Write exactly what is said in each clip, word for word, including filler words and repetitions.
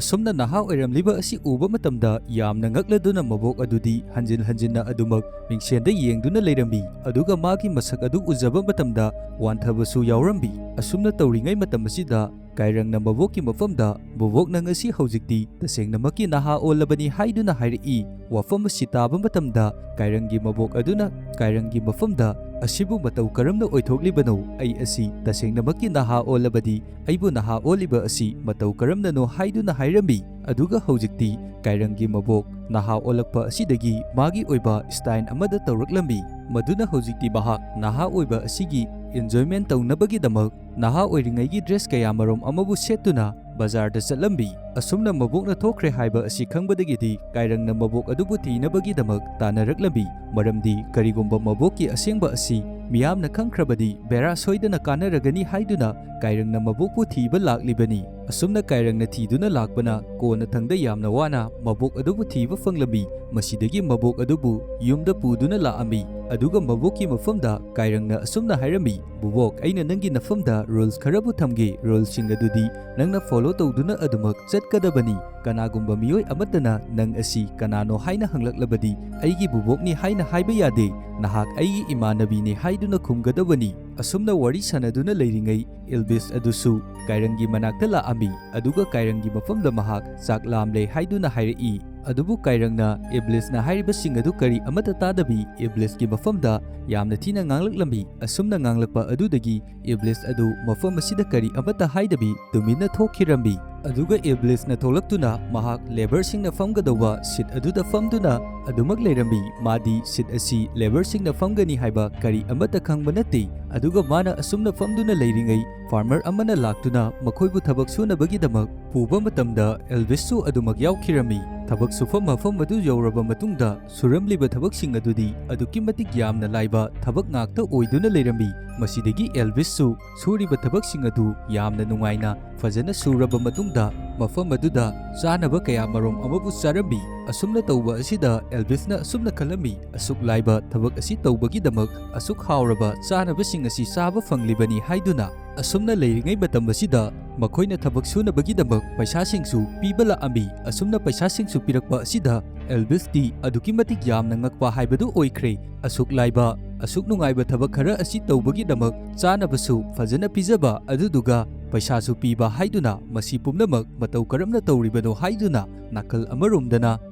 ꯑꯁꯨꯝꯅ ꯅꯍꯥ ꯑꯣꯏꯔꯝꯂꯤꯕ ꯑꯁꯤ ꯎꯕ ꯃꯇꯝꯗ ꯌꯥꯝꯅ ꯉꯛꯂꯗꯨꯅ ꯃꯕꯣꯛ ꯑꯗꯨꯗꯤ ꯍꯟꯖꯤꯟ ꯍꯟꯖꯤꯟꯅ ꯑꯗꯨꯃꯛ ꯃꯤꯡꯁꯦꯟꯗ ꯌꯦꯡꯗꯨꯅ ꯂꯩꯔꯝꯃꯤ, ꯑꯗꯨꯒ ꯃꯥꯒꯤ ꯃꯁꯛ ꯑꯗꯨ ꯎꯖꯕ ꯃꯇꯝꯗ ꯋꯥꯟꯊꯕꯁꯨ ꯌꯥꯎꯔꯝꯃꯤ꯫ ꯑꯁꯨꯝꯅ ꯇꯧꯔꯤꯉꯩ ꯃꯇꯝ ꯑꯁꯤꯗ ꯀꯥꯏꯔꯪꯅ ꯃꯕꯣꯛꯀꯤ ꯃꯐꯝꯗ, "ꯕꯣꯕꯣꯛ, ꯅꯪ ꯑꯁꯤ ꯍꯧꯖꯤꯛꯇꯤ ꯇꯁꯦꯡꯅꯃꯛꯀꯤ ꯅꯍꯥ ꯑꯣꯜꯂꯕꯅꯤ" ꯍꯥꯏꯗꯨꯅ ꯍꯥꯏꯔꯛꯏ꯫ ꯋꯥꯐꯝ ꯑꯁꯤ ꯇꯥꯕ ꯃꯇꯝꯗ ꯀꯥꯏꯔꯪꯒꯤ ꯃꯕꯣꯛ ꯑꯗꯨꯅ ꯀꯥꯏꯔꯪꯒꯤ ꯃꯐꯝꯗ, "ꯑꯁꯤꯕꯨ ꯃꯇꯧ ꯀꯔꯝꯅ ꯑꯣꯏꯊꯣꯛꯂꯤꯕꯅꯣ? ꯑꯩ ꯑꯁꯤ ꯇꯁꯦꯡꯅꯃꯛꯀꯤ ꯅꯍꯥ ꯑꯣꯜꯂꯕꯗꯤ ꯑꯩꯕꯨ ꯅꯍꯥ ꯑꯣꯜꯂꯤꯕ ꯑꯁꯤ ꯃꯇꯧ ꯀꯔꯝꯅꯅꯣ?" ꯍꯥꯏꯗꯨꯅ ꯍꯥꯏꯔꯝꯃꯤ꯫ ꯑꯗꯨꯒ ꯍꯧꯖꯤꯛꯇꯤ ꯀꯥꯏꯔꯪꯒꯤ ꯃꯕꯣꯛ ꯅꯍꯥ ꯑꯣꯜꯂꯛꯄ ꯑꯁꯤꯗꯒꯤ ꯃꯥꯒꯤ ꯑꯣꯏꯕ style ꯑꯃꯗ ꯇꯧꯔꯛꯂꯝꯃꯤ꯫ ꯃꯗꯨꯅ ꯍꯧꯖꯤꯛꯇꯤ ꯃꯍꯥꯛ ꯅꯍꯥ ꯑꯣꯏꯕ ꯑꯁꯤꯒꯤ enjoyment ꯇꯧꯅꯕꯒꯤꯗꯃꯛ ꯅꯍꯥ ꯑꯣꯏꯔꯤꯉꯩꯒꯤ dress ꯀꯌꯥꯃꯔꯨꯝ ꯑꯃꯕꯨ ꯁꯦꯠꯇꯨꯅ ꯕꯖꯥꯔꯗ ꯆꯠꯂꯝꯃꯤ꯫ ꯑꯁꯨꯝꯅ ꯃꯕꯣꯛꯅ ꯊꯣꯛꯈ꯭ꯔꯦ ꯍꯥꯏꯕ ꯑꯁꯤ ꯈꯪꯕꯗꯒꯤꯗꯤ ꯀꯥꯏꯔꯪꯅ ꯃꯕꯣꯛ ꯑꯗꯨꯕꯨ ꯊꯤꯅꯕꯒꯤꯗꯃꯛ ꯇꯥꯟꯅꯔꯛꯂꯝꯃꯤ꯫ ꯃꯔꯝꯗꯤ ꯀꯔꯤꯒꯨꯝꯕ ꯃꯕꯣꯛꯀꯤ ꯑꯁꯦꯡꯕ ꯑꯁꯤ ꯃꯤꯌꯥꯝꯅ ꯈꯪꯈ꯭ꯔꯕꯗꯤ ꯕꯦꯔꯥ ꯁꯣꯏꯗꯅ ꯀꯥꯟꯅꯔꯒꯅꯤ ꯍꯥꯏꯗꯨꯅ ꯀꯥꯏꯔꯪꯅ ꯃꯕꯣꯛꯄꯨ ꯊꯤꯕ ꯂꯥꯛꯂꯤꯕꯅꯤ꯫ ꯑꯁꯨꯝꯅ ꯀꯥꯏꯔꯪꯅ ꯊꯤꯗꯨꯅ ꯂꯥꯛꯄꯅ ꯀꯣꯟꯅꯊꯪꯗ ꯌꯥꯝꯅ ꯋꯥꯅ ꯃꯕꯣꯛ ꯑꯗꯨꯕꯨ ꯊꯤꯕ ꯐꯪꯂꯝꯃꯤ꯫ ꯃꯁꯤꯗꯒꯤ ꯃꯕꯣꯛ ꯑꯗꯨꯕꯨ ꯌꯨꯝꯗ ꯄꯨꯗꯨꯅ ꯂꯥꯛꯑꯝꯃꯤ꯫ ꯑꯗꯨꯒ ꯃꯕꯣꯛꯀꯤ ꯃꯐꯝꯗ ꯀꯥꯏꯔꯪꯅ ꯑꯁꯨꯝꯅ ꯍꯥꯏꯔꯝꯃꯤ, "ꯕꯣꯕꯣꯛ, ꯑꯩꯅ ꯅꯪꯒꯤ ꯅꯐꯝꯗ rules ꯈꯔꯕꯨ ꯊꯝꯒꯦ꯫ Ruleꯁꯤꯡ ꯑꯗꯨꯗꯤ ꯅꯪꯅ follow ꯇꯧꯗꯨꯅ ꯑꯗꯨꯃꯛ ꯆꯠꯀꯗꯕꯅꯤ꯫ ꯀꯅꯥꯒꯨꯝꯕ ꯃꯤꯑꯣꯏ ꯑꯃꯠꯇꯅ ꯅꯪ ꯑꯁꯤ ꯀꯅꯥꯅꯣ ꯍꯥꯏꯅ ꯍꯪꯂꯛꯂꯕꯗꯤ ꯑꯩꯒꯤ ꯕꯣꯕꯣꯛꯅꯤ ꯍꯥꯏꯅ ꯍꯥꯏꯕ ꯌꯥꯗꯦ꯫ ꯅꯍꯥꯛ ꯑꯩꯒꯤ ꯏꯃꯥꯟꯅꯕꯤꯅꯤ ꯍꯥꯏꯗꯨꯅ ꯈꯨꯝꯒꯗꯕꯅꯤ꯫" ꯑꯁꯨꯝꯅ ꯋꯥꯔꯤ ꯁꯥꯟꯅꯗꯨꯅ ꯂꯩꯔꯤꯉꯩ ꯏꯜꯕꯤꯁ ꯑꯗꯨꯁꯨ ꯀꯥꯏꯔꯪꯒꯤ ꯃꯅꯥꯛꯇ ꯂꯥꯛꯑꯝꯃꯤ꯫ ꯑꯗꯨꯒ ꯀꯥꯏꯔꯪꯒꯤ ꯃꯐꯝꯗ ꯃꯍꯥꯛ ꯆꯥꯛ ꯂꯥꯝꯂꯦ ꯍꯥꯏꯗꯨꯅ ꯍꯥꯏꯔꯛꯏ꯫ ꯑꯗꯨꯕꯨ ꯀꯥꯏꯔꯪꯅ ꯏꯕ꯭ꯂꯤꯁꯅ ꯍꯥꯏꯔꯤꯕꯁꯤꯡ ꯑꯗꯨ ꯀꯔꯤ ꯑꯃꯠꯇ ꯇꯥꯗꯕꯤ ꯏꯕ꯭ꯂꯤꯁꯀꯤ ꯃꯐꯝꯗ ꯌꯥꯝꯅ ꯊꯤꯅ ꯉꯥꯡꯂꯛꯂꯝꯃꯤ꯫ ꯑꯁꯨꯝꯅ ꯉꯥꯡꯂꯛꯄ ꯑꯗꯨꯗꯒꯤ ꯏꯕ꯭ꯂꯤꯁ ꯑꯗꯨ ꯃꯐꯝ ꯑꯁꯤꯗ ꯀꯔꯤ ꯑꯃꯠꯇ ꯍꯥꯏꯗꯕꯤ ꯇꯨꯃꯤꯟꯅ ꯊꯣꯛꯈꯤꯔꯝꯃꯤ꯫ ꯑꯗꯨꯒ ꯏꯕ꯭ꯂꯤꯁꯅ ꯊꯣꯛꯂꯛꯇꯨꯅ ꯃꯍꯥꯛ ꯂꯦꯕꯔꯁꯤꯡꯅ ꯐꯝꯒꯗꯧꯕ ꯁꯤꯠ ꯑꯗꯨꯗ ꯐꯝꯗꯨꯅ ꯑꯗꯨꯃꯛ ꯂꯩꯔꯝꯃꯤ꯫ ꯃꯥꯗꯤ ꯁꯤꯠ ꯑꯁꯤ ꯂꯦꯕꯔꯁꯤꯡꯅ ꯐꯝꯒꯅꯤ ꯍꯥꯏꯕ ꯀꯔꯤ ꯑꯃꯠꯇ ꯈꯪꯕ ꯅꯠꯇꯦ꯫ ꯑꯗꯨꯒ ꯃꯥꯅ ꯑꯁꯨꯝꯅ ꯐꯝꯗꯨꯅ ꯂꯩꯔꯤꯉꯩ ꯐꯥꯔꯃꯔ ꯑꯃꯅ ꯂꯥꯛꯇꯨꯅ ꯃꯈꯣꯏꯕꯨ ꯊꯕꯛ ꯁꯨꯅꯕꯒꯤꯗꯃꯛ ꯄꯨꯕ ꯃꯇꯝꯗ ꯑꯦꯜꯕꯤꯁꯁꯨ ꯑꯗꯨꯃꯛ ꯌꯥꯎꯈꯤꯔꯝꯃꯤ꯫ ꯊꯕꯛ ꯁꯨꯐꯝ ꯃꯐꯝ ꯑꯗꯨ ꯌꯧꯔꯕ ꯃꯇꯨꯡꯗ ꯁꯨꯔꯝꯂꯤꯕ ꯊꯕꯛꯁꯤꯡ ꯑꯗꯨꯗꯤ ꯑꯗꯨꯛꯀꯤ ꯃꯇꯤꯛ ꯌꯥꯝꯅ ꯂꯥꯏꯕ ꯊꯕꯛ ꯉꯥꯛꯇ ꯑꯣꯏꯗꯨꯅ ꯂꯩꯔꯝꯃꯤ꯫ ꯃꯁꯤꯗꯒꯤ ꯑꯦꯜꯕꯤꯁꯁꯨ ꯁꯨꯔꯤꯕ ꯊꯕꯛꯁꯤꯡ ꯑꯗꯨ ꯌꯥꯝꯅ ꯅꯨꯡꯉꯥꯏꯅ ꯐꯖꯅ ꯁꯨꯔꯕ ꯃꯇꯨꯡꯗ ꯃꯐꯝ ꯑꯗꯨꯗ ꯆꯥꯅꯕ ꯀꯌꯥ ꯃꯔꯨꯝ ꯑꯃꯕꯨ ꯆꯥꯔꯝꯃꯤ꯫ ꯑꯁꯨꯝꯅ ꯇꯧꯕ ꯑꯁꯤꯗ ꯑꯦꯜꯕꯤꯁꯅ ꯑꯁꯨꯝꯅ ꯈꯜꯂꯝꯃꯤ, "ꯑꯁꯨꯛ ꯂꯥꯏꯕ ꯊꯕꯛ ꯑꯁꯤ ꯇꯧꯕꯒꯤꯗꯃꯛ ꯑꯁꯨꯛ ꯍꯥꯎꯔꯕ ꯆꯥꯅꯕꯁꯤꯡ ꯑꯁꯤ ꯆꯥꯕ ꯐꯪꯂꯤꯕꯅꯤ" ꯍꯥꯏꯗꯨꯅ꯫ ꯑꯁꯨꯝꯅ ꯂꯩꯔꯤꯉꯩ ꯃꯇꯝ ꯑꯁꯤꯗ ꯃꯈꯣꯏꯅ ꯊꯕꯛ ꯁꯨꯅꯕꯒꯤꯗꯃꯛ ꯄꯩꯁꯥꯁꯤꯡꯁꯨ ꯄꯤꯕ ꯂꯥꯛꯑꯝꯃꯤ꯫ ꯑꯁꯨꯝꯅ ꯄꯩꯁꯥꯁꯤꯡꯁꯨ ꯄꯤꯔꯛꯄ ꯑꯁꯤꯗ ꯑꯦꯜꯕꯤꯁꯇꯤ ꯑꯗꯨꯛꯀꯤ ꯃꯇꯤꯛ ꯌꯥꯝꯅ ꯉꯛꯄ ꯍꯥꯏꯕꯗꯨ ꯑꯣꯏꯈ꯭ꯔꯦ꯫ ꯑꯁꯨꯛ ꯂꯥꯏꯕ, ꯑꯁꯨꯛ ꯅꯨꯡꯉꯥꯏꯕ ꯊꯕꯛ ꯈꯔ ꯑꯁꯤ ꯇꯧꯕꯒꯤꯗꯃꯛ ꯆꯥꯅꯕꯁꯨ ꯐꯖꯅ ꯄꯤꯖꯕ, ꯑꯗꯨꯗꯨꯒ ꯄꯩꯁꯥꯁꯨ ꯄꯤꯕ ꯍꯥꯏꯗꯨꯅ ꯃꯁꯤ ꯄꯨꯝꯅꯃꯛ ꯃꯇꯧ ꯀꯔꯝꯅ ꯇꯧꯔꯤꯕꯅꯣ ꯍꯥꯏꯗꯨꯅ ꯅꯥꯀꯜ ꯑꯃꯔꯣꯝꯗꯅ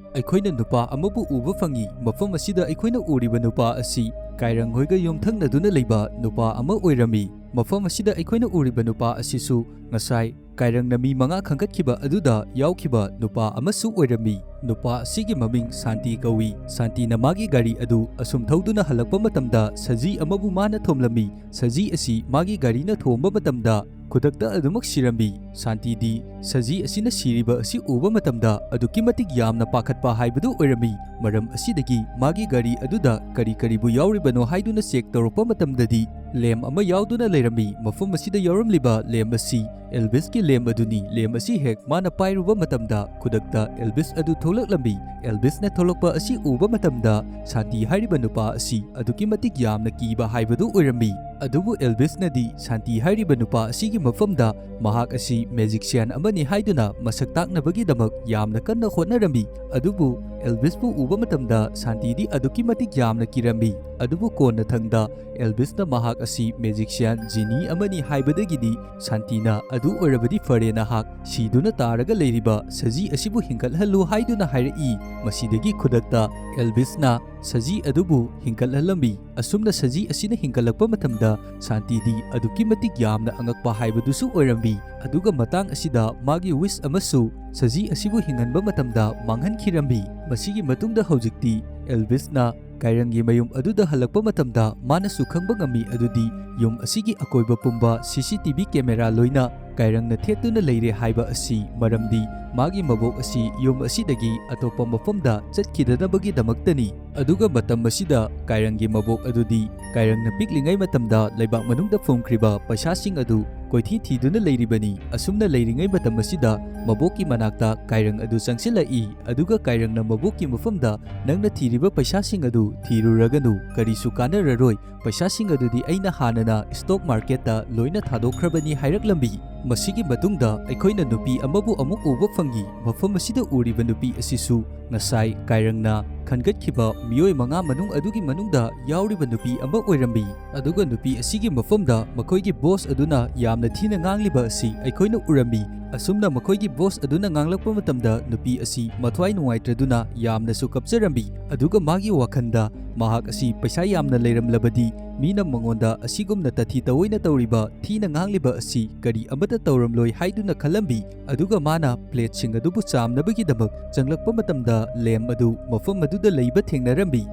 ꯑꯩꯈꯣꯏꯅ ꯅꯨꯄꯥ ꯑꯃꯕꯨ ꯎꯕ ꯐꯪꯏ꯫ ꯃꯐꯝ ꯑꯁꯤꯗ ꯑꯩꯈꯣꯏꯅ ꯎꯔꯤꯕ ꯅꯨꯄꯥ ꯑꯁꯤ ꯀꯥꯏꯔꯪ ꯍꯣꯏꯒ ꯌꯨꯝꯊꯪꯅꯗꯨꯅ ꯂꯩꯕ ꯅꯨꯄꯥ ꯑꯃ ꯑꯣꯏꯔꯝꯃꯤ꯫ ꯃꯐꯝ ꯑꯁꯤꯗ ꯑꯩꯈꯣꯏꯅ ꯎꯔꯤꯕ ꯅꯨꯄꯥ ꯑꯁꯤꯁꯨ ꯉꯁꯥꯏ ꯀꯥꯏꯔꯪꯅ ꯃꯤ ꯃꯉꯥ ꯈꯟꯒꯠꯈꯤꯕ ꯑꯗꯨꯗ ꯌꯥꯎꯈꯤꯕ ꯅꯨꯄꯥ ꯑꯃꯁꯨ ꯑꯣꯏꯔꯝꯃꯤ꯫ ꯅꯨꯄꯥ ꯑꯁꯤꯒꯤ ꯃꯃꯤꯡ ꯁꯥꯟꯇꯤ ꯀꯧꯏ꯫ ꯁꯥꯟꯇꯤꯅ ꯃꯥꯒꯤ ꯒꯥꯔꯤ ꯑꯗꯨ ꯑꯁꯨꯝ ꯊꯧꯗꯨꯅ ꯍꯜꯂꯛꯄ ꯃꯇꯝꯗ ꯁꯖꯤ ꯑꯃꯕꯨ ꯃꯥꯅ ꯊꯣꯝꯂꯝꯃꯤ꯫ ꯁꯖꯤ ꯑꯁꯤ ꯃꯥꯒꯤ ꯒꯥꯔꯤꯅ ꯊꯣꯝꯕ ꯃꯇꯝꯗ ꯈꯨꯗꯛꯇ ꯑꯗꯨꯃꯛ ꯁꯤꯔꯝꯃꯤ꯫ ꯁꯥꯟꯇꯤꯗꯤ ꯁꯖꯤ ꯑꯁꯤꯅ ꯁꯤꯔꯤꯕ ꯑꯁꯤ ꯎꯕ ꯃꯇꯝꯗ ꯑꯗꯨꯛꯀꯤ ꯃꯇꯤꯛ ꯌꯥꯝꯅ ꯄꯥꯈꯠꯄ ꯍꯥꯏꯕꯗꯨ ꯑꯣꯏꯔꯝꯃꯤ꯫ ꯃꯔꯝ ꯑꯁꯤꯗꯒꯤ ꯃꯥꯒꯤ ꯒꯥꯔꯤ ꯑꯗꯨꯗ ꯀꯔꯤ ꯀꯔꯤꯕꯨ ꯌꯥꯎꯔꯤꯕꯅꯣ ꯍꯥꯏꯗꯨꯅ ꯆꯦꯛ ꯇꯧꯔꯛꯄ ꯃꯇꯝꯗꯗꯤ ꯂꯦꯝ ꯑꯃ ꯌꯥꯎꯗꯨꯅ ꯂꯩꯔꯝꯃꯤ꯫ ꯃꯐꯝ ꯑꯁꯤꯗ ꯌꯥꯎꯔꯝꯂꯤꯕ ꯂꯦꯝ ꯑꯁꯤ ꯑꯦꯜꯕꯤꯁꯀꯤ ꯂꯦꯝ ꯑꯗꯨꯅꯤ꯫ ꯂꯦꯝ ꯑꯁꯤ ꯍꯦꯛ ꯃꯥꯅ ꯄꯥꯏꯔꯨꯕ ꯃꯇꯝꯗ ꯈꯨꯗꯛꯇ ꯑꯦꯜꯕꯤꯁ ꯑꯗꯨ ꯊꯣꯛꯂꯛꯂꯝꯃꯤ꯫ ꯑꯦꯜꯕꯤꯁꯅ ꯊꯣꯛꯂꯛꯄ ꯑꯁꯤ ꯎꯕ ꯃꯇꯝꯗ ꯁꯥꯟꯇꯤ ꯍꯥꯏꯔꯤꯕ ꯅꯨꯄꯥ ꯑꯁꯤ ꯑꯗꯨꯛꯀꯤ ꯃꯇꯤꯛ ꯌꯥꯝꯅ ꯀꯤꯕ ꯍꯥꯏꯕꯗꯨ ꯑꯣꯏꯔꯝꯃꯤ꯫ ꯑꯗꯨꯕꯨ ꯑꯦꯜꯕꯤꯁꯅꯗꯤ ꯁꯥꯟꯇꯤ ꯍꯥꯏꯔꯤꯕ ꯅꯨꯄꯥ ꯑꯁꯤꯒꯤ ꯃꯐꯝꯗ ꯃꯍꯥꯛ ꯑꯁꯤ ꯃꯦꯖꯤꯛꯁꯤꯌꯥꯟ ꯑꯃꯅꯤ ꯍꯥꯏꯗꯨꯅ ꯃꯁꯛ ꯇꯥꯛꯅꯕꯒꯤꯗꯃꯛ ꯌꯥꯝꯅ ꯀꯟꯅ ꯍꯣꯠꯅꯔꯝꯃꯤ꯫ ꯑꯗꯨꯕꯨ ꯑꯦꯜꯕꯤꯁꯄꯨ ꯎꯕ ꯃꯇꯝꯗ ꯁꯥꯟꯇꯤꯗꯤ ꯑꯗꯨꯛꯀꯤ ꯃꯇꯤꯛ ꯌꯥꯝꯅ ꯀꯤꯔꯝꯃꯤ꯫ ꯑꯗꯨꯕꯨ ꯀꯣꯟꯅꯊꯪꯗ ꯑꯦꯜꯕꯤꯁꯅ ꯃꯍꯥꯛ ꯑꯁꯤ ꯃꯦꯖꯤꯛꯁꯤꯌꯥꯟ ꯖꯤꯅꯤ ꯑꯃꯅꯤ ꯍꯥꯏꯕꯗꯒꯤꯗꯤ ꯁꯥꯟꯇꯤꯅ "ꯑꯗꯨ ꯑꯣꯏꯔꯕꯗꯤ ꯐꯔꯦ, ꯅꯍꯥꯛ ꯁꯤꯗꯨꯅ ꯇꯥꯔꯒ ꯂꯩꯔꯤꯕ ꯁꯖꯤ ꯑꯁꯤꯕꯨ ꯍꯤꯡꯒꯠꯍꯜꯂꯨ" ꯍꯥꯏꯗꯨꯅ ꯍꯥꯏꯔꯛꯏ꯫ ꯃꯁꯤꯗꯒꯤ ꯈꯨꯗꯛꯇ ꯑꯦꯜꯕꯤꯁꯅ ꯁꯖꯤ ꯑꯗꯨꯕꯨ ꯍꯤꯡꯒꯠꯍꯜꯂꯝꯃꯤ꯫ ꯑꯁꯨꯝꯅ ꯁꯖꯤ ꯑꯁꯤꯅ ꯍꯤꯡꯒꯠꯂꯛꯄ ꯃꯇꯝꯗ ꯁꯥꯟꯇꯤꯗꯤ ꯑꯗꯨꯛꯀꯤ ꯃꯇꯤꯛ ꯌꯥꯝꯅ ꯑꯉꯛꯄ ꯍꯥꯏꯕꯗꯨꯁꯨ ꯑꯣꯏꯔꯝꯃꯤ꯫ ꯑꯗꯨꯒ ꯃꯇꯥꯡ ꯑꯁꯤꯗ ꯃꯥꯒꯤ ꯋꯤꯁ ꯑꯃꯁꯨ ꯁꯖꯤ ꯑꯁꯤꯕꯨ ꯍꯤꯡꯍꯟꯕ ꯃꯇꯝꯗ ꯃꯥꯡꯍꯟꯈꯤꯔꯝꯃꯤ꯫ ꯃꯁꯤꯒꯤ ꯃꯇꯨꯡꯗ ꯍꯧꯖꯤꯛꯇꯤ ꯑꯦꯜꯕꯤꯁꯅ ꯀꯥꯏꯔꯪꯒꯤ ꯃꯌꯨꯝ ꯑꯗꯨꯗ ꯍꯜꯂꯛꯄ ꯃꯇꯝꯗ ꯃꯥꯅꯁꯨ ꯈꯪꯕ ꯉꯝꯃꯤ ꯑꯗꯨꯗꯤ ꯌꯨꯝ ꯑꯁꯤꯒꯤ ꯑꯀꯣꯏꯕ ꯄꯨꯝꯕ ꯁꯤ ꯁꯤ ꯇꯤ ꯚꯤ ꯀꯦꯃꯦꯔꯥ ꯂꯣꯏꯅ ꯀꯥꯏꯔꯪꯅ ꯊꯦꯠꯇꯨꯅ ꯂꯩꯔꯦ ꯍꯥꯏꯕ ꯑꯁꯤ꯫ ꯃꯔꯝꯗꯤ ꯃꯥꯒꯤ ꯃꯕꯣꯛ ꯑꯁꯤ ꯌꯨꯝ ꯑꯁꯤꯗꯒꯤ ꯑꯇꯣꯞꯄ ꯃꯐꯝꯗ ꯆꯠꯈꯤꯗꯅꯕꯒꯤꯗꯃꯛꯇꯅꯤ꯫ ꯑꯗꯨꯒ ꯃꯇꯝ ꯑꯁꯤꯗ ꯀꯥꯏꯔꯪꯒꯤ ꯃꯕꯣꯛ ꯑꯗꯨꯗꯤ ꯀꯥꯏꯔꯪꯅ ꯄꯤꯛꯂꯤꯉꯩ ꯃꯇꯝꯗ ꯂꯩꯕꯥꯛ ꯃꯅꯨꯡꯗ ꯐꯨꯝꯈ꯭ꯔꯤꯕ ꯄꯩꯁꯥꯁꯤꯡ ꯑꯗꯨ ꯀꯣꯏꯊꯤ ꯊꯤꯗꯨꯅ ꯂꯩꯔꯤꯕꯅꯤ꯫ ꯑꯁꯨꯝꯅ ꯂꯩꯔꯤꯉꯩ ꯃꯇꯝ ꯑꯁꯤꯗ ꯃꯕꯣꯛꯀꯤ ꯃꯅꯥꯛꯇ ꯀꯥꯏꯔꯪ ꯑꯗꯨ ꯆꯪꯁꯤꯜꯂꯛꯏ, ꯑꯗꯨꯒ ꯀꯥꯏꯔꯪꯅ ꯃꯕꯣꯛꯀꯤ ꯃꯐꯝꯗ, "ꯅꯪꯅ ꯊꯤꯔꯤꯕ ꯄꯩꯁꯥꯁꯤꯡ ꯑꯗꯨ ꯊꯤꯔꯨꯔꯒꯅꯨ, ꯀꯔꯤꯁꯨ ꯀꯥꯟꯅꯔꯔꯣꯏ꯫ ꯄꯩꯁꯥꯁꯤꯡ ꯑꯗꯨꯗꯤ ꯑꯩꯅ ꯍꯥꯟꯅꯅ ꯁ꯭ꯇꯣꯛ ꯃꯥꯔꯀꯦꯠꯇ ꯂꯣꯏꯅ ꯊꯥꯗꯣꯛꯈ꯭ꯔꯕꯅꯤ" ꯍꯥꯏꯔꯛꯂꯝꯃꯤ꯫ ꯃꯁꯤꯒꯤ ꯃꯇꯨꯡꯗ ꯑꯩꯈꯣꯏꯅ ꯅꯨꯄꯤ ꯑꯃꯕꯨ ꯑꯃꯨꯛ ꯎꯕ ꯐꯪꯏ꯫ ꯃꯐꯝ ꯑꯁꯤꯗ ꯎꯔꯤꯕ ꯅꯨꯄꯤ ꯑꯁꯤꯁꯨ ꯉꯁꯥꯏ ꯀꯥꯏꯔꯪꯅ ꯈꯟꯒꯠꯈꯤꯕ ꯃꯤꯑꯣꯏ ꯃꯉꯥ ꯃꯅꯨꯡ ꯑꯗꯨꯒꯤ ꯃꯅꯨꯡꯗ ꯌꯥꯎꯔꯤꯕ ꯅꯨꯄꯤ ꯑꯃ ꯑꯣꯏꯔꯝꯃꯤ꯫ ꯑꯗꯨꯒ ꯅꯨꯄꯤ ꯑꯁꯤꯒꯤ ꯃꯐꯝꯗ ꯃꯈꯣꯏꯒꯤ ꯕꯣꯁ ꯑꯗꯨꯅ ꯌꯥꯝꯅ ꯊꯤꯅ ꯉꯥꯡꯂꯤꯕ ꯑꯁꯤ ꯑꯩꯈꯣꯏꯅ ꯎꯔꯝꯃꯤ꯫ ꯑꯁꯨꯝꯅ ꯃꯈꯣꯏꯒꯤ ꯕꯣꯁ ꯑꯗꯨꯅ ꯉꯥꯡꯂꯛꯄ ꯃꯇꯝꯗ ꯅꯨꯄꯤ ꯑꯁꯤ ꯃꯊ꯭ꯋꯥꯏ ꯅꯨꯡꯉꯥꯏꯇ꯭ꯔꯗꯨꯅ ꯌꯥꯝꯅꯁꯨ ꯀꯞꯆꯔꯝꯃꯤ꯫ ꯑꯗꯨꯒ ꯃꯥꯒꯤ ꯋꯥꯈꯜꯗ ꯃꯍꯥꯛ ꯑꯁꯤ ꯄꯩꯁꯥ ꯌꯥꯝꯅ ꯂꯩꯔꯝꯂꯕꯗꯤ ꯃꯤꯅ ꯃꯉꯣꯟꯗ ꯑꯁꯤꯒꯨꯝꯅ ꯇꯥꯊꯤ ꯇꯧꯑꯣꯏꯅ ꯇꯧꯔꯤꯕ, ꯊꯤꯅ ꯉꯥꯡꯂꯤꯕ ꯑꯁꯤ ꯀꯔꯤ ꯑꯃꯠꯇ ꯇꯧꯔꯝꯂꯣꯏ ꯍꯥꯏꯗꯨꯅ ꯈꯜꯂꯝꯃꯤ꯫ ꯑꯗꯨꯒ ꯃꯥꯅ ꯄ꯭ꯂꯦꯠꯁꯤꯡ ꯑꯗꯨꯕꯨ ꯆꯥꯝꯅꯕꯒꯤꯗꯃꯛ ꯆꯪꯂꯛꯄ ꯃꯇꯝꯗ ꯂꯦꯝ ꯑꯗꯨ ꯃꯐꯝ ꯑꯗꯨꯗ ꯂꯩꯕ ꯊꯦꯡꯅꯔꯝꯃꯤ꯫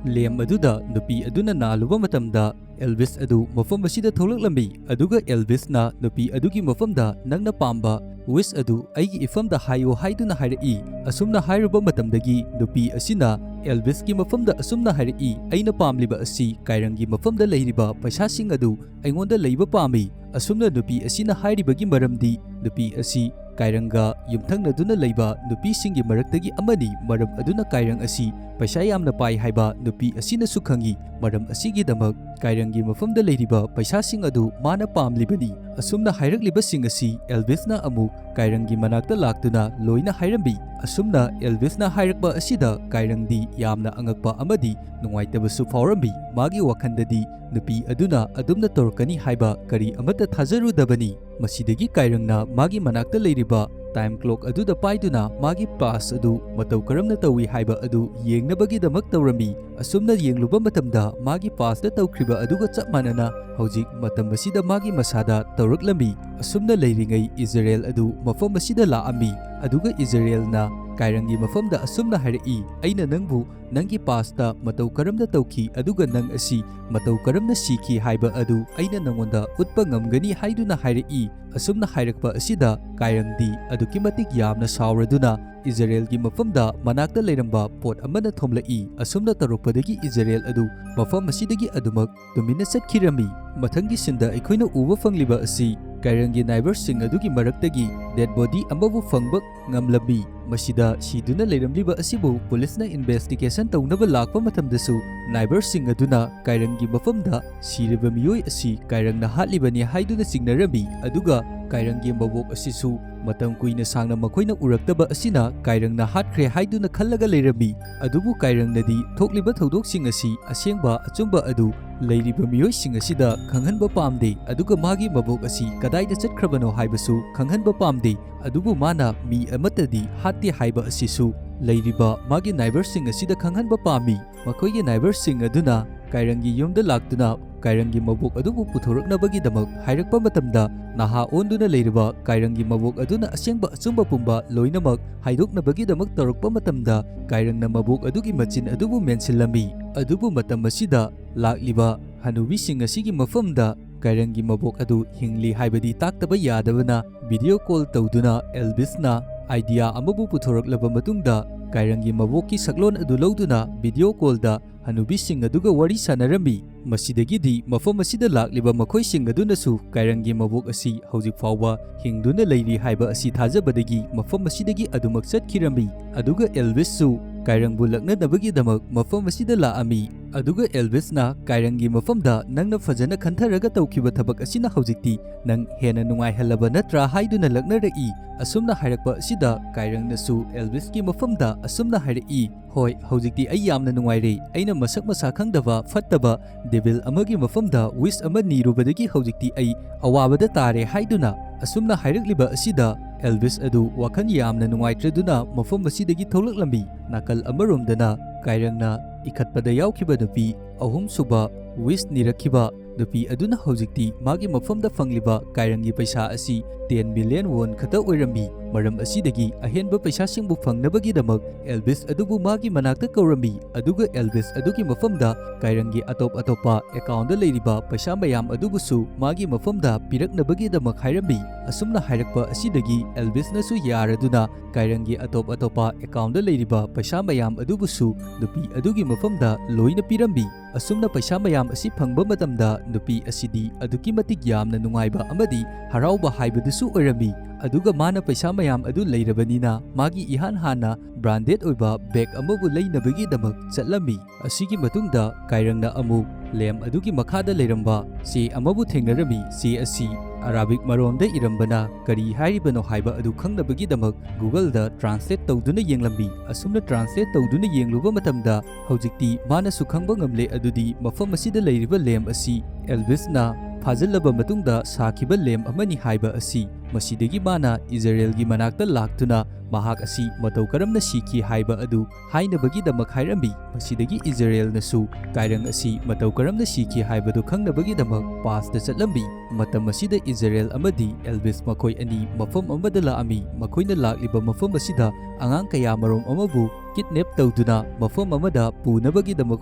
ꯂꯦꯝ ꯑꯗꯨꯗ ꯅꯨꯄꯤ ꯑꯗꯨꯅ ꯅꯥꯜꯂꯨꯕ ꯃꯇꯝꯗ ꯑꯦꯜꯚꯤꯁ ꯑꯗꯨ ꯃꯐꯝ ꯑꯁꯤꯗ ꯊꯣꯛꯂꯛꯂꯝꯃꯤ, ꯑꯗꯨꯒ ꯑꯦꯜꯚꯤꯁꯅ ꯅꯨꯄꯤ ꯑꯗꯨꯒꯤ ꯃꯐꯝꯗ, "ꯅꯪꯅ ꯄꯥꯝꯕ ꯋꯤꯁ ꯑꯗꯨ ꯑꯩꯒꯤ ꯏꯐꯝꯗ ꯍꯥꯏꯌꯨ" ꯍꯥꯏꯗꯨꯅ ꯍꯥꯏꯔꯛꯏ꯫ ꯑꯁꯨꯝꯅ ꯍꯥꯏꯔꯨꯕ ꯃꯇꯝꯗꯒꯤ ꯅꯨꯄꯤ ꯑꯁꯤꯅ ꯑꯦꯜꯚꯤꯁꯀꯤ ꯃꯐꯝꯗ ꯑꯁꯨꯝꯅ ꯍꯥꯏꯔꯛꯏ, "ꯑꯩꯅ ꯄꯥꯝꯂꯤꯕ ꯑꯁꯤ ꯀꯥꯏꯔꯪꯒꯤ ꯃꯐꯝꯗ ꯂꯩꯔꯤꯕ ꯄꯩꯁꯥꯁꯤꯡ ꯑꯗꯨ ꯑꯩꯉꯣꯟꯗ ꯂꯩꯕ ꯄꯥꯝꯃꯤ"꯫ ꯑꯁꯨꯝꯅ ꯅꯨꯄꯤ ꯑꯁꯤꯅ ꯍꯥꯏꯔꯤꯕꯒꯤ ꯃꯔꯝꯗꯤ ꯅꯨꯄꯤ ꯑꯁꯤ ꯀꯥꯏꯔꯪꯒ ꯌꯨꯝꯊꯪꯅꯗꯨꯅ ꯂꯩꯕ ꯅꯨꯄꯤꯁꯤꯡꯒꯤ ꯃꯔꯛꯇꯒꯤ ꯑꯃꯅꯤ꯫ ꯃꯔꯝ ꯑꯗꯨꯅ ꯀꯥꯏꯔꯪ ꯑꯁꯤ ꯄꯩꯁꯥ ꯌꯥꯝꯅ ꯄꯥꯏ ꯍꯥꯏꯕ ꯅꯨꯄꯤ ꯑꯁꯤꯅꯁꯨ ꯈꯪꯏ꯫ ꯃꯔꯝ ꯑꯁꯤꯒꯤꯗꯃꯛ ꯀꯥꯏꯔꯪꯒꯤ ꯃꯐꯝꯗ ꯂꯩꯔꯤꯕ ꯄꯩꯁꯥꯁꯤꯡ ꯑꯗꯨ ꯃꯥꯅ ꯄꯥꯝꯂꯤꯕꯅꯤ꯫ ꯑꯁꯨꯝꯅ ꯍꯥꯏꯔꯛꯂꯤꯕꯁꯤꯡ ꯑꯁꯤ ꯑꯦꯜꯚꯤꯁꯅ ꯑꯃꯨꯛ ꯀꯥꯏꯔꯪꯒꯤ ꯃꯅꯥꯛꯇ ꯂꯥꯛꯇꯨꯅ ꯂꯣꯏꯅ ꯍꯥꯏꯔꯝꯃꯤ꯫ ꯑꯁꯨꯝꯅ ꯑꯦꯜꯚꯤꯁꯅ ꯍꯥꯏꯔꯛꯄ ꯑꯁꯤꯗ ꯀꯥꯏꯔꯪꯗꯤ ꯌꯥꯝꯅ ꯑꯉꯛꯄ ꯑꯃꯗꯤ ꯅꯨꯡꯉꯥꯏꯇꯕꯁꯨ ꯐꯥꯎꯔꯝꯃꯤ꯫ ꯃꯥꯒꯤ ꯋꯥꯈꯜꯗꯗꯤ ꯅꯨꯄꯤ ꯑꯗꯨꯅ ꯑꯗꯨꯝꯅ ꯇꯧꯔꯛꯀꯅꯤ ꯍꯥꯏꯕ ꯀꯔꯤ ꯑꯃꯠꯇ ꯊꯥꯖꯔꯨꯗꯕꯅꯤ꯫ ꯃꯁꯤꯗꯒꯤ ꯀꯥꯏꯔꯪꯅ ꯃꯥꯒꯤ ꯃꯅꯥꯛꯇ ꯂꯩꯔꯤꯕ ꯇꯥꯏꯝ ꯀ꯭ꯂꯣꯛ ꯑꯗꯨꯗ ꯄꯥꯏꯗꯨꯅ ꯃꯥꯒꯤ ꯄꯥꯁ ꯑꯗꯨ ꯃꯇꯧ ꯀꯔꯝꯅ ꯇꯧꯏ ꯍꯥꯏꯕ ꯑꯗꯨ ꯌꯦꯡꯅꯕꯒꯤꯗꯃꯛ ꯇꯧꯔꯝꯃꯤ꯫ ꯑꯁꯨꯝꯅ ꯌꯦꯡꯂꯨꯕ ꯃꯇꯝꯗ ꯃꯥꯒꯤ ꯄꯥꯁꯇ ꯇꯧꯈ꯭ꯔꯤꯕ ꯑꯗꯨꯒ ꯆꯞ ꯃꯥꯟꯅꯅ ꯍꯧꯖꯤꯛ ꯃꯇꯝ ꯑꯁꯤꯗ ꯃꯥꯒꯤ ꯃꯁꯥꯗ ꯇꯧꯔꯛꯂꯝꯃꯤ꯫ ꯑꯁꯨꯝꯅ ꯂꯩꯔꯤꯉꯩ ꯏꯖꯔꯦꯜ ꯑꯗꯨ ꯃꯐꯝ ꯑꯁꯤꯗ ꯂꯥꯛꯑꯝꯃꯤ, ꯑꯗꯨꯒ ꯏꯖꯔꯦꯜꯅ ꯀꯥꯏꯔꯪꯒꯤ ꯃꯐꯝꯗ ꯑꯁꯨꯝꯅ ꯍꯥꯏꯔꯛꯏ, "ꯑꯩꯅ ꯅꯪꯕꯨ ꯅꯪꯒꯤ past ꯇ ꯃꯇꯧ ꯀꯔꯝꯅ ꯇꯧꯈꯤ, ꯑꯗꯨꯒ ꯅꯪ ꯑꯁꯤ ꯃꯇꯧ ꯀꯔꯝꯅ ꯁꯤꯈꯤ ꯍꯥꯏꯕ ꯑꯗꯨ ꯑꯩꯅ ꯅꯉꯣꯟꯗ ꯎꯠꯄ ꯉꯝꯒꯅꯤ" ꯍꯥꯏꯗꯨꯅ ꯍꯥꯏꯔꯛꯏ꯫ ꯑꯁꯨꯝꯅ ꯍꯥꯏꯔꯛꯄ ꯑꯁꯤꯗ ꯀꯥꯏꯔꯪꯗꯤ ꯑꯗꯨꯛꯀꯤ ꯃꯇꯤꯛ ꯌꯥꯝꯅ ꯁꯥꯎꯔꯗꯨꯅ ꯏꯖꯔꯦꯜꯒꯤ ꯃꯐꯝꯗ ꯃꯅꯥꯛꯇ ꯂꯩꯔꯝꯕ ꯄꯣꯠ ꯑꯃꯅ ꯊꯣꯝꯂꯛꯏ꯫ ꯑꯁꯨꯝꯅ ꯇꯧꯔꯛꯄꯗꯒꯤ ꯏꯖꯔꯦꯜ ꯑꯗꯨ ꯃꯐꯝ ꯑꯁꯤꯗꯒꯤ ꯑꯗꯨꯃꯛ ꯇꯨꯃꯤꯟꯅ ꯆꯠꯈꯤꯔꯝꯃꯤ꯫ ꯃꯊꯪꯒꯤ scene ꯗ ꯑꯩꯈꯣꯏꯅ ꯎꯕ ꯐꯪꯂꯤꯕ ꯑꯁꯤ ꯀꯥꯏꯔꯪꯒꯤ neighbor ꯁꯤꯡ ꯑꯗꯨꯒꯤ ꯃꯔꯛꯇꯒꯤ dead body ꯑꯃꯕꯨ ꯐꯪꯕ ꯉꯝꯂꯝꯃꯤ꯫ ꯃꯁꯤꯗ ꯁꯤꯗꯨꯅ ꯂꯩꯔꯝꯂꯤꯕ ꯑꯁꯤꯕꯨ ꯄꯨꯂꯤꯁꯅ investigation ꯇꯧꯅꯕ ꯂꯥꯛꯄ ꯃꯇꯝꯗꯁꯨ neighbor ꯁꯤꯡ ꯑꯗꯨꯅ ꯀꯥꯏꯔꯪꯒꯤ ꯃꯐꯝꯗ ꯁꯤꯔꯤꯕ ꯃꯤꯑꯣꯏ ꯑꯁꯤ ꯀꯥꯏꯔꯪꯅ ꯍꯥꯠꯂꯤꯕꯅꯤ ꯍꯥꯏꯗꯨꯅ ꯆꯤꯡꯅꯔꯝꯃꯤ꯫ ꯑꯗꯨꯒ ꯀꯥꯏꯔꯪꯒꯤ ꯃꯕꯣꯛ ꯑꯁꯤꯁꯨ ꯃꯇꯝ ꯀꯨꯏꯅ ꯁꯥꯡꯅ ꯃꯈꯣꯏꯅ ꯎꯔꯛꯇꯕ ꯑꯁꯤꯅ ꯀꯥꯏꯔꯪꯅ ꯍꯥꯠꯈ꯭ꯔꯦ ꯍꯥꯏꯗꯨꯅ ꯈꯜꯂꯒ ꯂꯩꯔꯝꯃꯤ꯫ ꯑꯗꯨꯕꯨ ꯀꯥꯏꯔꯪꯅꯗꯤ ꯊꯣꯛꯂꯤꯕ ꯊꯧꯗꯣꯛꯁꯤꯡ ꯑꯁꯤ ꯑꯁꯦꯡꯕ ꯑꯆꯨꯝꯕ ꯑꯗꯨ ꯂꯩꯔꯤꯕ ꯃꯤꯑꯣꯏꯁꯤꯡ ꯑꯁꯤꯗ ꯈꯪꯍꯟꯕ ꯄꯥꯝꯗꯦ, ꯑꯗꯨꯒ ꯃꯥꯒꯤ ꯃꯕꯣꯛ ꯑꯁꯤ ꯀꯗꯥꯏꯗ ꯆꯠꯈ꯭ꯔꯕꯅꯣ ꯍꯥꯏꯕꯁꯨ ꯈꯪꯍꯟꯕ ꯄꯥꯝꯗꯦ꯫ ꯑꯗꯨꯕꯨ ꯃꯥꯅ ꯃꯤ ꯑꯃꯠꯇꯗꯤ ꯍꯥꯠꯇꯦ ꯍꯥꯏꯕ ꯑꯁꯤꯁꯨ ꯂꯩꯔꯤꯕ ꯃꯥꯒꯤ neighbor ꯁꯤꯡ ꯑꯁꯤꯗ ꯈꯪꯍꯟꯕ ꯄꯥꯝꯃꯤ꯫ ꯃꯈꯣꯏꯒꯤ neighbor ꯁꯤꯡ ꯑꯗꯨꯅ ꯀꯥꯏꯔꯪꯒꯤ ꯌꯨꯝꯗ ꯂꯥꯛꯇꯨꯅ ꯀꯥꯏꯔꯪꯒꯤ ꯃꯕꯣꯛ ꯑꯗꯨꯕꯨ ꯄꯨꯊꯣꯔꯛꯅꯕꯒꯤꯗꯃꯛ ꯍꯥꯏꯔꯛꯄ ꯃꯇꯝꯗ, ꯅꯍꯥ ꯑꯣꯟꯗꯨꯅ ꯂꯩꯔꯤꯕ ꯀꯥꯏꯔꯪꯒꯤ ꯃꯕꯣꯛ ꯑꯗꯨꯅ ꯑꯁꯦꯡꯕ ꯑꯆꯨꯝꯕ ꯄꯨꯝꯕ ꯂꯣꯏꯅꯃꯛ ꯍꯥꯏꯗꯣꯛꯅꯕꯒꯤꯗꯃꯛ ꯇꯧꯔꯛꯄ ꯃꯇꯝꯗ, ꯀꯥꯏꯔꯪꯅ ꯃꯕꯣꯛ ꯑꯗꯨꯒꯤ ꯃꯆꯤꯟ ꯑꯗꯨꯕꯨ ꯃꯦꯟꯁꯤꯜꯂꯝꯃꯤ꯫ ꯑꯗꯨꯕꯨ ꯃꯇꯝ ꯑꯁꯤꯗ ꯂꯥꯛꯂꯤꯕ ꯍꯅꯨꯕꯤꯁꯤꯡ ꯑꯁꯤꯒꯤ ꯃꯐꯝꯗ ꯀꯥꯏꯔꯪꯒꯤ ꯃꯕꯣꯛ ꯑꯗꯨ ꯍꯤꯡꯂꯤ ꯍꯥꯏꯕꯗꯤ ꯇꯥꯛꯇꯕ ꯌꯥꯗꯕꯅ, video call ꯇꯧꯗꯨꯅ ꯑꯦꯜꯕꯤꯁꯅ idea ꯑꯃꯕꯨ ꯄꯨꯊꯣꯔꯛꯂꯕ ꯃꯇꯨꯡꯗ, ꯀꯥꯏꯔꯪꯒꯤ ꯃꯕꯣꯛꯀꯤ ꯁꯛꯂꯣꯟ ꯑꯗꯨ ꯂꯧꯗꯨꯅ video call ꯗ ꯍꯅꯨꯕꯤꯁꯤꯡ ꯑꯗꯨꯒ ꯋꯥꯔꯤ ꯁꯥꯟꯅꯔꯝꯃꯤ꯫ ꯃꯁꯤꯗꯒꯤꯗꯤ ꯃꯐꯝ ꯑꯁꯤꯗ ꯂꯥꯛꯂꯤꯕ ꯃꯈꯣꯏꯁꯤꯡ ꯑꯗꯨꯅꯁꯨ ꯀꯥꯏꯔꯪꯒꯤ ꯃꯕꯣꯛ ꯑꯁꯤ ꯍꯧꯖꯤꯛ ꯐꯥꯎꯕ ꯍꯤꯡꯗꯨꯅ ꯂꯩꯔꯤ ꯍꯥꯏꯕ ꯑꯁꯤ ꯊꯥꯖꯕꯗꯒꯤ ꯃꯐꯝ ꯑꯁꯤꯗꯒꯤ ꯑꯗꯨꯃꯛ ꯆꯠꯈꯤꯔꯝꯃꯤ꯫ ꯑꯗꯨꯒ ꯑꯦꯜꯕꯤꯁꯁꯨ ꯀꯥꯏꯔꯪꯕꯨ ꯂꯛꯅꯅꯕꯒꯤꯗꯃꯛ ꯃꯐꯝ ꯑꯁꯤꯗ ꯂꯥꯛꯑꯝꯃꯤ꯫ ꯑꯗꯨꯒ ꯑꯦꯜꯕꯤꯁꯅ ꯀꯥꯏꯔꯪꯒꯤ ꯃꯐꯝꯗ, "ꯅꯪꯅ ꯐꯖꯅ ꯈꯟꯊꯔꯒ ꯇꯧꯈꯤꯕ ꯊꯕꯛ ꯑꯁꯤꯅ ꯍꯧꯖꯤꯛꯇꯤ ꯅꯪ ꯍꯦꯟꯅ ꯅꯨꯡꯉꯥꯏꯍꯜꯂꯕ ꯅꯠꯇ꯭ꯔꯥ?" ꯍꯥꯏꯗꯨꯅ ꯂꯛꯅꯔꯛꯏ꯫ ꯑꯁꯨꯝꯅ ꯍꯥꯏꯔꯛꯄ ꯑꯁꯤꯗ ꯀꯥꯏꯔꯪꯅꯁꯨ ꯑꯦꯜꯕꯤꯁꯀꯤ ꯃꯐꯝꯗ ꯑꯁꯨꯝꯅ ꯍꯥꯏꯔꯛꯏ, "ꯍꯣꯏ, ꯍꯧꯖꯤꯛꯇꯤ ꯑꯩ ꯌꯥꯝꯅ ꯅꯨꯡꯉꯥꯏꯔꯦ꯫ ꯑꯩꯅ ꯃꯁꯛ ꯃꯁꯥ ꯈꯪꯗꯕ ꯐꯠꯇꯕ devil ꯑꯃꯒꯤ ꯃꯐꯝꯗ wish ꯑꯃ ꯅꯤꯔꯨꯕꯗꯒꯤ ꯍꯧꯖꯤꯛꯇꯤ ꯑꯩ ꯑꯋꯥꯕꯗ ꯇꯥꯔꯦ" ꯍꯥꯏꯗꯨꯅ꯫ ꯑꯁꯨꯝꯅ ꯍꯥꯏꯔꯛꯂꯤꯕ ꯑꯁꯤꯗ ꯑꯦꯜꯕꯤꯁ ꯑꯗꯨ ꯋꯥꯈꯜ ꯌꯥꯝꯅ ꯅꯨꯡꯉꯥꯏꯇ꯭ꯔꯗꯨꯅ ꯃꯐꯝ ꯑꯁꯤꯗꯒꯤ ꯊꯣꯛꯂꯛꯂꯝꯃꯤ꯫ ꯅꯥꯀꯜ ꯑꯃꯔꯣꯝꯗꯅ ꯀꯥꯏꯔꯪꯅ ꯏꯈꯠꯄꯗ ꯌꯥꯎꯈꯤꯕ ꯅꯨꯄꯤ ꯑꯍꯨꯝꯁꯨꯕ wish ꯅꯤꯔꯛꯈꯤꯕ ꯅꯨꯄꯤ ꯑꯗꯨꯅ ꯍꯧꯖꯤꯛꯇꯤ ꯃꯥꯒꯤ ꯃꯐꯝꯗ ꯐꯪꯂꯤꯕ ꯀꯥꯏꯔꯪꯒꯤ ꯄꯩꯁꯥ ꯑꯁꯤ ten million won ꯈꯛꯇ ꯑꯣꯏꯔꯝꯃꯤ꯫ ꯃꯔꯝ ꯑꯁꯤꯗꯒꯤ ꯑꯍꯦꯟꯕ ꯄꯩꯁꯥꯁꯤꯡꯕꯨ ꯐꯪꯅꯕꯒꯤꯗꯃꯛ ꯑꯦꯜꯚꯤꯁ ꯑꯗꯨꯕꯨ ꯃꯥꯒꯤ ꯃꯅꯥꯛꯇ ꯀꯧꯔꯝꯃꯤ, ꯑꯗꯨꯒ ꯑꯦꯜꯚꯤꯁ ꯑꯗꯨꯒꯤ ꯃꯐꯝꯗ ꯀꯥꯏꯔꯪꯒꯤ ꯑꯇꯣꯞ ꯑꯇꯣꯞꯄ ꯑꯦꯀꯥꯎꯟꯗ ꯂꯩꯔꯤꯕ ꯄꯩꯁꯥ ꯃꯌꯥꯝ ꯑꯗꯨꯕꯨꯁꯨ ꯃꯥꯒꯤ ꯃꯐꯝꯗ ꯄꯤꯔꯛꯅꯕꯒꯤꯗꯃꯛ ꯍꯥꯏꯔꯝꯃꯤ꯫ ꯑꯁꯨꯝꯅ ꯍꯥꯏꯔꯛꯄ ꯑꯁꯤꯗꯒꯤ ꯑꯦꯜꯚꯤꯁꯅꯁꯨ ꯌꯥꯔꯗꯨꯅ ꯀꯥꯏꯔꯪꯒꯤ ꯑꯇꯣꯞ ꯑꯇꯣꯞꯄ ꯑꯦꯀꯥꯎꯟꯗ ꯂꯩꯔꯤꯕ ꯄꯩꯁꯥ ꯃꯌꯥꯝ ꯑꯗꯨꯕꯨꯁꯨ ꯅꯨꯄꯤ ꯑꯗꯨꯒꯤ ꯃꯐꯝꯗ ꯂꯣꯏꯅ ꯄꯤꯔꯝꯃꯤ꯫ ꯑꯁꯨꯝꯅ ꯄꯩꯁꯥ ꯃꯌꯥꯝ ꯑꯁꯤ ꯐꯪꯕ ꯃꯇꯝꯗ ꯅꯨꯄꯤ ꯑꯁꯤꯗꯤ ꯑꯗꯨꯛꯀꯤ ꯃꯇꯤꯛ ꯌꯥꯝꯅ ꯅꯨꯡꯉꯥꯏꯕ ꯑꯃꯗꯤ ꯍꯔꯥꯎꯕ ꯍꯥꯏꯕꯗꯨꯁꯨ ꯑꯣꯏꯔꯝꯃꯤ꯫ ꯑꯗꯨꯒ ꯃꯥꯅ ꯄꯩꯁꯥ ꯃꯌꯥꯝ ꯑꯗꯨ ꯂꯩꯔꯕꯅꯤꯅ ꯃꯥꯒꯤ ꯏꯍꯥꯟ ꯍꯥꯟꯅ ꯕ꯭ꯔꯥꯟꯗꯦꯗ ꯑꯣꯏꯕ ꯕꯦꯒ ꯑꯃꯕꯨ ꯂꯩꯅꯕꯒꯤꯗꯃꯛ ꯆꯠꯂꯝꯃꯤ꯫ ꯑꯁꯤꯒꯤ ꯃꯇꯨꯡꯗ ꯀꯥꯏꯔꯪꯅ ꯑꯃꯨꯛ ꯂꯦꯝ ꯑꯗꯨꯒꯤ ꯃꯈꯥꯗ ꯂꯩꯔꯝꯕ ꯆꯦ ꯑꯃꯕꯨ ꯊꯦꯡꯅꯔꯝꯃꯤ꯫ ꯆꯦ ꯑꯁꯤ ꯑꯔꯥꯕꯤꯛ ꯃꯔꯣꯟꯗ ꯏꯔꯝꯕꯅ ꯀꯔꯤ ꯍꯥꯏꯔꯤꯕꯅꯣ ꯍꯥꯏꯕ ꯑꯗꯨ ꯈꯪꯅꯕꯒꯤꯗꯃꯛ ꯒꯨꯒꯜꯗ ꯇ꯭ꯔꯥꯟꯁꯂꯦꯠ ꯇꯧꯗꯨꯅ ꯌꯦꯡꯂꯝꯃꯤ꯫ ꯑꯁꯨꯝꯅ ꯇ꯭ꯔꯥꯟꯁꯂꯦꯠ ꯇꯧꯗꯨꯅ ꯌꯦꯡꯂꯨꯕ ꯃꯇꯝꯗ ꯍꯧꯖꯤꯛꯇꯤ ꯃꯥꯅꯁꯨ ꯈꯪꯕ ꯉꯝꯂꯦ, ꯑꯗꯨꯗꯤ ꯃꯐꯝ ꯑꯁꯤꯗ ꯂꯩꯔꯤꯕ ꯂꯦꯝ ꯑꯁꯤ ꯑꯦꯜꯚꯤꯁꯅ ꯐꯥꯖꯤꯜꯂꯕ ꯃꯇꯨꯡꯗ ꯁꯥꯈꯤꯕ ꯂꯦꯝ ꯑꯃꯅꯤ ꯍꯥꯏꯕ ꯑꯁꯤ꯫ ꯃꯁꯤꯗꯒꯤ ꯃꯥꯅ ꯏꯖꯔꯦꯜꯒꯤ ꯃꯅꯥꯛꯇ ꯂꯥꯛꯇꯨꯅ ꯃꯍꯥꯛ ꯑꯁꯤ ꯃꯇꯧ ꯀꯔꯝꯅ ꯁꯤꯈꯤ ꯍꯥꯏꯕ ꯑꯗꯨ ꯍꯥꯏꯅꯕꯒꯤꯗꯃꯛ ꯍꯥꯏꯔꯝꯃꯤ꯫ ꯃꯁꯤꯗꯒꯤ ꯏꯖꯔꯦꯜꯅꯁꯨ ꯀꯥꯏꯔꯪ ꯑꯁꯤ ꯃꯇꯧ ꯀꯔꯝꯅ ꯁꯤꯈꯤ ꯍꯥꯏꯕꯗꯨ ꯈꯪꯅꯕꯒꯤꯗꯃꯛ ꯄꯥꯁꯇ ꯆꯠꯂꯝꯃꯤ꯫ ꯃꯇꯝ ꯑꯁꯤꯗ ꯏꯖꯔꯦꯜ ꯑꯃꯗꯤ ꯑꯦꯜꯚꯤꯁ ꯃꯈꯣꯏ ꯑꯅꯤ ꯃꯐꯝ ꯑꯃꯗ ꯂꯥꯛꯑꯝꯃꯤ꯫ ꯃꯈꯣꯏꯅ ꯂꯥꯛꯂꯤꯕ ꯃꯐꯝ ꯑꯁꯤꯗ ꯑꯉꯥꯡ ꯀꯌꯥ ꯃꯔꯨꯝ ꯑꯃꯕꯨ ꯀꯤꯗꯅꯦꯞ ꯇꯧꯗꯨꯅ ꯃꯐꯝ ꯑꯃꯗ ꯄꯨꯅꯕꯒꯤꯗꯃꯛ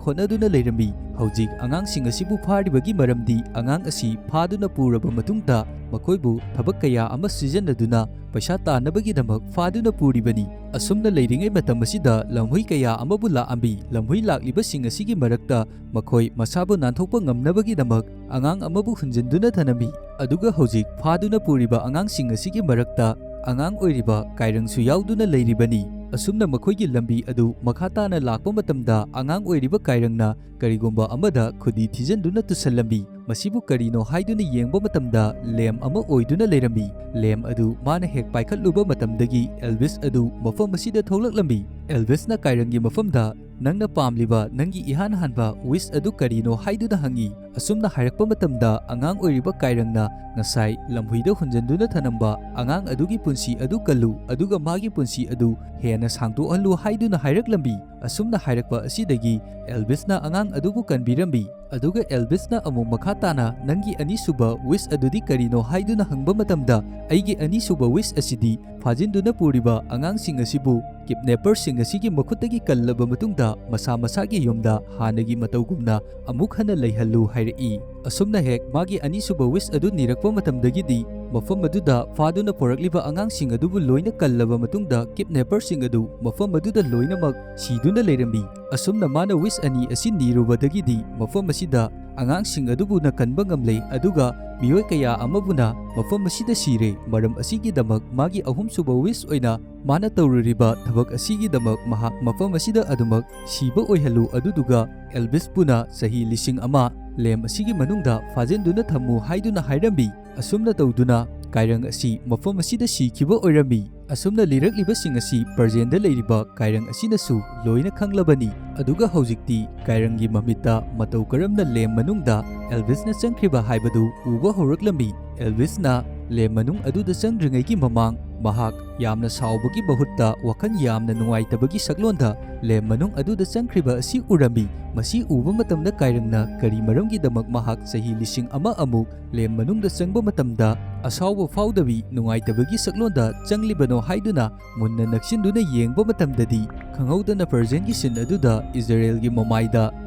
ꯍꯣꯠꯅꯗꯨꯅ ꯂꯩꯔꯝꯃꯤ꯫ ꯍꯧꯖꯤꯛ ꯑꯉꯥꯡꯁꯤꯡ ꯑꯁꯤꯕꯨ ꯐꯥꯔꯤꯕꯒꯤ ꯃꯔꯝꯗꯤ ꯑꯉꯥꯡ ꯑꯁꯤ ꯐꯥꯗꯨꯅ ꯄꯨꯔꯕ ꯃꯇꯨꯡꯗ ꯃꯈꯣꯏꯕꯨ ꯊꯕꯛ ꯀꯌꯥ ꯑꯃ ꯁꯤꯖꯤꯟꯅꯗꯨꯅ ꯄꯩꯁꯥ ꯇꯥꯟꯅꯕꯒꯤꯗꯃꯛ ꯐꯥꯗꯨꯅ ꯄꯨꯔꯤꯕꯅꯤ꯫ ꯑꯁꯨꯝꯅ ꯂꯩꯔꯤꯉꯩ ꯃꯇꯝ ꯑꯁꯤꯗ ꯂꯝꯍꯨꯏ ꯀꯌꯥ ꯑꯃꯕꯨ ꯂꯥꯛꯑꯝꯃꯤ꯫ ꯂꯝꯍꯨꯏ ꯂꯥꯛꯂꯤꯕꯁꯤꯡ ꯑꯁꯤꯒꯤ ꯃꯔꯛꯇ ꯃꯈꯣꯏ ꯃꯁꯥꯕꯨ ꯅꯥꯟꯊꯣꯛꯄ ꯉꯝꯅꯕꯒꯤꯗꯃꯛ ꯑꯉꯥꯡ ꯑꯃꯕꯨ ꯍꯨꯟꯖꯤꯟꯗꯨꯅ ꯊꯅꯝꯃꯤ꯫ ꯑꯗꯨꯒ ꯍꯧꯖꯤꯛ ꯐꯥꯗꯨꯅ ꯄꯨꯔꯤꯕ ꯑꯉꯥꯡꯁꯤꯡ ꯑꯁꯤꯒꯤ ꯃꯔꯛꯇ ꯑꯉꯥꯡ ꯑꯣꯏꯔꯤꯕ ꯀꯥꯏꯔꯪꯁꯨ ꯌꯥꯎꯗꯨꯅ ꯂꯩꯔꯤꯕꯅꯤ꯫ ꯑꯁꯨꯝꯅ ꯃꯈꯣꯏꯒꯤ ꯂꯝꯕꯤ ꯑꯗꯨ ꯃꯈꯥ ꯇꯥꯅ ꯂꯥꯛꯄ ꯃꯇꯝꯗ ꯑꯉꯥꯡ ꯑꯣꯏꯔꯤꯕ ꯀꯥꯏꯔꯪꯅ ꯀꯔꯤꯒꯨꯝꯕ ꯑꯃꯗ ꯈꯨꯗꯤ ꯊꯤꯖꯤꯟꯗꯨꯅ ꯇꯨꯁꯜꯂꯝꯃꯤ꯫ ꯃꯁꯤꯕꯨ ꯀꯔꯤꯅꯣ ꯍꯥꯏꯗꯨꯅ ꯌꯦꯡꯕ ꯃꯇꯝꯗ ꯂꯦꯝ ꯑꯃ ꯑꯣꯏꯗꯨꯅ ꯂꯩꯔꯝꯃꯤ꯫ ꯂꯦꯝ ꯑꯗꯨ ꯃꯥꯅ ꯍꯦꯛ ꯄꯥꯏꯈꯠꯂꯨꯕ ꯃꯇꯝꯗꯒꯤ ꯑꯦꯜꯚꯤꯁ ꯑꯗꯨ ꯃꯐꯝ ꯑꯁꯤꯗ ꯊꯣꯛꯂꯛꯂꯝꯃꯤ꯫ ꯑꯦꯜꯚꯤꯁꯅ ꯀꯥꯏꯔꯪꯒꯤ ꯃꯐꯝꯗ ꯅꯪꯅ ꯄꯥꯝꯂꯤꯕ ꯅꯪꯒꯤ ꯏꯍꯥꯟ ꯍꯥꯟꯕ ꯋꯤꯁ ꯑꯗꯨ ꯀꯔꯤꯅꯣ ꯍꯥꯏꯗꯨꯅ ꯍꯪꯉꯤ꯫ ꯑꯁꯨꯝꯅ ꯍꯥꯏꯔꯛꯄ ꯃꯇꯝꯗ ꯑꯉꯥꯡ ꯑꯣꯏꯔꯤꯕ ꯀꯥꯏꯔꯪꯅ ꯉꯁꯥꯏ ꯂꯝꯍꯨꯏꯗ ꯍꯨꯟꯖꯤꯟꯗꯨꯅ ꯊꯅꯝꯕ ꯑꯉꯥꯡ ꯑꯗꯨꯒꯤ ꯄꯨꯟꯁꯤ ꯑꯗꯨ ꯀꯜꯂꯨ, ꯑꯗꯨꯒ ꯃꯥꯒꯤ ꯄꯨꯟꯁꯤ ꯑꯗꯨ ꯍꯦꯟꯅ ꯁꯥꯡꯗꯣꯛꯍꯜꯂꯨ ꯍꯥꯏꯗꯨꯅ ꯍꯥꯏꯔꯛꯂꯝꯃꯤ꯫ ꯑꯁꯨꯝꯅ ꯍꯥꯏꯔꯛꯄ ꯑꯁꯤꯗꯒꯤ ꯑꯦꯜꯚꯤꯁꯅ ꯑꯉꯥꯡ ꯑꯗꯨꯕꯨ ꯀꯟꯕꯤꯔꯝꯃꯤ꯫ ꯑꯗꯨꯒ ꯑꯦꯜꯚꯤꯁꯅ ꯑꯃꯨꯛ ꯃꯈꯥ ꯇꯥꯅ, "ꯅꯪꯒꯤ ꯑꯅꯤꯁꯨꯕ wish ꯑꯗꯨꯗꯤ ꯀꯔꯤꯅꯣ?" ꯍꯥꯏꯗꯨꯅ ꯍꯪꯕ ꯃꯇꯝꯗ, "ꯑꯩꯒꯤ ꯑꯅꯤꯁꯨꯕ wish ꯑꯁꯤꯗꯤ ꯐꯥꯖꯤꯟꯗꯨꯅ ꯄꯨꯔꯤꯕ ꯑꯉꯥꯡꯁꯤꯡ ꯑꯁꯤꯕꯨ kidnapperꯁꯤꯡ ꯑꯁꯤꯒꯤ ꯃꯈꯨꯠꯇꯒꯤ ꯀꯜꯂꯕ ꯃꯇꯨꯡꯗ ꯃꯁꯥ ꯃꯁꯥꯒꯤ ꯌꯨꯝꯗ ꯍꯥꯟꯅꯒꯤ ꯃꯇꯧꯒꯨꯝꯅ ꯑꯃꯨꯛ ꯍꯟꯅ ꯂꯩꯍꯜꯂꯨ" ꯍꯥꯏꯔꯛꯏ꯫ ꯑꯁꯨꯝꯅ ꯍꯦꯛ ꯃꯥꯒꯤ ꯑꯅꯤꯁꯨꯕ wish ꯑꯗꯨ ꯅꯤꯔꯛꯄ ꯃꯇꯝꯗꯒꯤꯗꯤ ꯃꯐꯝ ꯑꯗꯨꯗ ꯐꯥꯗꯨꯅ ꯄꯨꯔꯛꯂꯤꯕ ꯑꯉꯥꯡꯁꯤꯡ ꯑꯗꯨꯕꯨ ꯂꯣꯏꯅ ꯀꯜꯂꯕ ꯃꯇꯨꯡꯗ kidnapperꯁꯤꯡ ꯑꯗꯨ ꯃꯐꯝ ꯑꯗꯨꯗ ꯂꯣꯏꯅꯃꯛ ꯁꯤꯗꯨꯅ ꯂꯩꯔꯝꯃꯤ꯫ ꯑꯁꯨꯝꯅ ꯃꯥꯅ wish ꯑꯅꯤ ꯑꯁꯤ ꯅꯤꯔꯨꯕꯗꯒꯤꯗꯤ ꯃꯐꯝ ꯑꯁꯤꯗ ꯑꯉꯥꯡꯁꯤꯡ ꯑꯗꯨꯕꯨꯅ ꯀꯟꯕ ꯉꯝꯂꯦ, ꯑꯗꯨꯒ ꯃꯤꯑꯣꯏ ꯀꯌꯥ ꯑꯃꯕꯨꯅ ꯃꯐꯝ ꯑꯁꯤꯗ ꯁꯤꯔꯦ꯫ ꯃꯔꯝ ꯑꯁꯤꯒꯤꯗꯃꯛ ꯃꯥꯒꯤ ꯑꯍꯨꯝꯁꯨꯕ wish ꯑꯣꯏꯅ ꯃꯥꯅ ꯇꯧꯔꯨꯔꯤꯕ ꯊꯕꯛ ꯑꯁꯤꯒꯤꯗꯃꯛ ꯃꯍꯥꯛ ꯃꯐꯝ ꯑꯁꯤꯗ ꯑꯗꯨꯃꯛ ꯁꯤꯕ ꯑꯣꯏꯍꯜꯂꯨ, ꯑꯗꯨꯗꯨꯒ ꯑꯦꯜꯚꯤꯁꯄꯨꯅ ꯆꯍꯤ ꯂꯤꯁꯤꯡ ꯑꯃ ꯂꯦꯝ ꯑꯁꯤꯒꯤ ꯃꯅꯨꯡꯗ ꯐꯥꯖꯤꯟꯗꯨꯅ ꯊꯝꯃꯨ ꯍꯥꯏꯗꯨꯅ ꯍꯥꯏꯔꯝꯃꯤ꯫ ꯑꯁꯨꯝꯅ ꯇꯧꯗꯨꯅ ꯀꯥꯏꯔꯪ ꯑꯁꯤ ꯃꯐꯝ ꯑꯁꯤꯗ ꯁꯤꯈꯤꯕ ꯑꯣꯏꯔꯝꯃꯤ꯫ ꯑꯁꯨꯝꯅ ꯂꯤꯔꯛꯂꯤꯕꯁꯤꯡ ꯑꯁꯤ ꯄ꯭ꯔꯖꯦꯟꯗ ꯂꯩꯔꯤꯕ ꯀꯥꯏꯔꯪ ꯑꯁꯤꯅꯁꯨ ꯂꯣꯏꯅ ꯈꯪꯂꯕꯅꯤ꯫ ꯑꯗꯨꯒ ꯍꯧꯖꯤꯛꯇꯤ ꯀꯥꯏꯔꯪꯒꯤ ꯃꯃꯤꯠꯇ ꯃꯇꯧ ꯀꯔꯝꯅ ꯂꯦꯝ ꯃꯅꯨꯡꯗ ꯑꯦꯜꯚꯤꯁꯅ ꯆꯪꯈ꯭ꯔꯤꯕ ꯍꯥꯏꯕꯗꯨ ꯎꯕ ꯍꯧꯔꯛꯂꯝꯃꯤ꯫ ꯑꯦꯜꯚꯤꯁꯅ ꯂꯦꯝ ꯃꯅꯨꯡ ꯑꯗꯨꯗ ꯆꯪꯗ꯭ꯔꯤꯉꯩꯒꯤ ꯃꯃꯥꯡ ꯃꯍꯥꯛ ꯌꯥꯝꯅ ꯁꯥꯎꯕꯒꯤ ꯃꯍꯨꯠꯇ ꯋꯥꯈꯜ ꯌꯥꯝꯅ ꯅꯨꯡꯉꯥꯏꯇꯕꯒꯤ ꯁꯛꯂꯣꯟꯗ ꯂꯦꯝ ꯃꯅꯨꯡ ꯑꯗꯨꯗ ꯆꯪꯈ꯭ꯔꯤꯕ ꯑꯁꯤ ꯎꯔꯝꯃꯤ꯫ ꯃꯁꯤ ꯎꯕ ꯃꯇꯝꯗ ꯀꯥꯏꯔꯪꯅ ꯀꯔꯤ ꯃꯔꯝꯒꯤꯗꯃꯛ ꯃꯍꯥꯛ ꯆꯍꯤ ꯂꯤꯁꯤꯡ ꯑꯃ ꯑꯃꯨꯛ ꯂꯦꯝ ꯃꯅꯨꯡꯗ ꯆꯪꯕ ꯃꯇꯝꯗ ꯑꯁꯥꯎꯕ ꯐꯥꯎꯗꯕꯤ ꯅꯨꯡꯉꯥꯏꯇꯕꯒꯤ ꯁꯛꯂꯣꯟꯗ ꯆꯪꯂꯤꯕꯅꯣ ꯍꯥꯏꯗꯨꯅ ꯃꯨꯟꯅ ꯅꯛꯁꯤꯟꯗꯨꯅ ꯌꯦꯡꯕ ꯃꯇꯝꯗꯗꯤ, ꯈꯪꯍꯧꯗꯅ ꯄ꯭ꯔꯖꯦꯟꯒꯤ ꯁꯤꯟ ꯑꯗꯨꯗ ꯏꯖꯔꯦꯜꯒꯤ ꯃꯃꯥꯏꯗ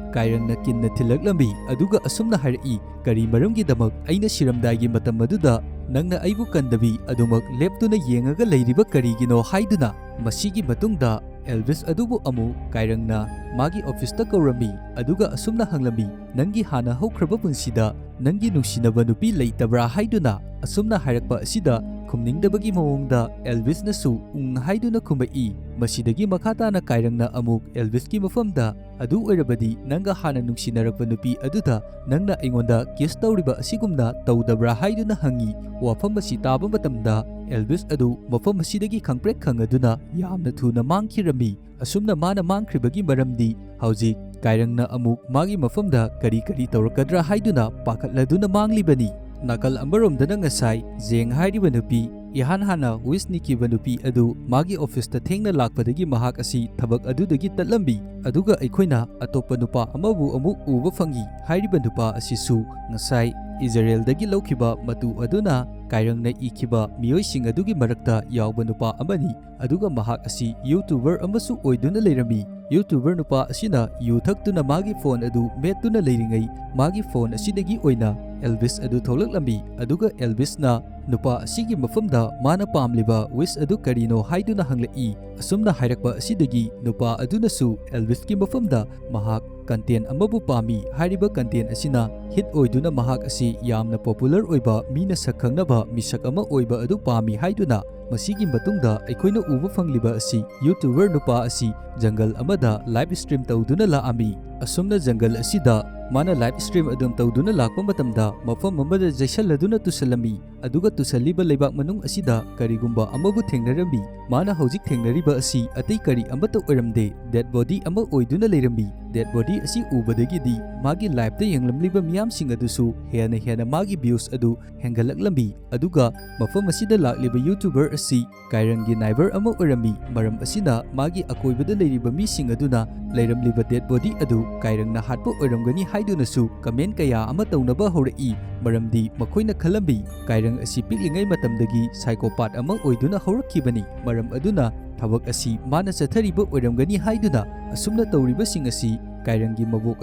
ꯀꯥꯏꯔꯪꯅ ꯀꯤꯟꯅ ꯊꯤꯜꯂꯛꯂꯝꯃꯤ꯫ ꯑꯗꯨꯒ ꯑꯁꯨꯝꯅ ꯍꯥꯏꯔꯛꯏ, "ꯀꯔꯤ ꯃꯔꯝꯒꯤꯗꯃꯛ ꯑꯩꯅ ꯁꯤꯔꯝꯗꯥꯏꯒꯤ ꯃꯇꯝ ꯑꯗꯨꯗ ꯅꯪꯅ ꯑꯩꯕꯨ ꯀꯟꯗꯕꯤ ꯑꯗꯨꯃꯛ ꯂꯦꯞꯇꯨꯅ ꯌꯦꯡꯉꯒ ꯂꯩꯔꯤꯕ ꯀꯔꯤꯒꯤꯅꯣ?" ꯍꯥꯏꯗꯨꯅ꯫ ꯃꯁꯤꯒꯤ ꯃꯇꯨꯡꯗ ꯑꯦꯜꯚꯤꯁ ꯑꯗꯨꯕꯨ ꯑꯃꯨꯛ ꯀꯥꯏꯔꯪꯅ ꯃꯥꯒꯤ ꯑꯣꯐꯤꯁꯇ ꯀꯧꯔꯝꯃꯤ, ꯑꯗꯨꯒ ꯑꯁꯨꯝꯅ ꯍꯪꯂꯝꯃꯤ, "ꯅꯪꯒꯤ ꯍꯥꯟꯅ ꯍꯧꯈ꯭ꯔꯕ ꯄꯨꯟꯁꯤꯗ ꯅꯪꯒꯤ ꯅꯨꯡꯁꯤꯅꯕ ꯅꯨꯄꯤ ꯂꯩꯇꯕ꯭ꯔꯥ?" ꯍꯥꯏꯗꯨꯅ꯫ ꯑꯁꯨꯝꯅ ꯍꯥꯏꯔꯛꯄ ꯑꯁꯤꯗ ꯈꯨꯝꯅꯤꯡꯗꯕꯒꯤ ꯃꯑꯣꯡꯗ ꯑꯦꯜꯚꯤꯁꯅꯁꯨ "ꯎꯪ" ꯍꯥꯏꯗꯨꯅ ꯈꯨꯝꯃꯛꯏ꯫ ꯃꯁꯤꯗꯒꯤ ꯃꯈꯥ ꯇꯥꯅ ꯀꯥꯏꯔꯪꯅ ꯑꯃꯨꯛ ꯑꯦꯜꯚꯤꯁꯀꯤ ꯃꯐꯝꯗ, "ꯑꯗꯨ ꯑꯣꯏꯔꯕꯗꯤ ꯅꯪꯒ ꯍꯥꯟꯅ ꯅꯨꯡꯁꯤꯅꯔꯛꯄ ꯅꯨꯄꯤ ꯑꯗꯨꯗ ꯅꯪꯅ ꯑꯩꯉꯣꯟꯗ ꯀꯤꯁ ꯇꯧꯔꯤꯕ ꯑꯁꯤꯒꯨꯝꯅ ꯇꯧꯗꯕ꯭ꯔꯥ?" ꯍꯥꯏꯗꯨꯅ ꯍꯪꯉꯤ꯫ ꯋꯥꯐꯝ ꯑꯁꯤ ꯇꯥꯕ ꯃꯇꯝꯗ ꯑꯦꯜꯚꯤꯁ ꯑꯗꯨ ꯃꯐꯝ ꯑꯁꯤꯗꯒꯤ ꯈꯪꯄ꯭ꯔꯦꯛ ꯈꯪꯉꯗꯨꯅ ꯌꯥꯝꯅ ꯊꯨꯅ ꯃꯥꯡꯈꯤꯔꯝꯃꯤ꯫ ꯑꯁꯨꯝꯅ ꯃꯥꯅ ꯃꯥꯡꯈ꯭ꯔꯤꯕꯒꯤ ꯃꯔꯝꯗꯤ ꯍꯧꯖꯤꯛ ꯀꯥꯏꯔꯪꯅ ꯑꯃꯨꯛ ꯃꯥꯒꯤ ꯃꯐꯝꯗ ꯀꯔꯤ ꯀꯔꯤ ꯇꯧꯔꯛꯀꯗ꯭ꯔꯥ ꯍꯥꯏꯗꯨꯅ ꯄꯥꯈꯠꯂꯗꯨꯅ ꯃꯥꯡꯂꯤꯕꯅꯤ꯫ ꯅꯥꯀꯜ ꯑꯃꯔꯣꯝꯗꯅ ꯉꯁꯥꯏ ꯖꯦꯡ ꯍꯥꯏꯔꯤꯕ ꯅꯨꯄꯤ ꯏꯍꯥꯟ ꯍꯥꯟꯅ ꯋꯤꯁ ꯅꯤꯈꯤꯕ ꯅꯨꯄꯤ ꯑꯗꯨ ꯃꯥꯒꯤ ꯑꯣꯐꯤꯁꯇ ꯊꯦꯡꯅ ꯂꯥꯛꯄꯗꯒꯤ ꯃꯍꯥꯛ ꯑꯁꯤ ꯊꯕꯛ ꯑꯗꯨꯗꯒꯤ ꯇꯠꯂꯝꯃꯤ, ꯑꯗꯨꯒ ꯑꯩꯈꯣꯏꯅ ꯑꯇꯣꯞꯄ ꯅꯨꯄꯥ ꯑꯃꯕꯨ ꯑꯃꯨꯛ ꯎꯕ ꯐꯪꯏ꯫ ꯍꯥꯏꯔꯤꯕ ꯅꯨꯄꯥ ꯑꯁꯤꯁꯨ ꯉꯁꯥꯏ ꯏꯖꯔꯦꯜꯗꯒꯤ ꯂꯧꯈꯤꯕ ꯃꯇꯨ ꯑꯗꯨꯅ ꯀꯥꯏꯔꯪꯅ ꯏꯈꯤꯕ ꯃꯤꯑꯣꯏꯁꯤꯡ ꯑꯗꯨꯒꯤ ꯃꯔꯛꯇ ꯌꯥꯎꯕ ꯅꯨꯄꯥ ꯑꯃꯅꯤ꯫ ꯑꯗꯨꯒ ꯃꯍꯥꯛ ꯑꯁꯤ YouTuber ꯑꯃꯁꯨ ꯑꯣꯏꯗꯨꯅ ꯂꯩꯔꯝꯃꯤ꯫ YouTuber ꯅꯨꯄꯥ ꯑꯁꯤꯅ ꯌꯨ ꯊꯛꯇꯨꯅ ꯃꯥꯒꯤ ꯐꯣꯟ ꯑꯗꯨ ꯃꯦꯠꯇꯨꯅ ꯂꯩꯔꯤꯉꯩ, ꯃꯥꯒꯤ ꯐꯣꯟ ꯑꯁꯤꯗꯒꯤ ꯑꯣꯏꯅ ꯑꯦꯜꯚꯤꯁ ꯑꯗꯨ ꯊꯣꯛꯂꯛꯂꯝꯃꯤ, ꯑꯗꯨꯒ ꯑꯦꯜꯚꯤꯁꯅ ꯅꯨꯄꯥ ꯑꯁꯤꯒꯤ ꯃꯐꯝꯗ ꯃꯥꯅ ꯄꯥꯝꯂꯤꯕ ꯋꯤꯁ ꯑꯗꯨ ꯀꯔꯤꯅꯣ ꯍꯥꯏꯗꯨꯅ ꯍꯪꯂꯛꯏ꯫ ꯑꯁꯨꯝꯅ ꯍꯥꯏꯔꯛꯄ ꯑꯁꯤꯗꯒꯤ ꯅꯨꯄꯥ ꯑꯗꯨꯅꯁꯨ ꯑꯦꯜꯚꯤꯁꯀꯤ ꯃꯐꯝꯗ ꯃꯍꯥꯛ ꯀꯟꯇꯦꯟ ꯑꯃꯕꯨ ꯄꯥꯝꯃꯤ, ꯍꯥꯏꯔꯤꯕ ꯀꯟꯇꯦꯟ ꯑꯁꯤꯅ ꯍꯤꯠ ꯑꯣꯏꯗꯨꯅ ꯃꯍꯥꯛ ꯑꯁꯤ ꯌꯥꯝꯅ ꯄꯣꯄꯨꯂꯔ ꯑꯣꯏꯕ, ꯃꯤꯅ ꯁꯛ ꯈꯪꯅꯕ ꯃꯤꯁꯛ ꯑꯃ ꯑꯣꯏꯕ ꯑꯗꯨ ꯄꯥꯝꯃꯤ ꯍꯥꯏꯗꯨꯅ꯫ ꯃꯁꯤꯒꯤ ꯃꯇꯨꯡꯗ ꯑꯩꯈꯣꯏꯅ ꯎꯕ ꯐꯪꯂꯤꯕ ꯑꯁꯤ YouTuber ꯅꯨꯄꯥ ꯑꯁꯤ ꯖꯪꯒꯜ ꯑꯃꯗ ꯂꯥꯏꯚ ꯁ꯭ꯇ꯭ꯔꯤꯝ ꯇꯧꯗꯨꯅ ꯂꯥꯛꯑꯝꯃꯤ꯫ ꯑꯁꯨꯝꯅ ꯖꯪꯒꯜ ꯑꯁꯤꯗ ꯃꯥꯅ ꯂꯥꯏꯚ ꯁ꯭ꯇ꯭ꯔꯤꯝ ꯑꯗꯨꯝ ꯇꯧꯗꯨꯅ ꯂꯥꯛꯄ ꯃꯇꯝꯗ ꯃꯐꯝ ꯑꯃꯗ ꯆꯩꯁꯜꯂꯗꯨꯅ ꯇꯨꯁꯜꯂꯝꯃꯤ꯫ ꯑꯗꯨꯒ ꯇꯨꯁꯜꯂꯤꯕ ꯂꯩꯕꯥꯛ ꯃꯅꯨꯡ ꯑꯁꯤꯗ ꯀꯔꯤꯒꯨꯝꯕ ꯑꯃꯕꯨ ꯊꯦꯡꯅꯔꯝꯃꯤ꯫ ꯃꯥꯅ ꯍꯧꯖꯤꯛ ꯊꯦꯡꯅꯔꯤꯕ ꯑꯁꯤ ꯑꯇꯩ ꯀꯔꯤ ꯑꯃꯠꯇ ꯑꯣꯏꯔꯝꯗꯦ, ꯗꯦꯗ ꯕꯣꯗꯤ ꯑꯃ ꯑꯣꯏꯗꯨꯅ ꯂꯩꯔꯝꯃꯤ꯫ ꯗꯦꯗ ꯕꯣꯗꯤ ꯑꯁꯤ ꯎꯕꯗꯒꯤꯗꯤ ꯃꯥꯒꯤ ꯂꯥꯏꯚꯇ ꯌꯦꯡꯂꯝꯂꯤꯕ ꯃꯤꯌꯥꯝꯁꯤꯡ ꯑꯗꯨꯁꯨ ꯍꯦꯟꯅ ꯍꯦꯟꯅ ꯃꯥꯒꯤ ꯚ꯭ꯌꯨꯁ ꯑꯗꯨ ꯍꯦꯟꯒꯠꯂꯛꯂꯝꯃꯤ꯫ ꯑꯗꯨꯒ ꯃꯐꯝ ꯑꯁꯤꯗ ꯂꯥꯛꯂꯤꯕ YouTuber ꯑꯁꯤ ꯀꯥꯏꯔꯪꯒꯤ ꯅꯥꯏꯕꯔ ꯑꯃ ꯑꯣꯏꯔꯝꯃꯤ꯫ ꯃꯔꯝ ꯑꯁꯤꯅ ꯃꯥꯒꯤ ꯑꯀꯣꯏꯕꯗ ꯂꯩꯔꯤꯕ ꯃꯤꯁꯤꯡ ꯑꯗꯨꯅ ꯂꯩꯔꯝꯂꯤꯕ ꯗꯦꯗ ꯕꯣꯗꯤ ꯑꯗꯨ ꯀꯥꯏꯔꯪꯅ ꯍꯥꯠꯄ ꯑꯣꯏꯔꯝꯒꯅꯤ ꯍꯥꯏꯗꯨꯅꯁꯨ ꯀꯃꯦꯟ ꯀꯌꯥ ꯑꯃ ꯇꯧꯅꯕ ꯍꯧꯔꯛꯏ꯫ ꯃꯔꯝꯗꯤ ꯃꯈꯣꯏꯅ ꯈꯜꯂꯝꯃꯤ ꯀꯥꯏꯔꯪ ꯑꯁꯤ ꯄꯤꯛꯂꯤꯉꯩ ꯃꯇꯝꯗꯒꯤ ꯁꯥꯏꯀꯣꯄꯥꯠ ꯑꯃ ꯑꯣꯏꯗꯨꯅ ꯍꯧꯔꯛꯈꯤꯕꯅꯤ꯫ ꯃꯔꯝ ꯑꯗꯨꯅ ꯊꯕꯛ ꯑꯁꯤ ꯃꯥꯅ ꯆꯠꯊꯔꯤꯕ ꯑꯣꯏꯔꯝꯒꯅꯤ ꯍꯥꯏꯗꯨꯅ ꯑꯁꯨꯝꯅ ꯇꯧꯔꯤꯕꯁꯤꯡ ꯑꯁꯤ ꯀꯥꯏꯔꯪꯒꯤ ꯃꯕꯣꯛ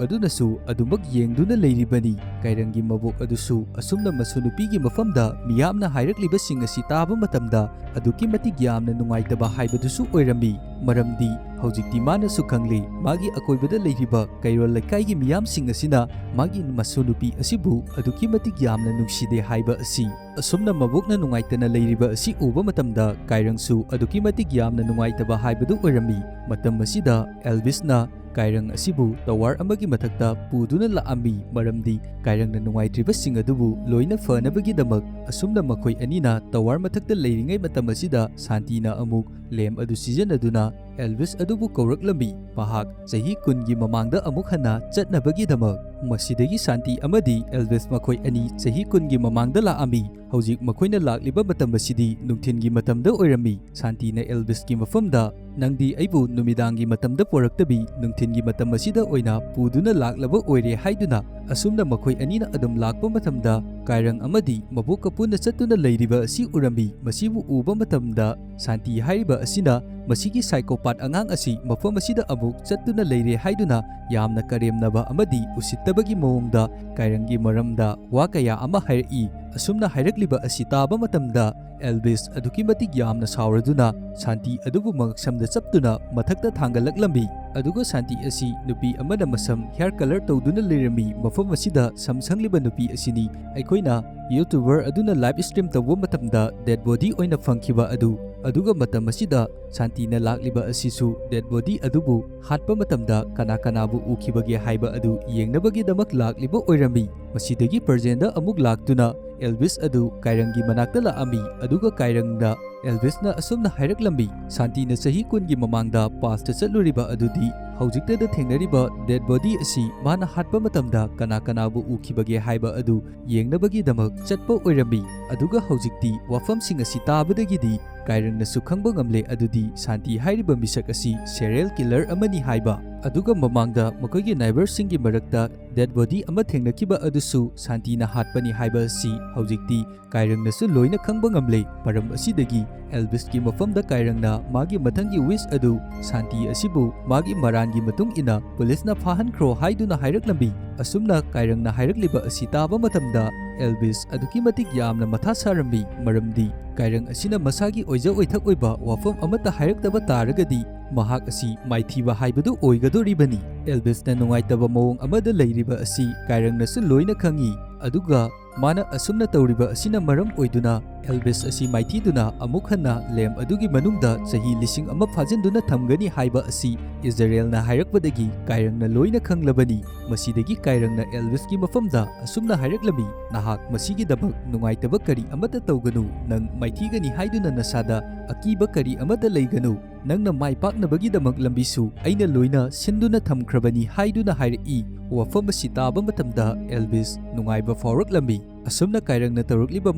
ꯑꯗꯨꯅꯁꯨ ꯑꯗꯨꯃꯛ ꯌꯦꯡꯗꯨꯅ ꯂꯩꯔꯤꯕꯅꯤ꯫ ꯀꯥꯏꯔꯪꯒꯤ ꯃꯕꯣꯛ ꯑꯗꯨꯁꯨ ꯑꯁꯨꯝꯅ ꯃꯁꯨ ꯅꯨꯄꯤꯒꯤ ꯃꯐꯝꯗ ꯃꯤꯌꯥꯝꯅ ꯍꯥꯏꯔꯛꯂꯤꯕꯁꯤꯡ ꯑꯁꯤ ꯇꯥꯕ ꯃꯇꯝꯗ ꯑꯗꯨꯛꯀꯤ ꯃꯇꯤꯛ ꯌꯥꯝꯅ ꯅꯨꯡꯉꯥꯏꯇꯕ ꯍꯥꯏꯕꯗꯨꯁꯨ ꯑꯣꯏꯔꯝꯃꯤ꯫ ꯃꯔꯝꯗꯤ ꯍꯧꯖꯤꯛꯇꯤ ꯃꯥꯅꯁꯨ ꯈꯪꯂꯦ, ꯃꯥꯒꯤ ꯑꯀꯣꯏꯕꯗ ꯂꯩꯔꯤꯕ ꯀꯩꯔꯣꯜ ꯂꯩꯀꯥꯏꯒꯤ ꯃꯤꯌꯥꯝꯁꯤꯡ ꯑꯁꯤꯅ ꯃꯥꯒꯤ ꯃꯁꯨ ꯅꯨꯄꯤ ꯑꯁꯤꯕꯨ ꯑꯗꯨꯛꯀꯤ ꯃꯇꯤꯛ ꯌꯥꯝꯅ ꯅꯨꯡꯁꯤꯗꯦ ꯍꯥꯏꯕ ꯑꯁꯤ꯫ ꯑꯁꯨꯝꯅ ꯃꯕꯣꯛꯅ ꯅꯨꯡꯉꯥꯏꯇꯅ ꯂꯩꯔꯤꯕ ꯑꯁꯤ ꯎꯕ ꯃꯇꯝꯗ ꯀꯥꯏꯔꯪꯁꯨ ꯑꯗꯨꯛꯀꯤ ꯃꯇꯤꯛ ꯌꯥꯝꯅ ꯅꯨꯡꯉꯥꯏꯇꯕ ꯍꯥꯏꯕꯗꯨ ꯑꯣꯏꯔꯝꯃꯤ꯫ ꯃꯇꯝ ꯑꯁꯤꯗ ꯑꯦꯜꯚꯤꯁꯅ ꯀꯥꯏꯔꯪ ꯑꯁꯤꯕꯨ ꯇꯋꯥꯔ ꯑꯃꯒꯤ ꯃꯊꯛꯇ ꯄꯨꯗꯨꯅ ꯂꯥꯛꯑꯝꯃꯤ, ꯃꯔꯝꯗꯤ ꯀꯥꯏꯔꯪꯅ ꯅꯨꯡꯉꯥꯏꯇ꯭ꯔꯤꯕꯁꯤꯡ ꯑꯗꯨꯕꯨ ꯂꯣꯏꯅ ꯐꯅꯕꯒꯤꯗꯃꯛ꯫ ꯑꯁꯨꯝꯅ ꯃꯈꯣꯏ ꯑꯅꯤꯅ ꯇꯋꯥꯔ ꯃꯊꯛꯇ ꯂꯩꯔꯤꯉꯩ ꯃꯇꯝ ꯑꯁꯤꯗ ꯁꯥꯟꯇꯤꯅ ꯑꯃꯨꯛ ꯂꯦꯝ ꯑꯗꯨ ꯁꯤꯖꯤꯟꯅꯗꯨꯅ ꯑꯦꯜꯚꯤꯁ ꯑꯗꯨꯕꯨ ꯀꯧꯔꯛꯂꯝꯃꯤ, ꯃꯍꯥꯛ ꯆꯍꯤ ꯀꯨꯟꯒꯤ ꯃꯃꯥꯡꯗ ꯑꯃꯨꯛ ꯍꯟꯅ ꯆꯠꯅꯕꯒꯤꯗꯃꯛ꯫ ꯃꯁꯤꯗꯒꯤ ꯁꯥꯟꯇꯤ ꯑꯃꯗꯤ ꯑꯦꯜꯚꯤꯁ ꯃꯈꯣꯏ ꯑꯅꯤ ꯆꯍꯤ ꯀꯨꯟꯒꯤ ꯃꯃꯥꯡꯗ ꯂꯥꯛꯑꯝꯃꯤ꯫ ꯍꯧꯖꯤꯛ ꯃꯈꯣꯏꯅ ꯂꯥꯛꯂꯤꯕ ꯃꯇꯝ ꯑꯁꯤꯗꯤ ꯅꯨꯡꯊꯤꯜꯒꯤ ꯃꯇꯝꯗ ꯑꯣꯏꯔꯝꯃꯤ꯫ ꯁꯥꯟꯇꯤꯅ ꯑꯦꯜꯚꯤꯁꯀꯤ ꯃꯐꯝꯗ, "ꯅꯪꯗꯤ ꯑꯩꯕꯨ ꯅꯨꯃꯤꯗꯥꯡꯒꯤ ꯃꯇꯝꯗ ꯄꯣꯔꯛꯇꯕꯤ, ꯅꯨꯡꯊꯤꯜꯒꯤ ꯃꯇꯝ ꯑꯁꯤꯗ ꯑꯣꯏꯅ ꯄꯨꯗꯨꯅ ꯂꯥꯛꯂꯕ ꯑꯣꯏꯔꯦ" ꯍꯥꯏꯗꯨꯅ꯫ ꯑꯁꯨꯝꯅ ꯃꯈꯣꯏ ꯑꯅꯤꯅ ꯑꯗꯨꯝ ꯂꯥꯛꯄ ꯃꯇꯝꯗ, ꯀꯥꯏꯔꯪ ꯑꯃꯗꯤ ꯃꯕꯣꯛꯀ ꯄꯨꯟꯅ ꯆꯠꯇꯨꯅ ꯂꯩꯔꯤꯕ ꯑꯁꯤ ꯎꯔꯝꯃꯤ꯫ ꯃꯁꯤꯕꯨ ꯎꯕ ꯃꯇꯝꯗ, ꯁꯥꯟꯇꯤ ꯍꯥꯏꯔꯤꯕ ꯑꯁꯤꯅ ꯃꯁꯤꯒꯤ psychopath ꯑꯉꯥꯡ ꯑꯁꯤ ꯃꯐꯝ ꯑꯁꯤꯗ ꯑꯃꯨꯛ ꯆꯠꯇꯨꯅ ꯂꯩꯔꯦ ꯍꯥꯏꯗꯨꯅ ꯌꯥꯝꯅ ꯀꯔꯦꯝꯅꯕ ꯑꯃꯗꯤ ꯎꯁꯤꯠꯇꯕꯒꯤ ꯃꯑꯣꯡꯗ ꯀꯥꯏꯔꯪꯒꯤ ꯃꯔꯝꯗ ꯋꯥ ꯀꯌꯥ ꯑꯃ ꯍꯥꯏꯔꯛꯏ꯫ ꯑꯁꯨꯝꯅ ꯍꯥꯏꯔꯛꯂꯤꯕ ꯑꯁꯤ ꯇꯥꯕ ꯃꯇꯝꯗ, ꯑꯦꯜꯚꯤꯁ ꯑꯗꯨꯛꯀꯤ ꯃꯇꯤꯛ ꯌꯥꯝꯅ ꯁꯥꯎꯔꯗꯨꯅ ꯁꯥꯟꯇꯤ ꯑꯗꯨꯕꯨ ꯃꯉꯛꯁꯝꯗ ꯆꯞꯇꯨꯅ ꯃꯊꯛꯇ ꯊꯥꯡꯒꯠꯂꯛꯂꯝꯃꯤ꯫ ꯑꯗꯨꯒ ꯁꯥꯟꯇꯤ ꯑꯁꯤ ꯅꯨꯄꯤ ꯑꯃꯅ ꯃꯁꯝ hair colour ꯇꯧꯗꯨꯅ ꯂꯩꯔꯝꯃꯤ꯫ ꯃꯐꯝ ꯑꯁꯤꯗ ꯁꯝ ꯁꯪꯂꯤꯕ ꯅꯨꯄꯤ ꯑꯁꯤꯅꯤ꯫ ꯑꯩꯈꯣꯏꯅ YouTuber ꯑꯗꯨꯅ live stream ꯇꯧꯕ ꯃꯇꯝꯗ dead body ꯑꯣꯏꯅ ꯐꯪꯈꯤꯕ ꯑꯗꯨ꯫ ꯑꯗꯨꯒ ꯃꯇꯝ ꯑꯁꯤꯗ ꯁꯥꯟꯇꯤꯅ ꯂꯥꯛꯂꯤꯕ ꯑꯁꯤꯁꯨ dead body ꯑꯗꯨꯕꯨ ꯍꯥꯠꯄ ꯃꯇꯝꯗ ꯀꯅꯥ ꯀꯅꯥꯕꯨ ꯎꯈꯤꯕꯒꯦ ꯍꯥꯏꯕ ꯑꯗꯨ ꯌꯦꯡꯅꯕꯒꯤꯗꯃꯛ ꯂꯥꯛꯂꯤꯕ ꯑꯣꯏꯔꯝꯃꯤ꯫ ꯃꯁꯤꯗꯒꯤ presentꯗ ꯑꯃꯨꯛ ꯂꯥꯛꯇꯨꯅ ꯑꯦꯜꯚꯤꯁ ꯑꯗꯨ ꯀꯥꯏꯔꯪꯒꯤ ꯃꯅꯥꯛꯇ ꯂꯥꯛꯑꯝꯃꯤ, ꯑꯗꯨꯒ ꯀꯥꯏꯔꯪꯅ ꯑꯦꯜꯚꯤꯁꯅ ꯑꯁꯨꯝꯅ ꯍꯥꯏꯔꯛꯂꯝꯃꯤ, "ꯁꯥꯟꯇꯤꯅ ꯆꯍꯤ ꯀꯨꯟꯒꯤ ꯃꯃꯥꯡꯗ pastꯇ ꯆꯠꯂꯨꯔꯤꯕ ꯑꯗꯨꯗꯤ ꯍꯧꯖꯤꯛꯇꯗ ꯊꯦꯡꯅꯔꯤꯕ dead body ꯑꯁꯤ ꯃꯥꯅ ꯍꯥꯠꯄ ꯃꯇꯝꯗ ꯀꯅꯥ ꯀꯅꯥꯕꯨ ꯎꯈꯤꯕꯒꯦ ꯍꯥꯏꯕ ꯑꯗꯨ ꯌꯦꯡꯅꯕꯒꯤꯗꯃꯛ ꯆꯠꯄ ꯑꯣꯏꯔꯝꯃꯤ꯫ ꯑꯗꯨꯒ ꯍꯧꯖꯤꯛꯇꯤ ꯋꯥꯐꯝꯁꯤꯡ ꯑꯁꯤ ꯇꯥꯕꯗꯒꯤꯗꯤ ꯀꯥꯏꯔꯪꯅꯁꯨ ꯈꯪꯕ ꯉꯝꯂꯦ ꯑꯗꯨꯗꯤ ꯁꯥꯟꯇꯤ ꯍꯥꯏꯔꯤꯕ ꯃꯤꯁꯛ ꯑꯁꯤ serial killer ꯑꯃꯅꯤ ꯍꯥꯏꯕ꯫ ꯑꯗꯨꯒ ꯃꯃꯥꯡꯗ ꯃꯈꯣꯏꯒꯤ neighbourꯁꯤꯡꯒꯤ ꯃꯔꯛꯇ dead body ꯑꯃ ꯊꯦꯡꯅꯈꯤꯕ ꯑꯗꯨꯁꯨ ꯁꯥꯟꯇꯤꯅ ꯍꯥꯠꯄꯅꯤ ꯍꯥꯏꯕ ꯑꯁꯤ ꯍꯧꯖꯤꯛꯇꯤ ꯀꯥꯏꯔꯪꯅꯁꯨ ꯂꯣꯏꯅ ꯈꯪꯕ ꯉꯝꯂꯦ꯫ ꯃꯔꯝ ꯑꯁꯤꯗꯒꯤ ꯑꯦꯜꯚꯤꯁꯀꯤ ꯃꯐꯝꯗ ꯀꯥꯏꯔꯪꯅ ꯃꯥꯒꯤ ꯃꯊꯪꯒꯤ wish ꯑꯗꯨ ꯁꯥꯟꯇꯤ ꯑꯁꯤꯕꯨ ꯃꯥꯒꯤ ꯃꯔꯥꯟꯒꯤ ꯃꯇꯨꯡ ꯏꯟꯅ ꯄꯨꯂꯤꯁꯅ ꯐꯥꯍꯟꯈ꯭ꯔꯣ ꯍꯥꯏꯗꯨꯅ ꯍꯥꯏꯔꯛꯂꯝꯃꯤ꯫ ꯑꯁꯨꯝꯅ ꯀꯥꯏꯔꯪꯅ ꯍꯥꯏꯔꯛꯂꯤꯕ ꯑꯁꯤ ꯇꯥꯕ ꯃꯇꯝꯗ ꯑꯦꯜꯚꯤꯁ ꯑꯗꯨꯛꯀꯤ ꯃꯇꯤꯛ ꯌꯥꯝꯅ ꯃꯊꯥ ꯁꯥꯔꯝꯃꯤ, ꯃꯔꯝꯗꯤ ꯀꯥꯏꯔꯪ ꯑꯁꯤꯅ ꯃꯁꯥꯒꯤ ꯑꯣꯏꯖ ꯑꯣꯏꯊꯛ ꯑꯣꯏꯕ ꯋꯥꯐꯝ ꯑꯃꯠꯇ ꯍꯥꯏꯔꯛꯇꯕ ꯇꯥꯔꯒꯗꯤ ꯃꯍꯥꯛ ꯑꯁꯤ ꯃꯥꯏꯊꯤꯕ ꯍꯥꯏꯕꯗꯨ ꯑꯣꯏꯒꯗꯣꯔꯤꯕꯅꯤ꯫ ꯑꯦꯜꯚꯤꯁꯅ ꯅꯨꯡꯉꯥꯏꯇꯕ ꯃꯑꯣꯡ ꯑꯃꯗ ꯂꯩꯔꯤꯕ ꯑꯁꯤ ꯀꯥꯏꯔꯪꯅꯁꯨ ꯂꯣꯏꯅ ꯈꯪꯏ, ꯑꯗꯨꯒ ꯃꯥꯅ ꯑꯁꯨꯝꯅ ꯇꯧꯔꯤꯕ ꯑꯁꯤꯅ ꯃꯔꯝ ꯑꯣꯏꯗꯨꯅ ꯑꯦꯜꯚꯤꯁ ꯑꯁꯤ ꯃꯥꯏꯊꯤꯗꯨꯅ ꯑꯃꯨꯛ ꯍꯟꯅ ꯂꯦꯝ ꯑꯗꯨꯒꯤ ꯃꯅꯨꯡꯗ ꯆꯍꯤ ꯂꯤꯁꯤꯡ ꯑꯃ ꯐꯥꯖꯤꯟꯗꯨꯅ ꯊꯝꯒꯅꯤ ꯍꯥꯏꯕ ꯑꯁꯤ ꯏꯖꯔꯦꯜꯅ ꯍꯥꯏꯔꯛꯄꯗꯒꯤ ꯀꯥꯏꯔꯪꯅ ꯂꯣꯏꯅ ꯈꯪꯂꯕꯅꯤ꯫ ꯃꯁꯤꯗꯒꯤ ꯀꯥꯏꯔꯪꯅ ꯑꯦꯜꯚꯤꯁꯀꯤ ꯃꯐꯝꯗ ꯑꯁꯨꯝꯅ ꯍꯥꯏꯔꯛꯂꯝꯃꯤ, "ꯅꯍꯥꯛ ꯃꯁꯤꯒꯤꯗꯃꯛ ꯅꯨꯡꯉꯥꯏꯇꯕ ꯀꯔꯤ ꯑꯃꯠꯇ ꯇꯧꯒꯅꯨ꯫ ꯅꯪ ꯃꯥꯏꯊꯤꯒꯅꯤ ꯍꯥꯏꯗꯨꯅ ꯅꯁꯥꯗ ꯑꯀꯤꯕ ꯀꯔꯤ ꯑꯃꯠꯇ ꯂꯩꯒꯅꯨ꯫ ꯅꯪꯅ ꯃꯥꯏ ꯄꯥꯛꯅꯕꯒꯤꯗꯃꯛ ꯂꯝꯕꯤꯁꯨ ꯑꯩꯅ ꯂꯣꯏꯅ ꯁꯤꯟꯗꯨꯅ ꯊꯝꯈ꯭ꯔꯕꯅꯤ" ꯍꯥꯏꯗꯨꯅ ꯍꯥꯏꯔꯛꯏ꯫ ꯋꯥꯐꯝ ꯑꯁꯤ ꯇꯥꯕ ꯃꯇꯝꯗ ꯑꯦꯜꯕꯤꯁ ꯅꯨꯡꯉꯥꯏꯕ ꯐꯥꯎꯔꯛꯂꯝꯃꯤ꯫ ꯑꯁꯨꯝꯅ ꯀꯥꯏꯔꯪꯅ ꯇꯧꯔꯛꯂꯤꯕ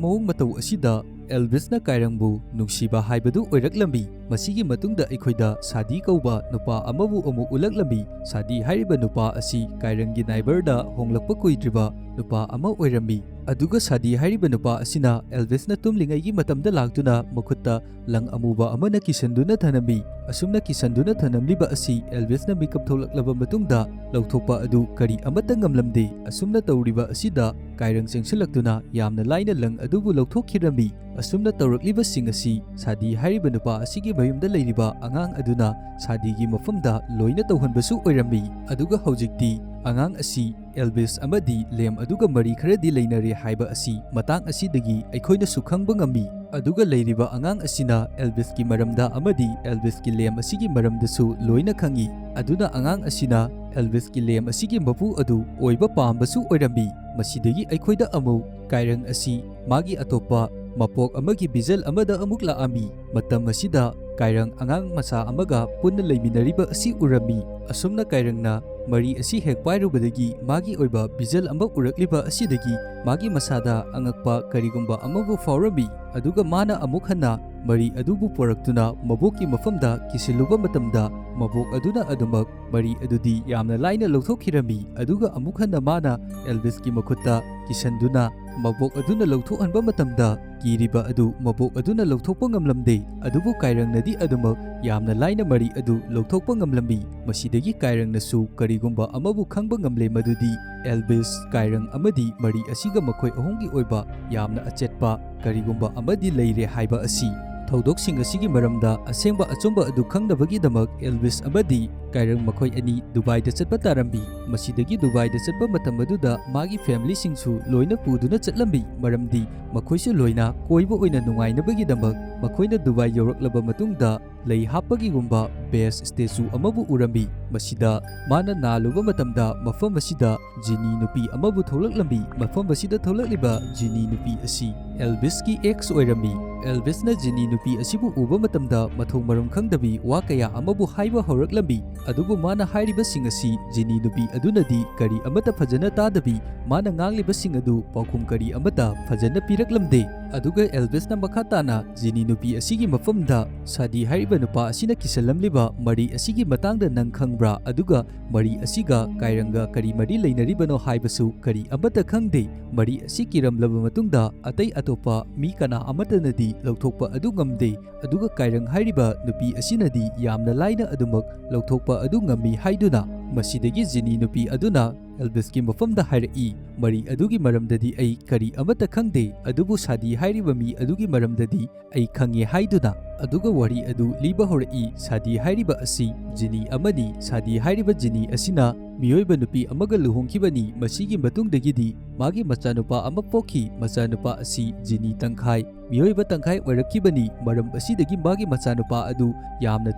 ꯃꯑꯣꯡ ꯃꯇꯧ ꯑꯁꯤꯗ ꯑꯦꯜꯕꯤꯁꯅ ꯀꯥꯏꯔꯪꯕꯨ ꯅꯨꯡꯁꯤꯕ ꯍꯥꯏꯕꯗꯨ ꯑꯣꯏꯔꯛꯂꯝꯃꯤ꯫ ꯃꯁꯤꯒꯤ ꯃꯇꯨꯡꯗ ꯑꯩꯈꯣꯏꯗ ꯁꯥꯗꯤ ꯀꯧꯕ ꯅꯨꯄꯥ ꯑꯃꯕꯨ ꯑꯃꯨꯛ ꯎꯠꯂꯛꯂꯝꯃꯤ꯫ ꯁꯥꯗꯤ ꯍꯥꯏꯔꯤꯕ ꯅꯨꯄꯥ ꯑꯁꯤ ꯀꯥꯏꯔꯪꯒꯤ ꯅꯥꯏꯕꯔꯗ ꯍꯣꯡꯂꯛꯄ ꯀꯨꯏꯗ꯭ꯔꯤꯕ ꯅꯨꯄꯥ ꯑꯃ ꯑꯣꯏꯔꯝꯃꯤ꯫ ꯑꯗꯨꯒ ꯁꯥꯗꯤ ꯍꯥꯏꯔꯤꯕ ꯅꯨꯄꯥ ꯑꯁꯤꯅ ꯑꯦꯜꯕꯤꯁꯅ ꯇꯨꯝꯂꯤꯉꯩꯒꯤ ꯃꯇꯝꯗ ꯂꯥꯛꯇꯨꯅ ꯃꯈꯨꯠꯇ ꯂꯪ ꯑꯃꯨꯕ ꯑꯃꯅ ꯀꯤꯁꯟꯗꯨꯅ ꯊꯅꯝꯃꯤ꯫ ꯑꯁꯨꯝꯅ ꯀꯤꯁꯟꯗꯨꯅ ꯊꯅꯝꯂꯤꯕ ꯑꯁꯤ ꯑꯦꯜꯕꯤꯁꯅ ꯃꯤꯀꯞ ꯊꯣꯛꯂꯛꯂꯕ ꯃꯇꯨꯡꯗ ꯂꯧꯊꯣꯛꯄ ꯑꯗꯨ ꯀꯔꯤ ꯑꯃꯠꯇ ꯉꯝꯂꯝꯗꯦ꯫ ꯑꯁꯨꯝꯅ ꯇꯧꯔꯤꯕ ꯑꯁꯤꯗ ꯀꯥꯏꯔꯪ ꯆꯪꯁꯤꯜꯂꯛꯇꯨꯅ ꯌꯥꯝꯅ ꯂꯥꯏꯅ ꯂꯪ ꯑꯗꯨꯕꯨ ꯂꯧꯊꯣꯛꯈꯤꯔꯝꯃꯤ꯫ ꯑꯁꯨꯝꯅ ꯇꯧꯔꯛꯂꯤꯕꯁꯤꯡ ꯑꯁꯤ ꯁꯥꯗꯤ ꯍꯥꯏꯔꯤꯕ ꯅꯨꯄꯥ ꯑꯁꯤꯒꯤ ꯃꯌꯨꯝꯗ ꯂꯩꯔꯤꯕ ꯑꯉꯥꯡ ꯑꯗꯨꯅ ꯁꯥꯗꯤꯒꯤ ꯃꯐꯝꯗ ꯂꯣꯏꯅ ꯇꯧꯍꯟꯕꯁꯨ ꯑꯣꯏꯔꯝꯃꯤ꯫ ꯑꯗꯨꯒ ꯍꯧꯖꯤꯛꯇꯤ ꯑꯉꯥꯡ ꯑꯁꯤ ꯑꯦꯜꯕꯤꯁ ꯑꯃꯗꯤ ꯂꯦꯝ ꯑꯗꯨꯒ ꯃꯔꯤ ꯈꯔꯗꯤ ꯂꯩꯅꯔꯦ ꯍꯥꯏꯕ ꯑꯁꯤ ꯃꯇꯥꯡ ꯑꯁꯤꯗꯒꯤ ꯑꯩꯈꯣꯏꯅꯁꯨ ꯈꯪꯕ ꯉꯝꯃꯤ꯫ ꯑꯗꯨꯒ ꯂꯩꯔꯤꯕ ꯑꯉꯥꯡ ꯑꯁꯤꯅ ꯑꯦꯜꯕꯤꯁꯀꯤ ꯃꯔꯝꯗ ꯑꯃꯗꯤ ꯑꯦꯜꯕꯤꯁꯀꯤ ꯂꯦꯝ ꯑꯁꯤꯒꯤ ꯃꯔꯝꯗꯁꯨ ꯂꯣꯏꯅ ꯈꯪꯏ꯫ ꯑꯗꯨꯅ ꯑꯉꯥꯡ ꯑꯁꯤꯅ ꯑꯦꯜꯕꯤꯁꯀꯤ ꯂꯦꯝ ꯑꯁꯤꯒꯤ ꯃꯄꯨ ꯑꯗꯨ ꯑꯣꯏꯕ ꯄꯥꯝꯕꯁꯨ ꯑꯣꯏꯔꯝꯃꯤ꯫ ꯃꯁꯤꯗꯒꯤ ꯑꯩꯈꯣꯏꯗ ꯑꯃꯨꯛ ꯀꯥꯏꯔꯪ ꯑꯁꯤ ꯃꯥꯒꯤ ꯑꯇꯣꯞꯄ ꯃꯄꯣꯛ ꯑꯃꯒꯤ ꯚꯤꯖꯟ ꯑꯃꯗ ꯑꯃꯨꯛ ꯂꯥꯛꯑꯝꯃꯤ꯫ ꯃꯇꯝ ꯑꯁꯤꯗ ꯀꯥꯏꯔꯪ ꯑꯉꯥꯡ ꯃꯆꯥ ꯑꯃꯒ ꯄꯨꯟꯅ ꯂꯩꯃꯤꯟꯅꯔꯤꯕ ꯑꯁꯤ ꯎꯔꯝꯃꯤ꯫ ꯑꯁꯨꯝꯅ ꯀꯥꯏꯔꯪꯅ ꯃꯔꯤ ꯑꯁꯤ ꯍꯦꯛ ꯄꯥꯏꯔꯨꯕꯗꯒꯤ ꯃꯥꯒꯤ ꯑꯣꯏꯕ ꯚꯤꯖꯟ ꯑꯃ ꯎꯔꯛꯂꯤꯕ ꯑꯁꯤꯗꯒꯤ ꯃꯥꯒꯤ ꯃꯁꯥꯗ ꯑꯉꯛꯄ ꯀꯔꯤꯒꯨꯝꯕ ꯑꯃꯕꯨ ꯐꯥꯎꯔꯝꯃꯤ꯫ ꯑꯗꯨꯒ ꯃꯥꯅ ꯑꯃꯨꯛ ꯍꯟꯅ ꯃꯔꯤ ꯑꯗꯨꯕꯨ ꯄꯨꯔꯛꯇꯨꯅ ꯃꯕꯣꯛꯀꯤ ꯃꯐꯝꯗ ꯀꯤꯁꯤꯜꯂꯨꯕ ꯃꯇꯝꯗ ꯃꯕꯣꯛ ꯑꯗꯨꯅ ꯑꯗꯨꯃꯛ ꯃꯔꯤ ꯑꯗꯨꯗꯤ ꯌꯥꯝꯅ ꯂꯥꯏꯅ ꯂꯧꯊꯣꯛꯈꯤꯔꯝꯃꯤ꯫ ꯑꯗꯨꯒ ꯑꯃꯨꯛ ꯍꯟꯅ ꯃꯥꯅ ꯑꯦꯜꯕꯤꯁꯀꯤ ꯃꯈꯨꯠꯇ ꯀꯤꯁꯟꯗꯨꯅ ꯃꯕꯣꯛ ꯑꯗꯨꯅ ꯂꯧꯊꯣꯛꯍꯟꯕ ꯃꯇꯝꯗ ꯀꯤꯔꯤꯕ ꯑꯗꯨ ꯃꯕꯣꯛ ꯑꯗꯨꯅ ꯂꯧꯊꯣꯛꯄ ꯉꯝꯂꯝꯗꯦ꯫ ꯑꯗꯨꯕꯨ ꯀꯥꯏꯔꯪꯅꯗꯤ ꯑꯗꯨꯃꯛ ꯌꯥꯝꯅ ꯂꯥꯏꯅ ꯃꯔꯤ ꯑꯗꯨ ꯂꯧꯊꯣꯛꯄ ꯉꯝꯂꯝꯃꯤ꯫ ꯃꯁꯤꯗꯒꯤ ꯀꯥꯏꯔꯪꯅꯁꯨ ꯀꯔꯤꯒꯨꯝꯕ ꯑꯃꯕꯨ ꯈꯪꯕ ꯉꯝꯂꯦ, ꯃꯗꯨꯗꯤ ꯑꯦꯜꯕꯤꯁ, ꯀꯥꯏꯔꯪ ꯑꯃꯗꯤ ꯃꯔꯤ ꯑꯁꯤꯒ ꯃꯈꯣꯏ ꯑꯍꯨꯝꯒꯤ ꯑꯣꯏꯕ ꯌꯥꯝꯅ ꯑꯆꯦꯠꯄ ꯀꯔꯤꯒꯨꯝꯕ ꯑꯃꯗꯤ ꯂꯩꯔꯦ ꯍꯥꯏꯕ ꯑꯁꯤ꯫ ꯊꯧꯗꯣꯛꯁꯤꯡ ꯑꯁꯤꯒꯤ ꯃꯔꯝꯗ ꯑꯁꯦꯡꯕ ꯑꯆꯨꯝꯕ ꯑꯗꯨ ꯈꯪꯅꯕꯒꯤꯗꯃꯛ ꯑꯦꯜꯕꯤꯁ ꯑꯃꯗꯤ ꯀꯥꯏꯔꯪ ꯃꯈꯣꯏ ꯑꯅꯤ ꯗꯨꯕꯥꯏꯗ ꯆꯠꯄ ꯇꯥꯔꯝꯃꯤ꯫ ꯃꯁꯤꯗꯒꯤ ꯗꯨꯕꯥꯏꯗ ꯆꯠꯄ ꯃꯇꯝ ꯑꯗꯨꯗ ꯃꯥꯒꯤ ꯐꯦꯃꯤꯂꯤꯁꯤꯡꯁꯨ ꯂꯣꯏꯅ ꯄꯨꯗꯨꯅ ꯆꯠꯂꯝꯃꯤ, ꯃꯔꯝꯗꯤ ꯃꯈꯣꯏꯁꯨ ꯂꯣꯏꯅ ꯀꯣꯏꯕ ꯑꯣꯏꯅ ꯅꯨꯡꯉꯥꯏꯅꯕꯒꯤꯗꯃꯛ꯫ ꯃꯈꯣꯏꯅ ꯗꯨꯕꯥꯏ ꯌꯧꯔꯛꯂꯕ ꯃꯇꯨꯡꯗ ꯂꯩ ꯍꯥꯞꯄꯒꯤꯒꯨꯝꯕ ꯕꯦꯁ ꯁ꯭ꯇꯦꯆꯨ ꯑꯃꯕꯨ ꯎꯔꯝꯃꯤ꯫ ꯃꯁꯤꯗ ꯃꯥꯅ ꯅꯥꯜꯂꯨꯕ ꯃꯇꯝꯗ ꯃꯐꯝ ꯑꯁꯤꯗ ꯖꯤꯅꯤ ꯅꯨꯄꯤ ꯑꯃꯕꯨ ꯊꯣꯛꯂꯛꯂꯝꯃꯤ꯫ ꯃꯐꯝ ꯑꯁꯤꯗ ꯊꯣꯛꯂꯛꯂꯤꯕ ꯖꯤꯅꯤ ꯅꯨꯄꯤ ꯑꯁꯤ ꯑꯦꯜꯕꯤꯁꯀꯤ ꯑꯦꯛꯁ ꯑꯣꯏꯔꯝꯃꯤ꯫ ꯑꯦꯜꯚꯤꯁꯅ ꯖꯤꯅꯤ ꯅꯨꯄꯤ ꯑꯁꯤꯕꯨ ꯎꯕ ꯃꯇꯝꯗ ꯃꯊꯣꯡ ꯃꯔꯝ ꯈꯪꯗꯕꯤ ꯋꯥ ꯀꯌꯥ ꯑꯃꯕꯨ ꯍꯥꯏꯕ ꯍꯧꯔꯛꯂꯝꯃꯤ꯫ ꯑꯗꯨꯕꯨ ꯃꯥꯅ ꯍꯥꯏꯔꯤꯕꯁꯤꯡ ꯑꯁꯤ ꯖꯤꯅꯤ ꯅꯨꯄꯤ ꯑꯗꯨꯅꯗꯤ ꯀꯔꯤ ꯑꯃꯠꯇ ꯐꯖꯅ ꯇꯥꯗꯕꯤ, ꯃꯥꯅ ꯉꯥꯡꯂꯤꯕꯁꯤꯡ ꯑꯗꯨ ꯄꯥꯎꯈꯨꯝ ꯀꯔꯤ ꯑꯃꯠꯇ ꯐꯖꯅ ꯄꯤꯔꯛꯂꯝꯗꯦ꯫ ꯑꯗꯨꯒ ꯑꯦꯜꯚꯤꯁꯅ ꯃꯈꯥ ꯇꯥꯅ ꯖꯤꯅꯤ ꯅꯨꯄꯤ ꯑꯁꯤꯒꯤ ꯃꯐꯝꯗ ꯁꯥꯗꯤ ꯍꯥꯏꯔꯤꯕ ꯅꯨꯄꯥ ꯑꯁꯤꯅ ꯀꯤꯁꯜꯂꯝꯂꯤꯕ ꯃꯔꯤ ꯑꯁꯤꯒꯤ ꯃꯇꯥꯡꯗ ꯅꯪ ꯈꯪꯕ꯭ꯔꯥ? ꯑꯗꯨꯒ ꯃꯔꯤ ꯑꯁꯤꯒ ꯀꯥꯏꯔꯪꯒ ꯀꯔꯤ ꯃꯔꯤ ꯂꯩꯅꯔꯤꯕꯅꯣ ꯍꯥꯏꯕꯁꯨ ꯀꯔꯤ ꯑꯃꯠꯇ ꯈꯪꯗꯦ꯫ ꯃꯔꯤ ꯑꯁꯤ ꯀꯤꯔꯝꯂꯕ ꯃꯇꯨꯡꯗ ꯑꯇꯩ ꯑꯇꯣꯞꯄ ꯃꯤ ꯀꯅꯥ ꯑꯃꯠꯇꯅꯗꯤ ꯂꯧꯊꯣꯛꯄ ꯑꯗꯨ ꯉꯝꯗꯦ꯫ ꯑꯗꯨꯒ ꯀꯥꯏꯔꯪ ꯍꯥꯏꯔꯤꯕ ꯅꯨꯄꯤ ꯑꯁꯤꯅꯗꯤ ꯌꯥꯝꯅ ꯂꯥꯏꯅ ꯑꯗꯨꯃꯛ ꯂꯧꯊꯣꯛꯄ ꯑꯗꯨ ꯉꯝꯃꯤ ꯍꯥꯏꯗꯨꯅ꯫ ꯃꯁꯤꯗꯒꯤ ꯖꯤꯅꯤ ꯅꯨꯄꯤ ꯑꯗꯨꯅ ꯑꯦꯜꯚꯤꯁꯀꯤ ꯃꯐꯝꯗ ꯍꯥꯏꯔꯛꯏ, "ꯃꯔꯤ ꯑꯗꯨꯒꯤ ꯃꯔꯝꯗꯗꯤ ꯑꯩ ꯀꯔꯤ ꯑꯃꯠꯇ ꯈꯪꯗꯦ, ꯑꯗꯨꯕꯨ ꯁꯥꯗꯤ ꯍꯥꯏꯔꯤꯕ ꯃꯤ ꯑꯗꯨꯒꯤ ꯃꯔꯝꯗꯗꯤ ꯑꯩ ꯈꯪꯉꯦ" ꯍꯥꯏꯗꯨꯅ꯫ ꯑꯗꯨꯒ ꯋꯥꯔꯤ ꯑꯗꯨ ꯂꯤꯕ ꯍꯧꯔꯛꯏ꯫ ꯁꯥꯗꯤ ꯍꯥꯏꯔꯤꯕ ꯑꯁꯤ ꯖꯤꯅꯤ ꯑꯃꯅꯤ꯫ ꯁꯥꯗꯤ ꯍꯥꯏꯔꯤꯕ ꯖꯤꯅꯤ ꯑꯁꯤꯅ ꯃꯤꯑꯣꯏꯕ ꯅꯨꯄꯤ ꯑꯃꯒ ꯂꯨꯍꯣꯡꯈꯤꯕꯅꯤ꯫ ꯃꯁꯤꯒꯤ ꯃꯇꯨꯡꯗꯒꯤꯗꯤ ꯃꯥꯒꯤ ꯃꯆꯥꯅꯨꯄꯥ ꯑꯃ ꯄꯣꯛꯈꯤ꯫ ꯃꯆꯥꯅꯨꯄꯥ ꯑꯁꯤ ꯖꯤꯅꯤ ꯇꯪꯈꯥꯏ, ꯃꯤꯑꯣꯏꯕ ꯇꯪꯈꯥꯏ ꯑꯣꯏꯔꯛꯈꯤꯕꯅꯤ꯫ ꯃꯔꯝ ꯑꯁꯤꯗꯒꯤ ꯃꯥꯒꯤ ꯃꯆꯥꯅꯨꯄꯥ ꯑꯗꯨ ꯌꯥꯝꯅ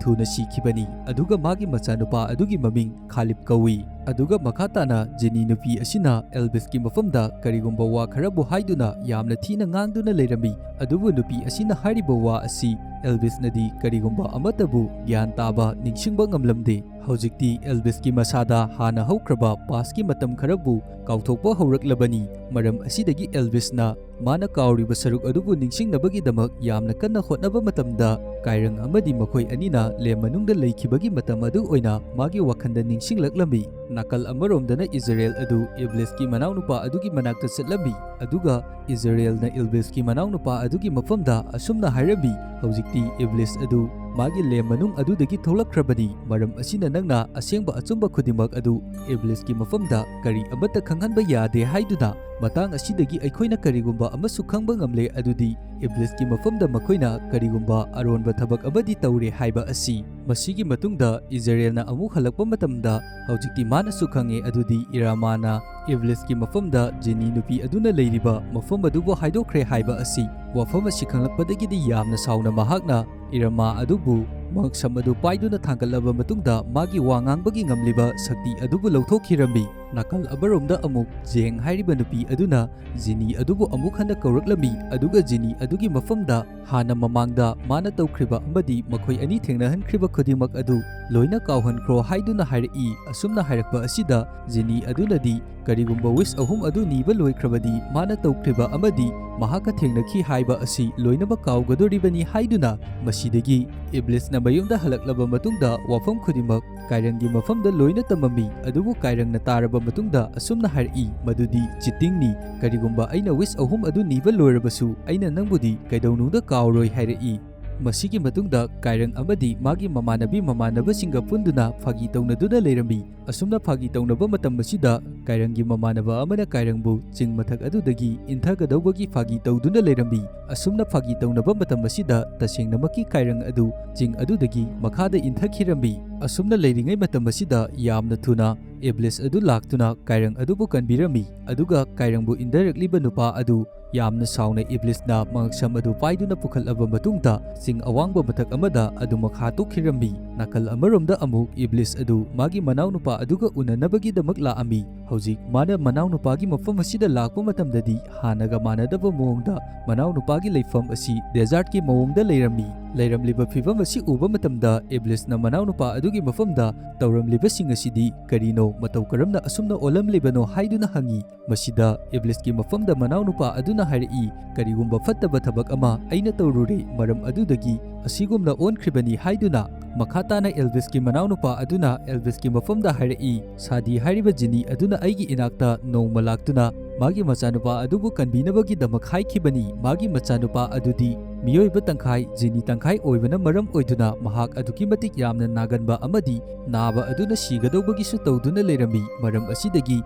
ꯊꯨꯅ ꯁꯤꯈꯤꯕꯅꯤ꯫ ꯑꯗꯨꯒ ꯃꯥꯒꯤ ꯃꯆꯥꯅꯨꯄꯥ ꯑꯗꯨꯒꯤ ꯃꯃꯤꯡ ꯈꯥꯂꯤꯕ ꯀꯧꯏ꯫ ꯑꯗꯨꯒ ꯃꯈꯥ ꯇꯥꯅ ꯖꯤꯅꯤ ꯅꯨꯄꯤ ꯑꯁꯤꯅ ꯑꯦꯜꯚꯤꯁꯀꯤ ꯃꯐꯝꯗ ꯀꯔꯤꯒꯨꯝꯕ ꯋꯥ ꯈꯔꯕꯨ ꯍꯥꯏꯗꯨꯅ ꯌꯥꯝꯅ ꯊꯤꯅ ꯉꯥꯡꯗꯨꯅ ꯂꯩꯔꯝꯃꯤ꯫ ꯑꯗꯨꯕꯨ ꯅꯨꯄꯤ ꯑꯁꯤꯅ ꯍꯥꯏꯔꯤꯕ ꯋꯥ ꯑꯁꯤ ꯑꯦꯜꯚꯤꯁꯅꯗꯤ ꯀꯔꯤꯒꯨꯝꯕ ꯑꯃꯠꯇꯕꯨ ꯒ꯭ꯌꯥꯟ ꯇꯥꯕ, ꯅꯤꯡꯁꯤꯡꯕ ꯉꯝꯂꯝꯗꯦ꯫ ꯍꯧꯖꯤꯛꯇꯤ ꯑꯦꯜꯚꯤꯁꯀꯤ ꯃꯁꯥꯗ ꯍꯥꯟꯅ ꯍꯧꯈ꯭ꯔꯕ ꯄꯥꯁꯀꯤ ꯃꯇꯝ ꯈꯔꯕꯨ ꯀꯥꯎꯊꯣꯛꯄ ꯍꯧꯔꯛꯂꯕꯅꯤ꯫ ꯃꯔꯝ ꯑꯁꯤꯗꯒꯤ ꯑꯦꯜꯚꯤꯁꯅ ꯃꯥꯅ ꯀꯥꯎꯔꯤꯕ ꯁꯔꯨꯛ ꯑꯗꯨꯕꯨ ꯅꯤꯡꯁꯤꯡꯅꯕꯒꯤꯗꯃꯛ ꯌꯥꯝꯅ ꯀꯟꯅ ꯍꯣꯠꯅꯕ ꯃꯇꯝꯗ, ꯀꯥꯏꯔꯪ ꯑꯃꯗꯤ ꯃꯈꯣꯏ ꯑꯅꯤꯅ ꯂꯦꯝ ꯃꯅꯨꯡꯗ ꯂꯩꯈꯤꯕꯒꯤ ꯃꯇꯝ ꯑꯗꯨ ꯑꯣꯏꯅ ꯃꯥꯒꯤ ꯋꯥꯈꯜꯗ ꯅꯤꯡꯁꯤꯡꯂꯛꯂꯝꯃꯤ꯫ ꯅꯥꯀꯜ ꯑꯃꯔꯣꯝꯗꯅ ꯏꯖꯔꯦꯜ ꯑꯗꯨ ꯏꯕ꯭ꯂꯤꯁꯀꯤ ꯃꯅꯥꯎꯅꯨꯄꯥ ꯑꯗꯨꯒꯤ ꯃꯅꯥꯛꯇ ꯆꯠꯂꯝꯃꯤ, ꯑꯗꯨꯒ ꯏꯖꯔꯦꯜꯅ ꯏꯕ꯭ꯂꯤꯁꯀꯤ ꯃꯅꯥꯎꯅꯨꯄꯥ ꯑꯗꯨꯒꯤ ꯃꯐꯝꯗ ꯑꯁꯨꯝꯅ ꯍꯥꯏꯔꯝꯃꯤ, "ꯍꯧꯖꯤꯛꯇꯤ ꯏꯕ꯭ꯂꯤꯁ ꯑꯗꯨ ꯃꯥꯒꯤ ꯂꯦꯝ ꯃꯅꯨꯡ ꯑꯗꯨꯗꯒꯤ ꯊꯣꯛꯂꯛꯈ꯭ꯔꯕꯅꯤ, ꯃꯔꯝ ꯑꯁꯤꯅ ꯅꯪꯅ ꯑꯁꯦꯡꯕ ꯑꯆꯨꯝꯕ ꯈꯨꯗꯤꯡꯃꯛ ꯑꯗꯨ ꯏꯕ꯭ꯂꯤꯁꯀꯤ ꯃꯐꯝꯗ ꯀꯔꯤ ꯑꯃꯠꯇ ꯈꯪꯍꯟꯕ ꯌꯥꯗꯦ" ꯍꯥꯏꯗꯨꯅ꯫ ꯃꯇꯥꯡ ꯑꯁꯤꯗꯒꯤ ꯑꯩꯈꯣꯏꯅ ꯀꯔꯤꯒꯨꯝꯕ ꯑꯃꯁꯨ ꯈꯪꯕ ꯉꯝꯂꯦ, ꯑꯗꯨꯗꯤ ꯏꯕ꯭ꯂꯤꯁꯀꯤ ꯃꯐꯝꯗ ꯃꯈꯣꯏꯅ ꯀꯔꯤꯒꯨꯝꯕ ꯑꯔꯣꯟꯕ ꯊꯕꯛ ꯑꯃꯗꯤ ꯇꯧꯔꯦ ꯍꯥꯏꯕ ꯑꯁꯤ꯫ ꯃꯁꯤꯒꯤ ꯃꯇꯨꯡꯗ ꯏꯖꯔꯦꯜꯅ ꯑꯃꯨꯛ ꯍꯜꯂꯛꯄ ꯃꯇꯝꯗ, ꯍꯧꯖꯤꯛꯇꯤ ꯃꯥꯅꯁꯨ ꯈꯪꯉꯦ, ꯑꯗꯨꯗꯤ ꯏꯔꯥꯃꯥꯅ ꯏꯕ꯭ꯂꯤꯁꯀꯤ ꯃꯐꯝꯗ ꯖꯤꯅꯤ ꯅꯨꯄꯤ ꯑꯗꯨꯅ ꯂꯩꯔꯤꯕ ꯃꯐꯝ ꯑꯗꯨꯕꯨ ꯍꯥꯏꯗꯣꯛꯈ꯭ꯔꯦ ꯍꯥꯏꯕ ꯑꯁꯤ꯫ ꯋꯥꯐꯝ ꯑꯁꯤ ꯈꯪꯂꯛꯄꯗꯒꯤꯗꯤ ꯌꯥꯝꯅ ꯁꯥꯎꯅ ꯃꯍꯥꯛꯅ ꯏꯔꯥꯃꯥ ꯑꯗꯨꯕꯨ ꯃꯉꯛꯁꯝ ꯑꯗꯨ ꯄꯥꯏꯗꯨꯅ ꯊꯥꯡꯒꯠꯂꯕ ꯃꯇꯨꯡꯗ ꯃꯥꯒꯤ ꯋꯥ ꯉꯥꯡꯕꯒꯤ ꯉꯝꯂꯤꯕ ꯁꯛꯇꯤ ꯑꯗꯨꯕꯨ ꯂꯧꯊꯣꯛꯈꯤꯔꯝꯃꯤ꯫ ꯅꯥꯀꯜ ꯑꯃꯔꯣꯝꯗ ꯑꯃꯨꯛ ꯖꯦꯡ ꯍꯥꯏꯔꯤꯕ ꯅꯨꯄꯤ ꯑꯗꯨꯅ ꯖꯤꯅꯤ ꯑꯗꯨꯕꯨ ꯑꯃꯨꯛ ꯍꯟꯅ ꯀꯧꯔꯛꯂꯝꯃꯤ, ꯑꯗꯨꯒ ꯖꯤꯅꯤ ꯑꯗꯨꯒꯤ ꯃꯐꯝꯗ ꯍꯥꯟꯅ ꯃꯃꯥꯡꯗ ꯃꯥꯅ ꯇꯧꯈ꯭ꯔꯤꯕ ꯑꯃꯗꯤ ꯃꯈꯣꯏ ꯑꯅꯤ ꯊꯦꯡꯅꯍꯟꯈ꯭ꯔꯤꯕ ꯈꯨꯗꯤꯡꯃꯛ ꯑꯗꯨ ꯂꯣꯏꯅ ꯀꯥꯎꯍꯟꯈ꯭ꯔꯣ ꯍꯥꯏꯗꯨꯅ ꯍꯥꯏꯔꯛꯏ꯫ ꯑꯁꯨꯝꯅ ꯍꯥꯏꯔꯛꯄ ꯑꯁꯤꯗ ꯖꯤꯅꯤ ꯑꯗꯨꯅꯗꯤ ꯀꯔꯤꯒꯨꯝꯕ ꯋꯤꯁ ꯑꯍꯨꯝ ꯑꯗꯨ ꯅꯤꯕ ꯂꯣꯏꯈ꯭ꯔꯕꯗꯤ ꯃꯥꯅ ꯇꯧꯈ꯭ꯔꯤꯕ ꯑꯃꯗꯤ ꯃꯍꯥꯛꯀ ꯊꯦꯡꯅꯈꯤ ꯍꯥꯏꯕ ꯑꯁꯤ ꯂꯣꯏꯅꯃꯛ ꯀꯥꯎꯒꯗꯣꯔꯤꯕꯅꯤ ꯍꯥꯏꯗꯨꯅ, ꯃꯁꯤꯗꯒꯤ ꯏꯕ꯭ꯂꯤꯁꯅ ꯃꯌꯨꯝꯗ ꯍꯜꯂꯛꯂꯕ ꯃꯇꯨꯡꯗ ꯋꯥꯐꯝ ꯈꯨꯗꯤꯡꯃꯛ ꯀꯥꯏꯔꯪꯒꯤ ꯃꯐꯝꯗ ꯂꯣꯏꯅ ꯇꯝꯃꯝꯃꯤ꯫ ꯑꯗꯨꯕꯨ ꯀꯥꯏꯔꯪꯅ ꯇꯥꯔꯕ ꯃꯇꯨꯡꯗ ꯑꯁꯨꯝꯅ ꯍꯥꯏꯔꯛꯏ, "ꯃꯗꯨꯗꯤ ꯆꯤꯇꯤꯡꯅꯤ꯫ ꯀꯔꯤꯒꯨꯝꯕ ꯑꯩꯅ ꯋꯤꯁ ꯑꯍꯨꯝ ꯑꯗꯨ ꯅꯤꯕ ꯂꯣꯏꯔꯕꯁꯨ ꯑꯩꯅ ꯅꯪꯕꯨꯗꯤ ꯀꯩꯗꯧꯅꯨꯡꯗ ꯀꯥꯎꯔꯣꯏ" ꯍꯥꯏꯔꯛꯏ꯫ ꯃꯁꯤꯒꯤ ꯃꯇꯨꯡꯗ ꯀꯥꯏꯔꯪ ꯑꯃꯗꯤ ꯃꯥꯒꯤ ꯃꯃꯥꯟꯅꯕꯤ ꯃꯃꯥꯟꯅꯕꯁꯤꯡꯒ ꯄꯨꯟꯗꯨꯅ ꯐꯥꯒꯤ ꯇꯧꯅꯗꯨꯅ ꯂꯩꯔꯝꯃꯤ꯫ ꯑꯁꯨꯝꯅ ꯐꯥꯒꯤ ꯇꯧꯅꯕ ꯃꯇꯝ ꯑꯁꯤꯗ ꯀꯥꯏꯔꯪꯒꯤ ꯃꯃꯥꯟꯅꯕ ꯑꯃꯅ ꯀꯥꯏꯔꯪꯕꯨ ꯆꯤꯡ ꯃꯊꯛ ꯑꯗꯨꯗꯒꯤ ꯏꯟꯊꯒꯗꯧꯕꯒꯤ ꯐꯥꯒꯤ ꯇꯧꯗꯨꯅ ꯂꯩꯔꯝꯃꯤ꯫ ꯑꯁꯨꯝꯅ ꯐꯥꯒꯤ ꯇꯧꯅꯕ ꯃꯇꯝ ꯑꯁꯤꯗ ꯇꯁꯦꯡꯅꯃꯛꯀꯤ ꯀꯥꯏꯔꯪ ꯑꯗꯨ ꯆꯤꯡ ꯑꯗꯨꯗꯒꯤ ꯃꯈꯥꯗ ꯏꯟꯊꯈꯤꯔꯝꯃꯤ꯫ ꯑꯁꯨꯝꯅ ꯂꯩꯔꯤꯉꯩ ꯃꯇꯝ ꯑꯁꯤꯗ ꯌꯥꯝꯅ ꯊꯨꯅ ꯏꯕ꯭ꯂꯤꯁ ꯑꯗꯨ ꯂꯥꯛꯇꯨꯅ ꯀꯥꯏꯔꯪ ꯑꯗꯨꯕꯨ ꯀꯟꯕꯤꯔꯝꯃꯤ, ꯑꯗꯨꯒ ꯀꯥꯏꯔꯪꯕꯨ ꯏꯟꯊꯔꯛꯂꯤꯕ ꯅꯨꯄꯥ ꯑꯗꯨ ꯌꯥꯝꯅ ꯁꯥꯎꯅ ꯏꯕ꯭ꯂꯤꯁꯅ ꯃꯉꯛꯁꯝ ꯑꯗꯨ ꯄꯥꯏꯗꯨꯅ ꯄꯨꯈꯠꯂꯕ ꯃꯇꯨꯡꯗ ꯆꯤꯡ ꯑꯋꯥꯡꯕ ꯃꯊꯛ ꯑꯃꯗ ꯑꯗꯨꯃꯛ ꯍꯥꯠꯇꯣꯛꯈꯤꯔꯝꯃꯤ꯫ ꯅꯥꯀꯜ ꯑꯃꯔꯣꯝꯗ ꯑꯃꯨꯛ ꯏꯕ꯭ꯂꯤꯁ ꯑꯗꯨ ꯃꯥꯒꯤ ꯃꯅꯥꯎꯅꯨꯄꯥ ꯑꯗꯨꯒ ꯎꯅꯅꯕꯒꯤꯗꯃꯛ ꯂꯥꯛꯑꯝꯃꯤ꯫ ꯍꯧꯖꯤꯛ ꯃꯥꯅ ꯃꯅꯥꯎꯅꯨꯄꯥꯒꯤ ꯃꯐꯝ ꯑꯁꯤꯗ ꯂꯥꯛꯄ ꯃꯇꯝꯗꯗꯤ ꯍꯥꯟꯅꯒ ꯃꯥꯟꯅꯗꯕ ꯃꯑꯣꯡꯗ ꯃꯅꯥꯎꯅꯨꯄꯥꯒꯤ ꯂꯩꯐꯝ ꯑꯁꯤ ꯗꯦꯖꯥꯔꯠꯀꯤ ꯃꯑꯣꯡꯗ ꯂꯩꯔꯝꯃꯤ꯫ ꯂꯩꯔꯝꯂꯤꯕ ꯐꯤꯕꯝ ꯑꯁꯤ ꯎꯕ ꯃꯇꯝꯗ ꯏꯕ꯭ꯂꯤꯁꯅ ꯃꯅꯥꯎꯅꯨꯄꯥ ꯑꯗꯨꯒꯤ ꯃꯐꯝꯗ ꯇꯧꯔꯝꯂꯤꯕꯁꯤꯡ ꯑꯁꯤꯗꯤ ꯀꯔꯤꯅꯣ, ꯃꯇꯧ ꯀꯔꯝꯅ ꯑꯁꯨꯝꯅ ꯑꯣꯜꯂꯝꯂꯤꯕꯅꯣ ꯍꯥꯏꯗꯨꯅ ꯍꯪꯉꯤ꯫ ꯃꯁꯤꯗ ꯏꯕ꯭ꯂꯤꯁꯀꯤ ꯃꯐꯝꯗ ꯃꯅꯥꯎꯅꯨꯄꯥ ꯑꯗꯨꯅ ꯍꯥꯏꯔꯛꯏ, "ꯀꯔꯤꯒꯨꯝꯕ ꯐꯠꯇꯕ ꯊꯕꯛ ꯑꯃ ꯑꯩꯅ ꯇꯧꯔꯨꯔꯦ, ꯃꯔꯝ ꯑꯗꯨꯗꯒꯤ ꯑꯁꯤꯒꯨꯝꯅ ꯑꯣꯟꯈ꯭ꯔꯤꯕꯅꯤ" ꯍꯥꯏꯗꯨꯅ꯫ ꯃꯈꯥ ꯇꯥꯅ ꯏꯕ꯭ꯂꯤꯁꯀꯤ ꯃꯅꯥꯎꯅꯨꯄꯥ ꯑꯗꯨꯅ ꯏꯕ꯭ꯂꯤꯁꯀꯤ ꯃꯐꯝꯗ ꯍꯥꯏꯔꯛꯏ, "ꯁꯥꯗꯤ ꯍꯥꯏꯔꯤꯕ ꯖꯤꯅꯤ ꯑꯗꯨꯅ ꯑꯩꯒꯤ ꯏꯅꯥꯛꯇ ꯅꯣꯡꯃ ꯂꯥꯛꯇꯨꯅ ꯃꯥꯒꯤ ꯃꯆꯥꯅꯨꯄꯥ ꯑꯗꯨꯕꯨ ꯀꯟꯕꯤꯅꯕꯒꯤꯗꯃꯛ ꯍꯥꯏꯈꯤꯕꯅꯤ꯫ ꯃꯥꯒꯤ ꯃꯆꯥꯅꯨꯄꯥ ꯑꯗꯨꯗꯤ ꯃꯤꯑꯣꯏꯕ ꯇꯪꯈꯥꯏ, ꯖꯤꯅꯤ ꯇꯪꯈꯥꯏ ꯑꯣꯏꯕꯅ ꯃꯔꯝ ꯑꯣꯏꯗꯨꯅ ꯃꯍꯥꯛ ꯑꯗꯨꯛꯀꯤ ꯃꯇꯤꯛ ꯌꯥꯝꯅ ꯅꯥꯒꯟꯕ ꯑꯃꯗꯤ ꯅꯥꯕ ꯑꯗꯨꯅ ꯁꯤꯒꯗꯧꯕꯒꯤꯁꯨ ꯇꯧꯗꯨꯅ ꯂꯩꯔꯝꯃꯤ꯫ ꯃꯔꯝ ꯑꯁꯤꯗꯒꯤ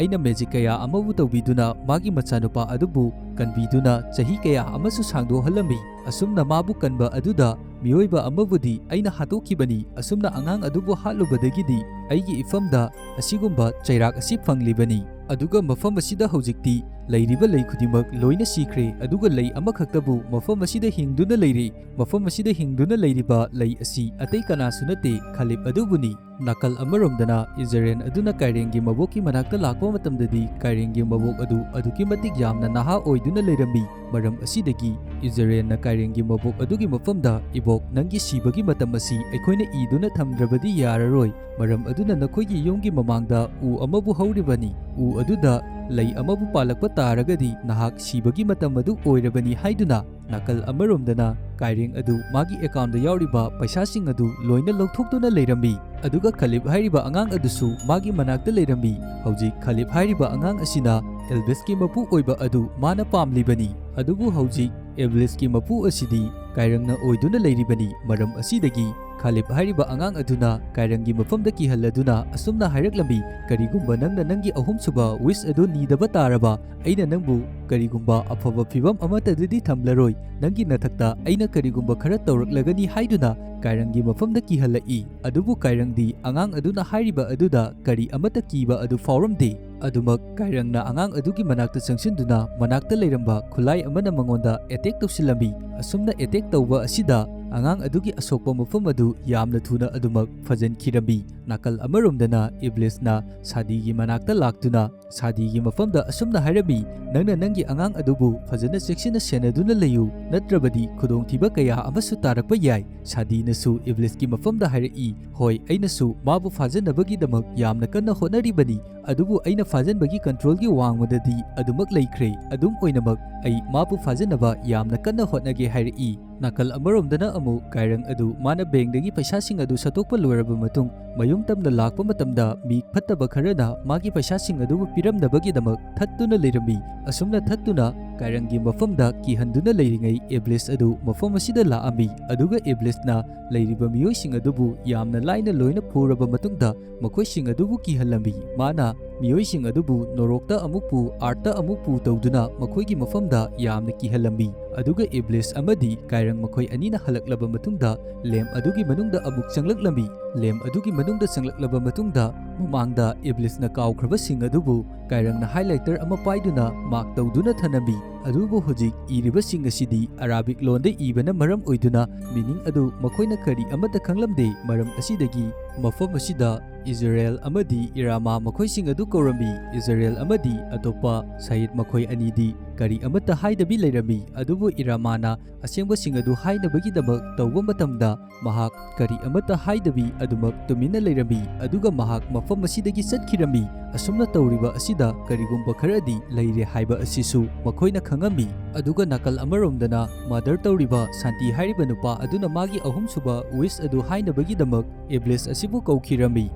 ꯑꯩꯅ ꯃꯦꯖꯤꯛ ꯀꯌꯥ ꯑꯃꯕꯨ ꯇꯧꯕꯤꯗꯨꯅ ꯃꯥꯒꯤ ꯃꯆꯥꯅꯨꯄꯥ ꯑꯗꯨꯕꯨ ꯀꯟꯕꯤꯗꯨꯅ ꯆꯍꯤ ꯀꯌꯥ ꯑꯃꯁꯨ ꯁꯥꯡꯗꯣꯛꯍꯜꯂꯝꯃꯤ꯫ ꯑꯁꯨꯝꯅ ꯃꯥꯕꯨ ꯀꯟꯕ ꯑꯗꯨꯗ ꯃꯤꯑꯣꯏꯕ ꯑꯃꯕꯨꯗꯤ ꯑꯩꯅ ꯍꯥꯠꯇꯣꯛꯈꯤꯕꯅꯤ꯫ ꯑꯁꯨꯝꯅ ꯑꯉꯥꯡ ꯑꯗꯨꯕꯨ ꯍꯥꯠꯂꯨꯕꯗꯒꯤꯗꯤ ꯑꯩꯒꯤ ꯏꯐꯝꯗ ꯑꯁꯤꯒꯨꯝꯕ ꯆꯩꯔꯥꯛ ꯑꯁꯤ ꯐꯪꯂꯤꯕꯅꯤ꯫ ꯑꯗꯨꯒ ꯃꯐꯝ ꯑꯁꯤꯗ ꯍꯧꯖꯤꯛꯇꯤ ꯂꯩꯔꯤꯕ ꯂꯩ ꯈꯨꯗꯤꯡꯃꯛ ꯂꯣꯏꯅ ꯁꯤꯈ꯭ꯔꯦ, ꯑꯗꯨꯒ ꯂꯩ ꯑꯃꯈꯛꯇꯕꯨ ꯃꯐꯝ ꯑꯁꯤꯗ ꯍꯤꯡꯗꯨꯅ ꯂꯩꯔꯤ꯫ ꯃꯐꯝ ꯑꯁꯤꯗ ꯍꯤꯡꯗꯨꯅ ꯂꯩꯔꯤꯕ ꯂꯩ ꯑꯁꯤ ꯑꯇꯩ ꯀꯅꯥꯁꯨ ꯅꯠꯇꯦ, ꯈꯥꯂꯤꯕ ꯑꯗꯨꯕꯨꯅꯤ꯫ ꯅꯥꯀꯜ ꯑꯃꯔꯣꯝꯗꯅ ꯏꯖꯔꯦꯟ ꯑꯗꯨꯅ ꯀꯥꯏꯔꯦꯟꯒꯤ ꯃꯕꯣꯛꯀꯤ ꯃꯅꯥꯛꯇ ꯂꯥꯛꯄ ꯃꯇꯝꯗꯗꯤ ꯀꯥꯏꯔꯦꯟꯒꯤ ꯃꯕꯣꯛ ꯑꯗꯨ ꯑꯗꯨꯛꯀꯤ ꯃꯇꯤꯛ ꯌꯥꯝꯅ ꯅꯍꯥ ꯑꯣꯏꯗꯨꯅ ꯂꯩꯔꯝꯃꯤ꯫ ꯃꯔꯝ ꯑꯁꯤꯗꯒꯤ ꯏꯖꯔꯦꯟꯅ ꯀꯥꯏꯔꯦꯟꯒꯤ ꯃꯕꯣꯛ ꯑꯗꯨꯒꯤ ꯃꯐꯝꯗ, "ꯏꯕꯣꯛ, ꯅꯪꯒꯤ ꯁꯤꯕꯒꯤ ꯃꯇꯝ ꯑꯁꯤ ꯑꯩꯈꯣꯏꯅ ꯏꯗꯨꯅ ꯊꯝꯗ꯭ꯔꯕꯗꯤ ꯌꯥꯔꯔꯣꯏ꯫ ꯃꯔꯝ ꯑꯗꯨꯅ ꯅꯈꯣꯏꯒꯤ ꯌꯨꯝꯒꯤ ꯃꯃꯥꯡꯗ ꯎ ꯑꯃꯕꯨ ꯍꯧꯔꯤꯕꯅꯤ꯫ ꯎ ꯑꯗꯨꯗ ꯂꯩ ꯑꯃꯕꯨ ꯄꯥꯜꯂꯛꯄ ꯇꯥꯔꯒꯗꯤ ꯅꯍꯥꯛ ꯁꯤꯕꯒꯤ ꯃꯇꯝ ꯑꯗꯨ ꯑꯣꯏꯔꯕꯅꯤ" ꯍꯥꯏꯗꯨꯅ ꯅꯥꯀꯜ ꯑꯃꯔꯣꯝꯗꯅ ꯀꯥꯏꯔꯦꯡ ꯑꯗꯨ ꯃꯥꯒꯤ ꯑꯦꯀꯥꯎꯟꯗ ꯌꯥꯎꯔꯤꯕ ꯄꯩꯁꯥꯁꯤꯡ ꯑꯗꯨ ꯂꯣꯏꯅ ꯂꯧꯊꯣꯛꯇꯨꯅ ꯂꯩꯔꯝꯃꯤ꯫ ꯑꯗꯨꯒ ꯈꯥꯂꯤꯕ ꯍꯥꯏꯔꯤꯕ ꯑꯉꯥꯡ ꯑꯗꯨꯁꯨ ꯃꯥꯒꯤ ꯃꯅꯥꯛꯇ ꯂꯩꯔꯝꯃꯤ꯫ ꯍꯧꯖꯤꯛ ꯈꯥꯂꯤꯕ ꯍꯥꯏꯔꯤꯕ ꯑꯉꯥꯡ ꯑꯁꯤꯅ ꯑꯦꯜꯕꯤꯁꯀꯤ ꯃꯄꯨ ꯑꯣꯏꯕ ꯑꯗꯨ ꯃꯥꯅ ꯄꯥꯝꯂꯤꯕꯅꯤ꯫ ꯑꯗꯨꯕꯨ ꯍꯧꯖꯤꯛ ꯑꯦꯜꯕꯤꯁꯀꯤ ꯃꯄꯨ ꯑꯁꯤꯗꯤ ꯀꯥꯏꯔꯪꯅ ꯑꯣꯏꯗꯨꯅ ꯂꯩꯔꯤꯕꯅꯤ꯫ ꯃꯔꯝ ꯑꯁꯤꯗꯒꯤ ꯈꯥꯂꯤꯕ ꯍꯥꯏꯔꯤꯕ ꯑꯉꯥꯡ ꯑꯗꯨꯅ ꯀꯥꯏꯔꯪꯒꯤ ꯃꯐꯝꯗ ꯀꯤꯍꯜꯂꯗꯨꯅ ꯑꯁꯨꯝꯅ ꯍꯥꯏꯔꯛꯂꯝꯃꯤ, "ꯀꯔꯤꯒꯨꯝꯕ ꯅꯪꯅ ꯅꯪꯒꯤ ꯑꯍꯨꯝꯁꯨꯕ ꯋꯤꯁ ꯑꯗꯨ ꯅꯤꯗꯕ ꯇꯥꯔꯕ, ꯑꯩꯅ ꯅꯪꯕꯨ ꯀꯔꯤꯒꯨꯝꯕ ꯑꯐꯕ ꯐꯤꯕꯝ ꯑꯃꯠꯇꯗꯗꯤ ꯊꯝꯂꯔꯣꯏ꯫ ꯅꯪꯒꯤ ꯅꯊꯛꯇ ꯑꯩꯅ ꯀꯔꯤꯒꯨꯝꯕ ꯈꯔ ꯇꯧꯔꯛꯂꯒꯅꯤ" ꯍꯥꯏꯗꯨꯅ ꯀꯥꯏꯔꯪꯒꯤ ꯃꯐꯝꯗ ꯀꯤꯍꯜꯂꯛꯏ꯫ ꯑꯗꯨꯕꯨ ꯀꯥꯏꯔꯪꯗꯤ ꯑꯉꯥꯡ ꯑꯗꯨꯅ ꯍꯥꯏꯔꯤꯕ ꯑꯗꯨꯗ ꯀꯔꯤ ꯑꯃꯠꯇ ꯀꯤꯕ ꯑꯗꯨ ꯐꯥꯎꯔꯝꯗꯦ꯫ ꯑꯗꯨꯃꯛ ꯀꯥꯏꯔꯪꯅ ꯑꯉꯥꯡ ꯑꯗꯨꯒꯤ ꯃꯅꯥꯛꯇ ꯆꯪꯁꯤꯟꯗꯨꯅ ꯃꯅꯥꯛꯇ ꯂꯩꯔꯝꯕ ꯈꯨꯠꯂꯥꯏ ꯑꯃꯅ ꯃꯉꯣꯟꯗ ꯑꯦꯇꯦꯛ ꯇꯧꯁꯤꯜꯂꯝꯃꯤ꯫ ꯑꯁꯨꯝꯅ ꯑꯦꯇꯦꯛ ꯇꯧꯕ ꯑꯁꯤꯗ ꯑꯉꯥꯡ ꯑꯗꯨꯒꯤ ꯑꯁꯣꯛꯄ ꯃꯐꯝ ꯑꯗꯨ ꯌꯥꯝꯅ ꯊꯨꯅ ꯑꯗꯨꯃꯛ ꯐꯖꯟꯈꯤꯔꯝꯃꯤ꯫ ꯅꯥꯀꯜ ꯑꯃꯔꯣꯝꯗꯅ ꯏꯕ꯭ꯂꯤꯁꯅ ꯁꯥꯗꯤꯒꯤ ꯃꯅꯥꯛꯇ ꯂꯥꯛꯇꯨꯅ ꯁꯥꯗꯤꯒꯤ ꯃꯐꯝꯗ ꯑꯁꯨꯝꯅ ꯍꯥꯏꯔꯝꯃꯤ, "ꯅꯪꯅ ꯅꯪꯒꯤ ꯑꯉꯥꯡ ꯑꯗꯨꯕꯨ ꯐꯖꯅ ꯆꯦꯛꯁꯤꯟꯅ ꯁꯦꯟꯅꯗꯨꯅ ꯂꯩꯌꯨ, ꯅꯠꯇ꯭ꯔꯕꯗꯤ ꯈꯨꯗꯣꯡꯊꯤꯕ ꯀꯌꯥ ꯑꯃꯁꯨ ꯇꯥꯔꯛꯄ ꯌꯥꯏ꯫" ꯁꯥꯗꯤꯅꯁꯨ ꯏꯕ꯭ꯂꯤꯁꯀꯤ ꯃꯐꯝꯗ ꯍꯥꯏꯔꯛꯏ, "ꯍꯣꯏ, ꯑꯩꯅꯁꯨ ꯃꯥꯕꯨ ꯐꯥꯖꯅꯕꯒꯤꯗꯃꯛ ꯌꯥꯝꯅ ꯀꯟꯅ ꯍꯣꯠꯅꯔꯤꯕꯅꯤ, ꯑꯗꯨꯕꯨ ꯑꯩꯅ ꯐꯥꯖꯟꯕꯒꯤ ꯀꯟꯇ꯭ꯔꯣꯜꯒꯤ ꯋꯥꯡꯃꯗꯗꯤ ꯑꯗꯨꯃꯛ ꯂꯩꯈ꯭ꯔꯦ꯫ ꯑꯗꯨꯝ ꯑꯣꯏꯅꯃꯛ, ꯑꯩ ꯃꯥꯕꯨ ꯐꯥꯖꯅꯕ ꯌꯥꯝꯅ ꯀꯟꯅ ꯍꯣꯠꯅꯒꯦ" ꯍꯥꯏꯔꯛꯏ꯫ ꯅꯥꯀꯜ ꯑꯃꯔꯣꯝꯗꯅ ꯑꯃꯨꯛ ꯀꯥꯏꯔꯪ ꯑꯗꯨ ꯃꯥꯅ ꯕꯦꯡꯗꯒꯤ ꯄꯩꯁꯥꯁꯤꯡ ꯑꯗꯨ ꯁꯠꯇꯣꯛꯄ ꯂꯣꯏꯔꯕ ꯃꯇꯨꯡ, ꯃꯌꯨꯝ ꯇꯝꯅ ꯂꯥꯛꯄ ꯃꯇꯝꯗ ꯃꯤ ꯐꯠꯇꯕ ꯈꯔꯅ ꯃꯥꯒꯤ ꯄꯩꯁꯥꯁꯤꯡ ꯑꯗꯨꯕꯨ ꯄꯤꯔꯝꯅꯕꯒꯤꯗꯃꯛ ꯊꯠꯇꯨꯅ ꯂꯩꯔꯝꯃꯤ꯫ ꯑꯁꯨꯝꯅ ꯊꯠꯇꯨꯅ ꯀꯥꯏꯔꯪꯒꯤ ꯃꯐꯝꯗ ꯀꯤꯍꯟꯗꯨꯅ ꯂꯩꯔꯤꯉꯩ ꯏꯕ꯭ꯂꯤꯁ ꯑꯗꯨ ꯃꯐꯝ ꯑꯁꯤꯗ ꯂꯥꯛꯑꯝꯃꯤ꯫ ꯑꯗꯨꯒ ꯏꯕ꯭ꯂꯤꯁꯅ ꯂꯩꯔꯤꯕ ꯃꯤꯑꯣꯏꯁꯤꯡ ꯑꯗꯨꯕꯨ ꯌꯥꯝꯅ ꯂꯥꯏꯅ ꯂꯣꯏꯅ ꯐꯨꯔꯕ ꯃꯇꯨꯡꯗ ꯃꯈꯣꯏꯁꯤꯡ ꯑꯗꯨꯕꯨ ꯀꯤꯍꯜꯂꯝꯃꯤ꯫ ꯃꯥꯅ ꯃꯤꯑꯣꯏꯁꯤꯡ ꯑꯗꯨꯕꯨ ꯅꯣꯔꯣꯛꯇ ꯑꯃꯨꯛꯄꯨ, ꯑꯥꯔꯠꯇ ꯑꯃꯨꯛꯄꯨ ꯇꯧꯗꯨꯅ ꯃꯈꯣꯏꯒꯤ ꯃꯐꯝꯗ ꯌꯥꯝꯅ ꯀꯤꯍꯜꯂꯝꯃꯤ꯫ ꯑꯗꯨꯒ ꯏꯕ꯭ꯂꯤꯁ ꯑꯃꯗꯤ ꯀꯥꯏꯔꯪ ꯃꯈꯣꯏ ꯑꯅꯤꯅ ꯍꯜꯂꯛꯂꯕ ꯃꯇꯨꯡꯗ, ꯂꯦꯝ ꯑꯗꯨꯒꯤ ꯃꯅꯨꯡꯗ ꯑꯃꯨꯛ ꯆꯪꯂꯛꯂꯝꯃꯤ꯫ ꯂꯦꯝ ꯑꯗꯨꯒꯤ ꯃꯅꯨꯡꯗ ꯆꯪꯂꯛꯂꯕ ꯃꯇꯨꯡꯗ, ꯃꯃꯥꯡꯗ ꯏꯕ꯭ꯂꯤꯁꯅ ꯀꯥꯎꯈ꯭ꯔꯕꯁꯤꯡ ꯑꯗꯨꯕꯨ ꯀꯥꯏꯔꯪꯅ ꯍꯥꯏꯂꯥꯏꯇꯔ ꯑꯃ ꯄꯥꯏꯗꯨꯅ ꯃꯥꯔꯛ ꯇꯧꯗꯨꯅ ꯊꯅꯝꯃꯤ꯫ ꯑꯗꯨꯕꯨ ꯍꯧꯖꯤꯛ ꯏꯔꯤꯕꯁꯤꯡ ꯑꯁꯤꯗꯤ ꯑꯔꯥꯕꯤꯛ ꯂꯣꯟꯗ ꯏꯕꯅ ꯃꯔꯝ ꯑꯣꯏꯗꯨꯅ, ꯃꯤꯅꯤꯡ ꯑꯗꯨ ꯃꯈꯣꯏꯅ ꯀꯔꯤ ꯑꯃꯠꯇ ꯈꯪꯂꯝꯗꯦ꯫ ꯃꯔꯝ ꯑꯁꯤꯗꯒꯤ ꯃꯐꯝ ꯑꯁꯤꯗ ꯏꯖꯔꯦꯜ ꯑꯃꯗꯤ ꯏꯔꯥꯃꯥ ꯃꯈꯣꯏꯁꯤꯡ ꯑꯗꯨ ꯀꯧꯔꯝꯃꯤ꯫ ꯏꯖꯔꯦꯜ ꯑꯃꯗꯤ ꯑꯇꯣꯞꯄ ꯁꯌꯤꯗ ꯃꯈꯣꯏ ꯑꯅꯤꯗꯤ ꯀꯔꯤ ꯑꯃꯠꯇ ꯍꯥꯏꯗꯕꯤ ꯂꯩꯔꯝꯃꯤ꯫ ꯑꯗꯨꯕꯨ ꯏꯔꯥꯃꯥꯅ ꯑꯁꯦꯡꯕꯁꯤꯡ ꯑꯗꯨ ꯍꯥꯏꯅꯕꯒꯤꯗꯃꯛ ꯇꯧꯕ ꯃꯇꯝꯗ, ꯃꯍꯥꯛ ꯀꯔꯤ ꯑꯃꯠꯇ ꯍꯥꯏꯗꯕꯤ ꯑꯗꯨꯃꯛ ꯇꯨꯃꯤꯟꯅ ꯂꯩꯔꯝꯃꯤ, ꯑꯗꯨꯒ ꯃꯍꯥꯛ ꯃꯐꯝ ꯑꯁꯤꯗꯒꯤ ꯆꯠꯈꯤꯔꯝꯃꯤ꯫ ꯑꯁꯨꯝꯅ ꯇꯧꯔꯤꯕ ꯑꯁꯤꯗ ꯀꯔꯤꯒꯨꯝꯕ ꯈꯔꯗꯤ ꯂꯩꯔꯦ ꯍꯥꯏꯕ ꯑꯁꯤꯁꯨ ꯃꯈꯣꯏꯅ ꯈꯪꯉꯝꯃꯤ꯫ ꯑꯗꯨꯒ ꯅꯥꯀꯜ ꯑꯃꯔꯣꯝꯗꯅ, ꯃꯥꯗꯔ ꯇꯧꯔꯤꯕ ꯁꯥꯟꯇꯤ ꯍꯥꯏꯔꯤꯕ ꯅꯨꯄꯥ ꯑꯗꯨꯅ ꯃꯥꯒꯤ ꯑꯍꯨꯝꯁꯨꯕ ꯋꯤꯁ ꯑꯗꯨ ꯍꯥꯏꯅꯕꯒꯤꯗꯃꯛ ꯏꯕ꯭ꯂꯤꯁ ꯑꯁꯤꯕꯨ ꯀꯧꯈꯤꯔꯝꯃꯤ꯫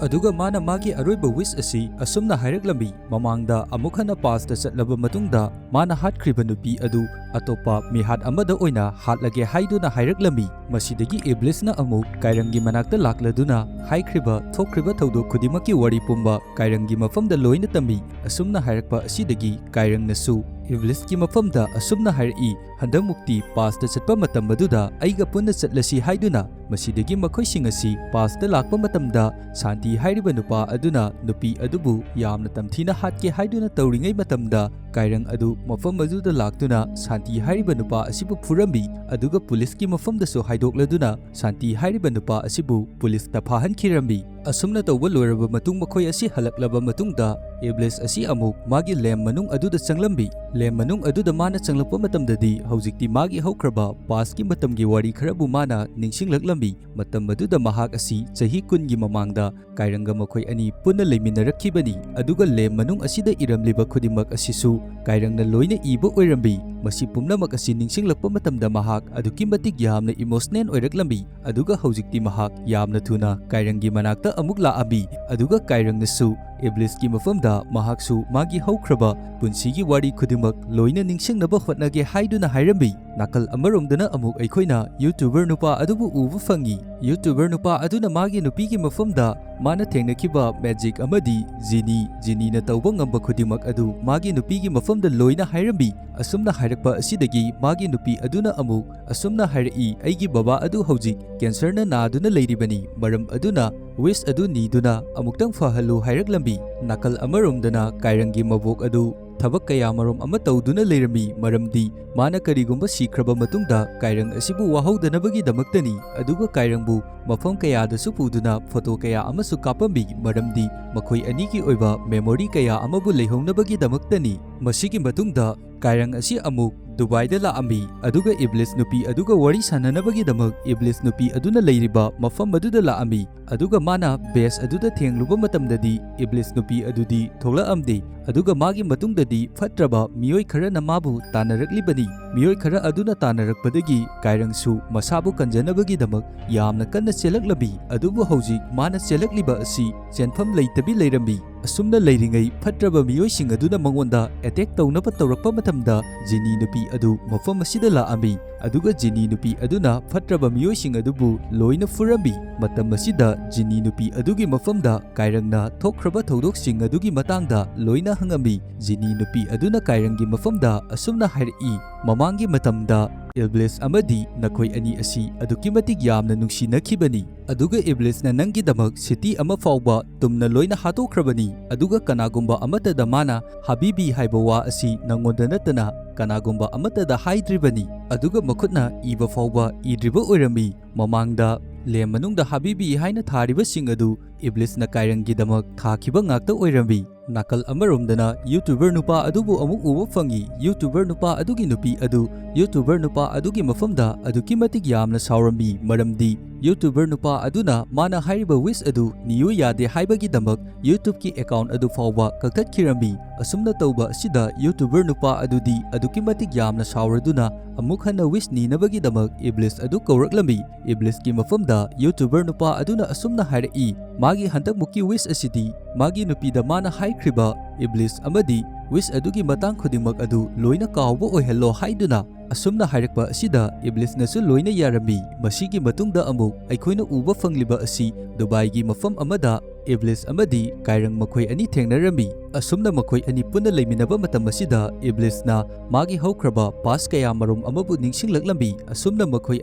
ꯑꯗꯨꯒ ꯃꯥꯅ ꯃꯥꯒꯤ ꯑꯔꯣꯏꯕ ꯋꯤꯁ ꯑꯁꯤ ꯑꯁꯨꯝꯅ ꯍꯥꯏꯔꯛꯂꯝꯃꯤ, ꯃꯃꯥꯡꯗ ꯑꯃꯨꯛ ꯍꯟꯅ ꯄꯥꯁꯇ ꯆꯠꯂꯕ ꯃꯇꯨꯡꯗ, ꯃꯥꯅ ꯍꯥꯠꯈ꯭ꯔꯤꯕ ꯅꯨꯄꯤ ꯑꯗꯨ ꯑꯇꯣꯞꯄ ꯃꯤꯍꯥꯠ ꯑꯃꯗ ꯑꯣꯏꯅ ꯍꯥꯠꯂꯒꯦ ꯍꯥꯏꯗꯨꯅ ꯍꯥꯏꯔꯛꯂꯝꯃꯤ꯫ ꯃꯁꯤꯗꯒꯤ ꯏꯕ꯭ꯂꯤꯁꯅ ꯑꯃꯨꯛ ꯀꯥꯏꯔꯪꯒꯤ ꯃꯅꯥꯛꯇ ꯂꯥꯛꯂꯗꯨꯅ ꯍꯥꯏꯈ꯭ꯔꯤꯕ ꯊꯣꯛꯈ꯭ꯔꯤꯕ ꯊꯧꯗꯣꯛ ꯈꯨꯗꯤꯡꯃꯛꯀꯤ ꯋꯥꯔꯤ ꯄꯨꯝꯕ ꯀꯥꯏꯔꯪꯒꯤ ꯃꯐꯝꯗ ꯂꯣꯏꯅ ꯇꯝꯃꯤ꯫ ꯑꯁꯨꯝꯅ ꯍꯥꯏꯔꯛꯄ ꯑꯁꯤꯗꯒꯤ ꯀꯥꯏꯔꯪꯅꯁꯨ ꯏꯕ꯭ꯂꯤꯁꯀꯤ ꯃꯐꯝꯗ ꯑꯁꯨꯝꯅ ꯍꯥꯏꯔꯛꯏ, ꯍꯟꯗꯛꯃꯨꯛꯇꯤ ꯄꯥꯁꯇ ꯆꯠꯄ ꯃꯇꯝ ꯑꯗꯨꯗ ꯑꯩꯒ ꯄꯨꯟꯅ ꯆꯠꯂꯁꯤ ꯍꯥꯏꯗꯨꯅ꯫ ꯃꯁꯤꯗꯒꯤ ꯃꯈꯣꯏꯁꯤꯡ ꯑꯁꯤ ꯄꯥꯁꯇ ꯂꯥꯛꯄ ꯃꯇꯝꯗ, ꯁꯥꯟꯇꯤ ꯍꯥꯏꯔꯤꯕ ꯅꯨꯄꯥ ꯑꯗꯨꯅ ꯅꯨꯄꯤ ꯑꯗꯨꯕꯨ ꯌꯥꯝꯅ ꯇꯝꯊꯤꯅ ꯍꯥꯠꯀꯦ ꯍꯥꯏꯗꯨꯅ ꯇꯧꯔꯤꯉꯩ ꯃꯇꯝꯗ, ꯀꯥꯏꯔꯪ ꯑꯗꯨ ꯃꯐꯝ ꯑꯗꯨꯗ ꯂꯥꯛꯇꯨꯅ ꯁꯥꯟꯇꯤ ꯍꯥꯏꯔꯤꯕ ꯅꯨꯄꯥ ꯑꯁꯤꯕꯨ ꯐꯨꯔꯝꯃꯤ꯫ ꯑꯗꯨꯒ ꯄꯨꯂꯤꯁꯀꯤ ꯃꯐꯝꯗꯁꯨ ꯍꯥꯏꯗꯣꯛꯂꯗꯨꯅ ꯁꯥꯟꯇꯤ ꯍꯥꯏꯔꯤꯕ ꯅꯨꯄꯥ ꯑꯁꯤꯕꯨ ꯄꯨꯂꯤꯁꯇ ꯐꯥꯍꯟꯈꯤꯔꯝꯃꯤ꯫ ꯑꯁꯨꯝꯅ ꯇꯧꯕ ꯂꯣꯏꯔꯕ ꯃꯇꯨꯡ, ꯃꯈꯣꯏ ꯑꯁꯤ ꯍꯜꯂꯛꯂꯕ ꯃꯇꯨꯡꯗ, ꯏꯕ꯭ꯂꯤꯁ ꯑꯁꯤ ꯑꯃꯨꯛ ꯃꯥꯒꯤ ꯂꯦꯝ ꯃꯅꯨꯡ ꯑꯗꯨꯗ ꯆꯪꯂꯝꯃꯤ꯫ ꯂꯦꯝ ꯃꯅꯨꯡ ꯑꯗꯨꯗ ꯃꯥꯅ ꯆꯪꯂꯛꯄ ꯃꯇꯝꯗꯗꯤ, ꯍꯧꯖꯤꯛꯇꯤ ꯃꯥꯒꯤ ꯍꯧꯈ꯭ꯔꯕ ꯄꯥꯁꯀꯤ ꯃꯇꯝꯒꯤ ꯋꯥꯔꯤ ꯈꯔꯕꯨ ꯃꯥꯅ ꯅꯤꯡꯁꯤꯡꯂꯛꯂꯝꯃꯤ꯫ ꯃꯇꯝ ꯑꯗꯨꯗ ꯃꯍꯥꯛ ꯑꯁꯤ ꯆꯍꯤ ꯀꯨꯟꯒꯤ ꯃꯃꯥꯡꯗ ꯀꯥꯏꯔꯪꯒ ꯃꯈꯣꯏ ꯑꯅꯤ ꯄꯨꯟꯅ ꯂꯩꯃꯤꯟꯅꯔꯛꯈꯤꯕꯅꯤ꯫ ꯑꯗꯨꯒ ꯂꯦꯝ ꯃꯅꯨꯡ ꯑꯁꯤꯗ ꯏꯔꯝꯂꯤꯕ ꯈꯨꯗꯤꯡꯃꯛ ꯑꯁꯤꯁꯨ ꯀꯥꯏꯔꯪꯅ ꯂꯣꯏꯅ ꯏꯕ ꯑꯣꯏꯔꯝꯃꯤ꯫ ꯃꯁꯤ ꯄꯨꯝꯅꯃꯛ ꯑꯁꯤ ꯅꯤꯡꯁꯤꯡꯂꯛꯄ ꯃꯇꯝꯗ ꯃꯍꯥꯛ ꯑꯗꯨꯛꯀꯤ ꯃꯇꯤꯛ ꯌꯥꯝꯅ ꯏꯃꯣꯁꯅꯦꯜ ꯑꯣꯏꯔꯛꯂꯝꯃꯤ꯫ ꯑꯗꯨꯒ ꯍꯧꯖꯤꯛꯇꯤ ꯃꯍꯥꯛ ꯌꯥꯝꯅ ꯊꯨꯅ ꯀꯥꯏꯔꯪꯒꯤ ꯃꯅꯥꯛꯇ ꯑꯃꯨꯛ ꯂꯥꯛꯑꯝꯃꯤ꯫ ꯑꯗꯨꯒ ꯀꯥꯏꯔꯪꯅꯁꯨ ꯏꯕ꯭ꯂꯤꯁꯀꯤ ꯃꯐꯝꯗ ꯃꯍꯥꯛꯁꯨ ꯃꯥꯒꯤ ꯍꯧꯈ꯭ꯔꯕ ꯄꯨꯟꯁꯤꯒꯤ ꯋꯥꯔꯤ ꯈꯨꯗꯤꯡꯃꯛ ꯂꯣꯏꯅ ꯅꯤꯡꯁꯤꯡꯅꯕ ꯍꯣꯠꯅꯒꯦ ꯍꯥꯏꯗꯨꯅ ꯍꯥꯏꯔꯝꯃꯤ꯫ ꯅꯥꯀꯜ ꯑꯃꯔꯣꯝꯗꯅ ꯑꯃꯨꯛ ꯑꯩꯈꯣꯏꯅ YouTuber ꯅꯨꯄꯥ ꯑꯗꯨꯕꯨ ꯎꯕ ꯐꯪꯉꯤ꯫ YouTuber ꯅꯨꯄꯥ ꯑꯗꯨꯅ ꯃꯥꯒꯤ ꯅꯨꯄꯤꯒꯤ ꯃꯐꯝꯗ ꯃꯥꯅ ꯊꯦꯡꯅꯈꯤꯕ magic ꯑꯃꯗꯤ ꯖꯤꯅꯤ, ꯖꯤꯅꯤꯅ ꯇꯧꯕ ꯉꯝꯕ ꯈꯨꯗꯤꯡꯃꯛ ꯑꯗꯨ ꯃꯥꯒꯤ ꯅꯨꯄꯤꯒꯤ ꯃꯐꯝꯗ ꯂꯣꯏꯅ ꯍꯥꯏꯔꯝꯃꯤ꯫ ꯑꯁꯨꯝꯅ ꯍꯥꯏꯔꯛꯄ ꯑꯁꯤꯗꯒꯤ ꯃꯥꯒꯤ ꯅꯨꯄꯤ ꯑꯗꯨꯅ ꯑꯃꯨꯛ ꯑꯁꯨꯝꯅ ꯍꯥꯏꯔꯛꯏ, "ꯑꯩꯒꯤ ꯕꯕꯥ ꯑꯗꯨ ꯍꯧꯖꯤꯛ cancer ꯅ ꯅꯥꯗꯨꯅ ꯂꯩꯔꯤꯕꯅꯤ, ꯃꯔꯝ ꯑꯗꯨꯅ wish ꯑꯗꯨ ꯅꯤꯗꯨꯅ ꯑꯃꯨꯛꯇꯪ ꯐꯍꯜꯂꯨ" ꯍꯥꯏꯔꯛꯂꯝꯃꯤ꯫ ꯅꯥꯀꯜ ꯑꯃꯔꯣꯝꯗꯅ ꯀꯥꯏꯔꯪꯒꯤ ꯃꯕꯣꯛ ꯑꯗꯨ ꯊꯕꯛ ꯀꯌꯥ ꯃꯔꯨꯝ ꯑꯃ ꯇꯧꯗꯨꯅ ꯂꯩꯔꯝꯃꯤ, ꯃꯔꯝꯗꯤ ꯃꯥꯅ ꯀꯔꯤꯒꯨꯝꯕ ꯁꯤꯈ꯭ꯔꯕ ꯃꯇꯨꯡꯗ ꯀꯥꯏꯔꯪ ꯑꯁꯤꯕꯨ ꯋꯥꯍꯧꯗꯅꯕꯒꯤꯗꯃꯛꯇꯅꯤ꯫ ꯑꯗꯨꯒ ꯀꯥꯏꯔꯪꯕꯨ ꯃꯐꯝ ꯀꯌꯥꯗꯁꯨ ꯄꯨꯗꯨꯅ photo ꯀꯌꯥ ꯑꯃꯁꯨ ꯀꯥꯞꯄꯝꯃꯤ, ꯃꯔꯝꯗꯤ ꯃꯈꯣꯏ ꯑꯅꯤꯒꯤ ꯑꯣꯏꯕ memory ꯀꯌꯥ ꯑꯃꯕꯨ ꯂꯩꯍꯧꯅꯕꯒꯤꯗꯃꯛꯇꯅꯤ꯫ ꯃꯁꯤꯒꯤ ꯃꯇꯨꯡꯗ ꯀꯥꯏꯔꯪ ꯑꯁꯤ ꯑꯃꯨꯛ ꯗꯨꯕꯥꯏꯗ ꯂꯥꯛꯑꯝꯃꯤ, ꯑꯗꯨꯒ ꯏꯕ꯭ꯂꯤꯁ ꯅꯨꯄꯤ ꯑꯗꯨꯒ ꯋꯥꯔꯤ ꯁꯥꯟꯅꯅꯕꯒꯤꯗꯃꯛ ꯏꯕ꯭ꯂꯤꯁ ꯅꯨꯄꯤ ꯑꯗꯨꯅ ꯂꯩꯔꯤꯕ ꯃꯐꯝ ꯑꯗꯨꯗ ꯂꯥꯛꯑꯝꯃꯤ꯫ ꯑꯗꯨꯒ ꯃꯥꯅ base ꯑꯗꯨꯗ ꯊꯦꯡꯂꯨꯕ ꯃꯇꯝꯗꯗꯤ ꯏꯕ꯭ꯂꯤꯁ ꯅꯨꯄꯤ ꯑꯗꯨꯗꯤ ꯊꯣꯛꯂꯛꯑꯝꯗꯦ꯫ ꯑꯗꯨꯒ ꯃꯥꯒꯤ ꯃꯇꯨꯡꯗꯗꯤ ꯐꯠꯇ꯭ꯔꯕ ꯃꯤꯑꯣꯏ ꯈꯔꯅ ꯃꯥꯕꯨ ꯇꯥꯟꯅꯔꯛꯂꯤꯕꯅꯤ꯫ ꯃꯤꯑꯣꯏ ꯈꯔ ꯑꯗꯨꯅ ꯇꯥꯟꯅꯔꯛꯄꯗꯒꯤ ꯀꯥꯏꯔꯪꯁꯨ ꯃꯁꯥꯕꯨ ꯀꯟꯖꯅꯕꯒꯤꯗꯃꯛ ꯌꯥꯝꯅ ꯀꯟꯅ ꯆꯦꯜꯂꯛꯂꯝꯃꯤ꯫ ꯑꯗꯨꯕꯨ ꯍꯧꯖꯤꯛ ꯃꯥꯅ ꯆꯦꯜꯂꯛꯂꯤꯕ ꯑꯁꯤ ꯆꯦꯟꯐꯝ ꯂꯩꯇꯕꯤ ꯂꯩꯔꯝꯃꯤ꯫ ꯑꯁꯨꯝꯅ ꯂꯩꯔꯤꯉꯩ ꯐꯠꯇ꯭ꯔꯕ ꯃꯤꯑꯣꯏꯁꯤꯡ ꯑꯗꯨꯅ ꯃꯉꯣꯟꯗ attack ꯇꯧꯅꯕ ꯇꯧꯔꯛꯄ ꯃꯇꯝꯗ ꯖꯤꯅꯤ ꯅꯨꯄꯤ ꯑꯗꯨ ꯃꯐꯝ ꯑꯁꯤꯗ ꯂꯥꯛꯑꯝꯃꯤ꯫ ꯑꯗꯨꯒ ꯖꯤꯅꯤ ꯅꯨꯄꯤ ꯑꯗꯨꯅ ꯐꯠꯇ꯭ꯔꯕ ꯃꯤꯑꯣꯏꯁꯤꯡ ꯑꯗꯨꯕꯨ ꯂꯣꯏꯅ ꯐꯨꯔꯝꯃꯤ꯫ ꯃꯇꯝ ꯑꯁꯤꯗ ꯖꯤꯅꯤ ꯅꯨꯄꯤ ꯑꯗꯨꯒꯤ ꯃꯐꯝꯗ ꯀꯥꯏꯔꯪꯅ ꯊꯣꯛꯈ꯭ꯔꯕ ꯊꯧꯗꯣꯛꯁꯤꯡ ꯑꯗꯨꯒꯤ ꯃꯇꯥꯡꯗ ꯂꯣꯏꯅ ꯍꯪꯉꯝꯃꯤ꯫ ꯖꯤꯅꯤ ꯅꯨꯄꯤ ꯑꯗꯨꯅ ꯀꯥꯏꯔꯪꯒꯤ ꯃꯐꯝꯗ ꯑꯁꯨꯝꯅ ꯍꯥꯏꯔꯛꯏ, "ꯃꯃꯥꯡꯒꯤ ꯃꯇꯝꯗ ꯏꯕ꯭ꯂꯤꯁ ꯑꯃꯗꯤ ꯅꯈꯣꯏ ꯑꯅꯤ ꯑꯁꯤ ꯑꯗꯨꯛꯀꯤ ꯃꯇꯤꯛ ꯌꯥꯝꯅ ꯅꯨꯡꯁꯤꯅꯈꯤꯕꯅꯤ꯫ ꯑꯗꯨꯒ ꯏꯕ꯭ꯂꯤꯁꯅ ꯅꯪꯒꯤꯗꯃꯛ city ꯑꯃ ꯐꯥꯎꯕ ꯇꯨꯝꯅ ꯂꯣꯏꯅ ꯍꯥꯠꯇꯣꯛꯈ꯭ꯔꯕꯅꯤ꯫ ꯑꯗꯨꯒ ꯀꯅꯥꯒꯨꯝꯕ ꯑꯃꯠꯇꯗ ꯃꯥꯅ ꯍꯥꯕꯤꯕꯤ ꯍꯥꯏꯕ ꯋꯥ ꯑꯁꯤ ꯅꯪꯉꯣꯟꯗ ꯅꯠꯇꯅ ꯀꯅꯥꯒꯨꯝꯕ ꯑꯃꯠꯇꯗ ꯍꯥꯏꯗ꯭ꯔꯤꯕꯅꯤ꯫ ꯑꯗꯨꯒ ꯃꯈꯨꯠꯅ ꯏꯕ ꯐꯥꯎꯕ ꯏꯗ꯭ꯔꯤꯕ ꯑꯣꯏꯔꯝꯃꯤ꯫ ꯃꯃꯥꯡꯗ ꯂꯦꯝ ꯃꯅꯨꯡꯗ ꯍꯥꯕꯤꯕꯤ ꯍꯥꯏꯅ ꯊꯥꯔꯤꯕꯁꯤꯡ ꯑꯗꯨ ꯏꯕ꯭ꯂꯤꯁꯅ ꯀꯥꯏꯔꯪꯒꯤꯗꯃꯛ ꯊꯥꯈꯤꯕ ꯉꯥꯛꯇ ꯑꯣꯏꯔꯝꯃꯤ"꯫ ꯅꯥꯀꯜ ꯑꯃꯔꯣꯝꯗꯅ YouTuber ꯅꯨꯄꯥ ꯑꯗꯨꯕꯨ ꯑꯃꯨꯛ ꯎꯕ ꯐꯪꯉꯤ꯫ YouTuber ꯅꯨꯄꯥ ꯑꯗꯨꯒꯤ ꯅꯨꯄꯤ ꯑꯗꯨ YouTuber ꯅꯨꯄꯥ ꯑꯗꯨꯒꯤ ꯃꯐꯝꯗ ꯑꯗꯨꯛꯀꯤ ꯃꯇꯤꯛ ꯌꯥꯝꯅ ꯁꯥꯎꯔꯝꯃꯤ, ꯃꯔꯝꯗꯤ YouTuber ꯅꯨꯄꯥ ꯑꯗꯨꯅ ꯃꯥꯅ ꯍꯥꯏꯔꯤꯕ wish ꯑꯗꯨ ꯅꯤꯌꯨ ꯌꯥꯗꯦ ꯍꯥꯏꯕꯒꯤꯗꯃꯛ YouTubeꯀꯤ account ꯑꯗꯨ ꯐꯥꯎꯕ ꯀꯛꯊꯠꯈꯤꯔꯝꯃꯤ꯫ ꯑꯁꯨꯝꯅ ꯇꯧꯕ ꯑꯁꯤꯗ YouTuber ꯅꯨꯄꯥ ꯑꯗꯨꯗꯤ ꯑꯗꯨꯛꯀꯤ ꯃꯇꯤꯛ ꯌꯥꯝꯅ ꯁꯥꯎꯔꯗꯨꯅ ꯑꯃꯨꯛ ꯍꯟꯅ wish ꯅꯤꯅꯕꯒꯤꯗꯃꯛ ꯏꯕ꯭ꯂꯤꯁ ꯑꯗꯨ ꯀꯧꯔꯛꯂꯝꯃꯤ꯫ ꯏꯕ꯭ꯂꯤꯁꯀꯤ ꯃꯐꯝꯗ YouTuber ꯅꯨꯄꯥ ꯑꯗꯨꯅ ꯑꯁꯨꯝꯅ ꯍꯥꯏꯔꯛꯏ, ꯃꯥꯒꯤ ꯍꯟꯗꯛꯃꯨꯛꯀꯤ wish ꯑꯁꯤꯗꯤ ꯃꯥꯒꯤ ꯅꯨꯄꯤꯗ ꯃꯥꯅ ꯍꯥꯏꯈ꯭ꯔꯤꯕ ꯏꯕ꯭ꯂꯤꯁ ꯑꯃꯗꯤ wish ꯑꯗꯨꯒꯤ ꯃꯇꯥꯡ ꯈꯨꯗꯤꯡꯃꯛ ꯑꯗꯨ ꯂꯣꯏꯅ ꯀꯥꯎꯕ ꯑꯣꯏꯍꯜꯂꯣ ꯍꯥꯏꯗꯨꯅ꯫ ꯑꯁꯨꯝꯅ ꯍꯥꯏꯔꯛꯄ ꯑꯁꯤꯗ ꯏꯕ꯭ꯂꯤꯁꯅꯁꯨ ꯂꯣꯏꯅ ꯌꯥꯔꯝꯃꯤ꯫ ꯃꯁꯤꯒꯤ ꯃꯇꯨꯡꯗ ꯑꯃꯨꯛ ꯑꯩꯈꯣꯏꯅ ꯎꯕ ꯐꯪꯂꯤꯕ ꯑꯁꯤ ꯗꯨꯕꯥꯏꯒꯤ ꯃꯐꯝ ꯑꯃꯗ ꯏꯕ꯭ꯂꯤꯁ ꯑꯃꯗꯤ ꯀꯥꯏꯔꯪ ꯃꯈꯣꯏ ꯑꯅꯤ ꯊꯦꯡꯅꯔꯝꯃꯤ꯫ ꯑꯁꯨꯝꯅ ꯃꯈꯣꯏ ꯑꯅꯤ ꯄꯨꯟꯅ ꯂꯩꯃꯤꯟꯅꯕ ꯃꯇꯝ ꯑꯁꯤꯗ ꯏꯕ꯭ꯂꯤꯁꯅ ꯃꯥꯒꯤ ꯍꯧꯈ꯭ꯔꯕ past ꯀꯌꯥ ꯃꯔꯨꯝ ꯑꯃꯕꯨ ꯅꯤꯡꯁꯤꯡꯂꯛꯂꯝꯃꯤ꯫ ꯑꯁꯨꯝꯅ ꯃꯈꯣꯏ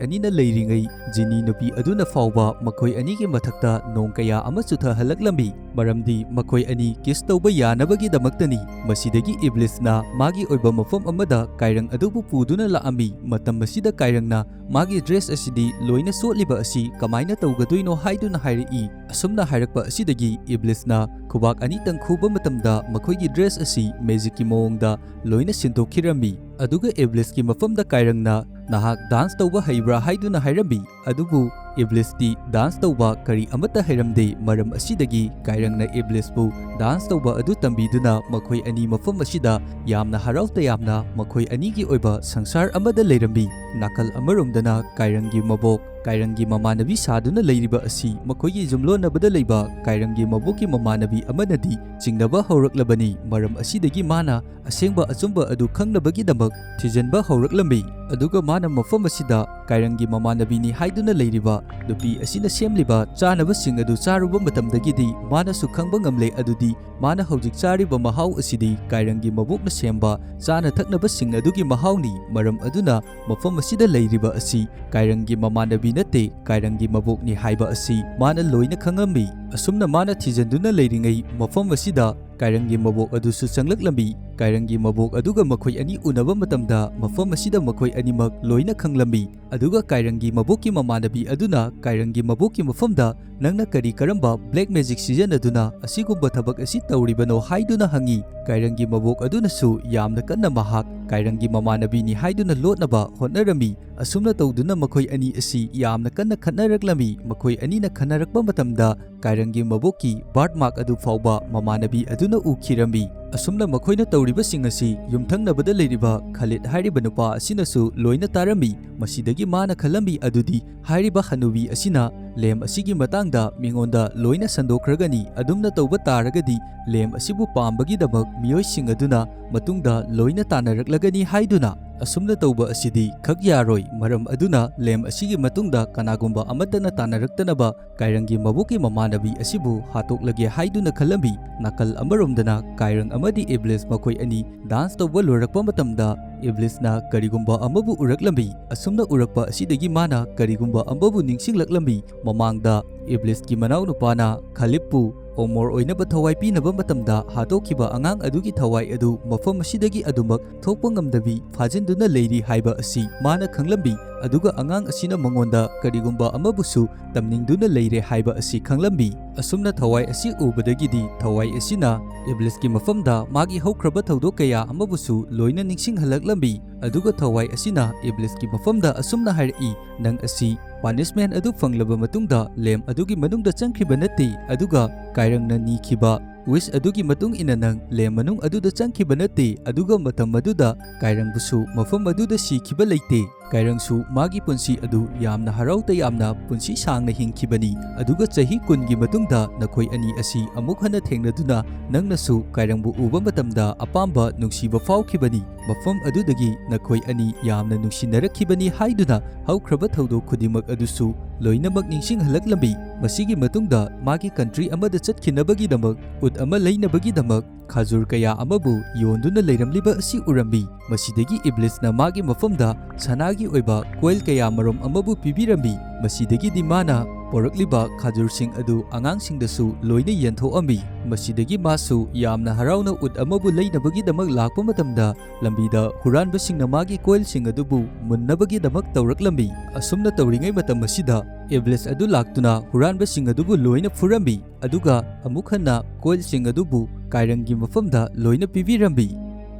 ꯑꯅꯤꯅ ꯂꯩꯔꯤꯉꯩ ꯖꯤꯅꯤ ꯅꯨꯄꯤ ꯑꯗꯨꯅ ꯐꯥꯎꯕ ꯃꯈꯣꯏ ꯑꯅꯤꯒꯤ ꯃꯊꯛꯇ ꯅꯣꯡ ꯀꯌꯥ ꯑꯃ ꯆꯨꯊꯍꯜꯂꯛꯂꯝꯃꯤ, ꯃꯔꯝꯗꯤ ꯃꯈꯣꯏ ꯑꯅꯤ kiss ꯇꯧꯕ ꯌꯥꯅꯕꯒꯤꯗꯃꯛꯇꯅꯤ꯫ ꯃꯁꯤꯗꯒꯤ ꯏꯕ꯭ꯂꯤꯁꯅ ꯃꯥꯒꯤ ꯑꯣꯏꯕ ꯃꯐꯝ ꯑꯃꯗ ꯀꯥꯏꯔꯪ ꯑꯗꯨꯕꯨ ꯄꯨꯗꯨꯅ ꯂꯥꯛꯑꯝꯃꯤ꯫ ꯃꯇꯝ ꯑꯁꯤꯗ ꯀꯥꯏꯔꯪꯅ ꯃꯥꯒꯤ dress ꯑꯁꯤꯗꯤ ꯂꯣꯏꯅ ꯆꯣꯠꯂꯤꯕ ꯑꯁꯤ ꯀꯃꯥꯏꯅ ꯇꯧꯒꯗꯣꯏꯅꯣ ꯍꯥꯏꯗꯨꯅ ꯍꯥꯏꯔꯛꯏ꯫ ꯑꯁꯨꯝꯅ ꯍꯥꯏꯔꯛꯄ ꯑꯁꯤꯗꯒꯤ ꯏꯕ꯭ꯂꯤꯁꯅ ꯈꯨꯕꯥꯛ ꯑꯅꯤꯇꯪ ꯈꯨꯕ ꯃꯇꯝꯗ ꯃꯈꯣꯏꯒꯤ dress ꯑꯁꯤ magicꯀꯤ ꯃꯑꯣꯡꯗ ꯂꯣꯏꯅ ꯁꯤꯟꯗꯣꯛꯈꯤꯔꯝꯃꯤ꯫ ꯑꯗꯨꯒ ꯏꯕ꯭ꯂꯤꯁꯀꯤ ꯃꯐꯝꯗ ꯀꯥꯏꯔꯪꯅ, "ꯅꯍꯥꯛ dance ꯇꯧꯕ ꯍꯩꯕ꯭ꯔꯥ?" ꯍꯥꯏꯗꯨꯅ ꯍꯥꯏꯔꯝꯃꯤ꯫ ꯑꯗꯨꯕꯨ ꯏꯕ꯭ꯂꯤꯁꯇꯤ dance ꯇꯧꯕ ꯀꯔꯤ ꯑꯃꯠꯇ ꯍꯩꯔꯝꯗꯦ꯫ ꯃꯔꯝ ꯑꯁꯤꯗꯒꯤ ꯀꯥꯏꯔꯪꯅ ꯏꯕ꯭ꯂꯤꯁꯄꯨ dance ꯇꯧꯕ ꯑꯗꯨ ꯇꯝꯕꯤꯗꯨꯅ ꯃꯈꯣꯏ ꯑꯅꯤ ꯃꯐꯝ ꯑꯁꯤꯗ ꯌꯥꯝꯅ ꯍꯔꯥꯎ ꯇꯌꯥꯝꯅ ꯃꯈꯣꯏ ꯑꯅꯤꯒꯤ ꯑꯣꯏꯕ ꯁꯪꯁꯥꯔ ꯑꯃꯗ ꯂꯩꯔꯝꯃꯤ꯫ ꯅꯥꯀꯜ ꯑꯃꯔꯣꯝꯗꯅ ꯀꯥꯏꯔꯪꯒꯤ ꯃꯕꯣꯛ, ꯀꯥꯏꯔꯪꯒꯤ ꯃꯃꯥꯟꯅꯕꯤ ꯁꯥꯗꯨꯅ ꯂꯩꯔꯤꯕ ꯑꯁꯤ ꯃꯈꯣꯏꯒꯤ ꯌꯨꯝꯂꯣꯟꯅꯕꯗ ꯂꯩꯕ ꯀꯥꯏꯔꯪꯒꯤ ꯃꯕꯣꯛꯀꯤ ꯃꯃꯥꯟꯅꯕꯤ ꯑꯃꯅꯗꯤ ꯆꯤꯡꯅꯕ ꯍꯧꯔꯛꯂꯕꯅꯤ꯫ ꯃꯔꯝ ꯑꯁꯤꯗꯒꯤ ꯃꯥꯅ ꯑꯁꯦꯡꯕ ꯑꯆꯨꯝꯕ ꯑꯗꯨ ꯈꯪꯅꯕꯒꯤꯗꯃꯛ ꯊꯤꯖꯤꯟꯕ ꯍꯧꯔꯛꯂꯝꯃꯤ꯫ ꯑꯗꯨꯒ ꯃꯥꯅ ꯃꯐꯝ ꯑꯁꯤꯗ ꯀꯥꯏꯔꯪꯒꯤ ꯃꯃꯥꯟꯅꯕꯤꯅꯤ ꯍꯥꯏꯗꯨꯅ ꯂꯩꯔꯤꯕ ꯅꯨꯄꯤ ꯑꯁꯤꯅ ꯁꯦꯝꯂꯤꯕ ꯆꯥꯅꯕꯁꯤꯡ ꯑꯗꯨ ꯆꯥꯔꯨꯕ ꯃꯇꯝꯗꯒꯤꯗꯤ ꯃꯥꯅꯁꯨ ꯈꯪꯕ ꯉꯝꯂꯦ, ꯑꯗꯨꯗꯤ ꯃꯥꯅ ꯍꯧꯖꯤꯛ ꯆꯥꯔꯤꯕ ꯃꯍꯥꯎ ꯑꯁꯤꯗꯤ ꯀꯥꯏꯔꯪꯒꯤ ꯃꯕꯣꯛꯅ ꯁꯦꯝꯕ ꯆꯥꯅ ꯊꯛꯅꯕꯁꯤꯡ ꯑꯗꯨꯒꯤ ꯃꯍꯥꯎꯅꯤ꯫ ꯃꯔꯝ ꯑꯗꯨꯅ ꯃꯐꯝ ꯑꯁꯤꯗ ꯂꯩꯔꯤꯕ ꯑꯁꯤ ꯀꯥꯏꯔꯪꯒꯤ ꯃꯃꯥꯟꯅꯕꯤ ꯅꯠꯇꯦ, ꯀꯥꯏꯔꯪꯒꯤ ꯃꯕꯣꯛꯅꯤ ꯍꯥꯏꯕ ꯑꯁꯤ ꯃꯥꯅ ꯂꯣꯏꯅ ꯈꯪꯂꯝꯃꯤ꯫ ꯑꯁꯨꯝꯅ ꯃꯥꯅ ꯊꯤꯖꯤꯟꯗꯨꯅ ꯂꯩꯔꯤꯉꯩ ꯃꯐꯝ ꯑꯁꯤꯗ ꯀꯥꯏꯔꯪꯒꯤ ꯃꯕꯣꯛ ꯑꯗꯨꯁꯨ ꯆꯪꯂꯛꯂꯝꯃꯤ꯫ ꯀꯥꯏꯔꯪꯒꯤ ꯃꯕꯣꯛ ꯑꯗꯨꯒ ꯃꯈꯣꯏ ꯑꯅꯤ ꯎꯅꯕ ꯃꯇꯝꯗ ꯃꯐꯝ ꯑꯁꯤꯗ ꯃꯈꯣꯏ ꯑꯅꯤꯃꯛ ꯂꯣꯏꯅ ꯈꯪꯂꯝꯃꯤ꯫ ꯑꯗꯨꯒ ꯀꯥꯏꯔꯪꯒꯤ ꯃꯕꯣꯛꯀꯤ ꯃꯃꯥꯟꯅꯕꯤ ꯑꯗꯨꯅ ꯀꯥꯏꯔꯪꯒꯤ ꯃꯕꯣꯛꯀꯤ ꯃꯐꯝꯗ, "ꯅꯪꯅ ꯀꯔꯤ ꯀꯔꯝꯕ black magic ꯁꯤꯖꯤꯟꯅꯗꯨꯅ ꯑꯁꯤꯒꯨꯝꯕ ꯊꯕꯛ ꯑꯁꯤ ꯇꯧꯔꯤꯕꯅꯣ?" ꯍꯥꯏꯗꯨꯅ ꯍꯪꯉꯤ꯫ ꯀꯥꯏꯔꯪꯒꯤ ꯃꯕꯣꯛ ꯑꯗꯨꯅꯁꯨ ꯌꯥꯝꯅ ꯀꯟꯅ ꯃꯍꯥꯛ ꯀꯥꯏꯔꯪꯒꯤ ꯃꯃꯥꯟꯅꯕꯤꯅꯤ ꯍꯥꯏꯗꯨꯅ ꯂꯣꯠꯅꯕ ꯍꯣꯠꯅꯔꯝꯃꯤ꯫ ꯑꯁꯨꯝꯅ ꯇꯧꯗꯨꯅ ꯃꯈꯣꯏ ꯑꯅꯤ ꯑꯁꯤ ꯌꯥꯝꯅ ꯀꯟꯅ ꯈꯠꯅꯔꯛꯂꯝꯃꯤ꯫ ꯃꯈꯣꯏ ꯑꯅꯤꯅ ꯈꯠꯅꯔꯛꯄ ꯃꯇꯝꯗ ꯀꯥꯏꯔꯪꯒꯤ ꯃꯕꯣꯛꯀꯤ birthmark ꯑꯗꯨ ꯐꯥꯎꯕ ꯃꯃꯥꯟꯅꯕꯤ ꯑꯗꯨꯅ ꯎꯈꯤꯔꯝꯃꯤ꯫ ꯑꯁꯨꯝꯅ ꯃꯈꯣꯏꯅ ꯇꯧꯔꯤꯕꯁꯤꯡ ꯑꯁꯤ ꯌꯨꯝꯊꯪꯅꯕꯗ ꯂꯩꯔꯤꯕ ꯈꯥꯂꯤꯗ ꯍꯥꯏꯔꯤꯕ ꯅꯨꯄꯥ ꯑꯁꯤꯅꯁꯨ ꯂꯣꯏꯅ ꯇꯥꯔꯝꯃꯤ꯫ ꯃꯁꯤꯗꯒꯤ ꯃꯥꯅ ꯈꯜꯂꯝꯃꯤ ꯑꯗꯨꯗꯤ ꯍꯥꯏꯔꯤꯕ ꯍꯅꯨꯕꯤ ꯑꯁꯤꯅ ꯂꯦꯝ ꯑꯁꯤꯒꯤ ꯃꯇꯥꯡꯗ ꯃꯤꯉꯣꯟꯗ ꯂꯣꯏꯅ ꯁꯟꯗꯣꯛꯈ꯭ꯔꯒꯅꯤ꯫ ꯑꯗꯨꯝꯅ ꯇꯧꯕ ꯇꯥꯔꯒꯗꯤ ꯂꯦꯝ ꯑꯁꯤꯕꯨ ꯄꯥꯝꯕꯒꯤꯗꯃꯛ ꯃꯤꯑꯣꯏꯁꯤꯡ ꯑꯗꯨꯅ ꯃꯇꯨꯡꯗ ꯂꯣꯏꯅ ꯇꯥꯟꯅꯔꯛꯂꯒꯅꯤ ꯍꯥꯏꯗꯨꯅ꯫ ꯑꯁꯨꯝꯅ ꯇꯧꯕ ꯑꯁꯤꯗꯤ ꯈꯛ ꯌꯥꯔꯣꯏ꯫ ꯃꯔꯝ ꯑꯗꯨꯅ ꯂꯦꯝ ꯑꯁꯤꯒꯤ ꯃꯇꯨꯡꯗ ꯀꯅꯥꯒꯨꯝꯕ ꯑꯃꯠꯇꯅ ꯇꯥꯟꯅꯔꯛꯇꯅꯕ ꯀꯥꯏꯔꯪꯒꯤ ꯃꯕꯨꯛꯀꯤ ꯃꯃꯥꯟꯅꯕꯤ ꯑꯁꯤꯕꯨ ꯍꯥꯠꯇꯣꯛꯂꯒꯦ ꯍꯥꯏꯗꯨꯅ ꯈꯜꯂꯝꯃꯤ꯫ ꯅꯥꯀꯜ ꯑꯃꯔꯣꯝꯗꯅ ꯀꯥꯏꯔꯪ ꯑꯃꯗꯤ ꯏꯕ꯭ꯂꯤꯁ ꯃꯈꯣꯏ ꯑꯅꯤ ꯗꯥꯟꯁ ꯇꯧꯕ ꯂꯣꯏꯔꯛꯄ ꯃꯇꯝꯗ ꯏꯕ꯭ꯂꯤꯁꯅ ꯀꯔꯤꯒꯨꯝꯕ ꯑꯃꯕꯨ ꯎꯔꯛꯂꯝꯃꯤ꯫ ꯑꯁꯨꯝꯅ ꯎꯔꯛꯄ ꯑꯁꯤꯗꯒꯤ ꯃꯥꯅ ꯀꯔꯤꯒꯨꯝꯕ ꯑꯃꯕꯨ ꯅꯤꯡꯁꯤꯡꯂꯛꯂꯝꯃꯤ꯫ ꯃꯃꯥꯡꯗ ꯏꯕ꯭ꯂꯤꯁꯀꯤ ꯃꯅꯥꯎꯅꯨꯄꯥꯅ ꯈꯥꯂꯤꯕꯄꯨ ꯑꯣꯃꯣꯔ ꯑꯣꯏꯅꯕ ꯊꯋꯥꯏ ꯄꯤꯅꯕ ꯃꯇꯝꯗ ꯍꯥꯠꯇꯣꯛꯈꯤꯕ ꯑꯉꯥꯡ ꯑꯗꯨꯒꯤ ꯊꯋꯥꯏ ꯑꯗꯨ ꯃꯐꯝ ꯑꯁꯤꯗꯒꯤ ꯑꯗꯨꯃꯛ ꯊꯣꯛꯄ ꯉꯝꯗꯕꯤ ꯐꯥꯖꯤꯟꯗꯨꯅ ꯂꯩꯔꯤ ꯍꯥꯏꯕ ꯑꯁꯤ ꯃꯥꯅ ꯈꯪꯂꯝꯃꯤ꯫ ꯑꯗꯨꯒ ꯑꯉꯥꯡ ꯑꯁꯤꯅ ꯃꯉꯣꯟꯗ ꯀꯔꯤꯒꯨꯝꯕ ꯑꯃꯕꯨꯁꯨ ꯇꯝꯅꯤꯡꯗꯨꯅ ꯂꯩꯔꯦ ꯍꯥꯏꯕ ꯑꯁꯤ ꯈꯪꯂꯝꯃꯤ꯫ ꯑꯁꯨꯝꯅ ꯊꯋꯥꯏ ꯑꯁꯤ ꯎꯕꯗꯒꯤꯗꯤ ꯊꯋꯥꯏ ꯑꯁꯤꯅ ꯏꯕ꯭ꯂꯤꯁꯀꯤ ꯃꯐꯝꯗ ꯃꯥꯒꯤ ꯍꯧꯈ꯭ꯔꯕ ꯊꯧꯗꯣꯛ ꯀꯌꯥ ꯑꯃꯕꯨꯁꯨ ꯂꯣꯏꯅ ꯅꯤꯡꯁꯤꯡꯍꯜꯂꯛꯂꯝꯃꯤ꯫ ꯑꯗꯨꯒ ꯊꯋꯥꯏ ꯑꯁꯤꯅ ꯏꯕ꯭ꯂꯤꯁꯀꯤ ꯃꯐꯝꯗ ꯑꯁꯨꯝꯅ ꯍꯥꯏꯔꯛꯏ, "ꯅꯪ ꯑꯁꯤ ꯄꯥꯅꯤꯁꯃꯦꯟ ꯑꯗꯨ ꯐꯪꯂꯕ ꯃꯇꯨꯡꯗ ꯂꯦꯝ ꯑꯗꯨꯒꯤ ꯃꯅꯨꯡꯗ ꯆꯪꯈꯤꯕ ꯅꯠꯇꯦ, ꯑꯗꯨꯒ ꯀꯥꯏꯔꯪꯅ ꯅꯤꯈꯤꯕ ꯋꯤꯁ ꯑꯗꯨꯒꯤ ꯃꯇꯨꯡ ꯏꯟꯅ ꯅꯪ ꯂꯦꯝ ꯃꯅꯨꯡ ꯑꯗꯨꯗ ꯆꯪꯈꯤꯕ ꯅꯠꯇꯦ, ꯑꯗꯨꯒ ꯃꯇꯝ ꯑꯗꯨꯗ ꯀꯥꯏꯔꯪꯕꯨꯁꯨ ꯃꯐꯝ ꯑꯗꯨꯗ ꯁꯤꯈꯤꯕ ꯂꯩꯇꯦ꯫ ꯀꯥꯏꯔꯪꯁꯨ ꯃꯥꯒꯤ ꯄꯨꯟꯁꯤ ꯑꯗꯨ ꯌꯥꯝꯅ ꯍꯔꯥꯎ ꯇꯌꯥꯝꯅ ꯄꯨꯟꯁꯤ ꯁꯥꯡꯅ ꯍꯤꯡꯈꯤꯕꯅꯤ꯫ ꯑꯗꯨꯒ ꯆꯍꯤ ꯀꯨꯟꯒꯤ ꯃꯇꯨꯡꯗ ꯅꯈꯣꯏ ꯑꯅꯤ ꯑꯁꯤ ꯑꯃꯨꯛ ꯍꯟꯅ ꯊꯦꯡꯅꯗꯨꯅ ꯅꯪꯅꯁꯨ ꯀꯥꯏꯔꯪꯕꯨ ꯎꯕ ꯃꯇꯝꯗ ꯑꯄꯥꯝꯕ ꯅꯨꯡꯁꯤꯕ ꯐꯥꯎꯈꯤꯕꯅꯤ꯫ ꯃꯐꯝ ꯑꯗꯨꯗꯒꯤ ꯅꯈꯣꯏ ꯑꯅꯤ ꯌꯥꯝꯅ ꯅꯨꯡꯁꯤꯅꯔꯛꯈꯤꯕꯅꯤ ꯍꯥꯏꯗꯨꯅ ꯍꯧꯈ꯭ꯔꯕ ꯊꯧꯗꯣꯛ ꯈꯨꯗꯤꯡꯃꯛ ꯑꯗꯨꯁꯨ ꯂꯣꯏꯅꯃꯛ ꯅꯤꯡꯁꯤꯡꯍꯜꯂꯛꯂꯝꯃꯤ꯫ ꯃꯁꯤꯒꯤ ꯃꯇꯨꯡꯗ ꯃꯥꯒꯤ ꯀꯟꯇ꯭ꯔꯤ ꯑꯃꯗ ꯆꯠꯈꯤꯅꯕꯒꯤꯗꯃꯛ ꯎꯠ ꯑꯃ ꯂꯩꯅꯕꯒꯤꯗꯃꯛ ꯈꯥꯖꯨꯔ ꯀꯌꯥ ꯑꯃꯕꯨ ꯌꯣꯟꯗꯨꯅ ꯂꯩꯔꯝꯂꯤꯕ ꯑꯁꯤ ꯎꯔꯝꯃꯤ꯫ ꯃꯁꯤꯗꯒꯤ ꯏꯕ꯭ꯂꯤꯁꯅ ꯃꯥꯒꯤ ꯃꯐꯝꯗ ꯁꯅꯥꯒꯤ ꯑꯣꯏꯕ ꯀꯣꯏꯜ ꯀꯌꯥ ꯃꯔꯨꯝ ꯑꯃꯕꯨ ꯄꯤꯕꯤꯔꯝꯃꯤ꯫ ꯃꯁꯤꯗꯒꯤꯗꯤ ꯃꯥꯅ ꯄꯣꯔꯛꯂꯤꯕ ꯈꯥꯖꯨꯔꯁꯤꯡ ꯑꯗꯨ ꯑꯉꯥꯡꯁꯤꯡꯗꯁꯨ ꯂꯣꯏꯅ ꯌꯦꯟꯊꯣꯛꯑꯝꯃꯤ꯫ ꯃꯁꯤꯗꯒꯤ ꯃꯥꯁꯨ ꯌꯥꯝꯅ ꯍꯔꯥꯎꯅ ꯎꯠ ꯑꯃꯕꯨ ꯂꯩꯅꯕꯒꯤꯗꯃꯛ ꯂꯥꯛꯄ ꯃꯇꯝꯗ ꯂꯝꯕꯤꯗ ꯍꯨꯔꯥꯟꯕꯁꯤꯡꯅ ꯃꯥꯒꯤ ꯀꯣꯏꯜꯁꯤꯡ ꯑꯗꯨꯕꯨ ꯃꯨꯟꯅꯕꯒꯤꯗꯃꯛ ꯇꯧꯔꯛꯂꯝꯃꯤ꯫ ꯑꯁꯨꯝꯅ ꯇꯧꯔꯤꯉꯩ ꯃꯇꯝ ꯑꯁꯤꯗ ꯏꯕ꯭ꯂꯤꯁ ꯑꯗꯨ ꯂꯥꯛꯇꯨꯅ ꯍꯨꯔꯥꯟꯕꯁꯤꯡ ꯑꯗꯨꯕꯨ ꯂꯣꯏꯅ ꯐꯨꯔꯝꯃꯤ꯫ ꯑꯗꯨꯒ ꯑꯃꯨꯛ ꯍꯟꯅ ꯀꯣꯏꯜꯁꯤꯡ ꯑꯗꯨꯕꯨ ꯀꯥꯏꯔꯪꯒꯤ ꯃꯐꯝꯗ ꯂꯣꯏꯅ ꯄꯤꯕꯤꯔꯝꯃꯤ꯫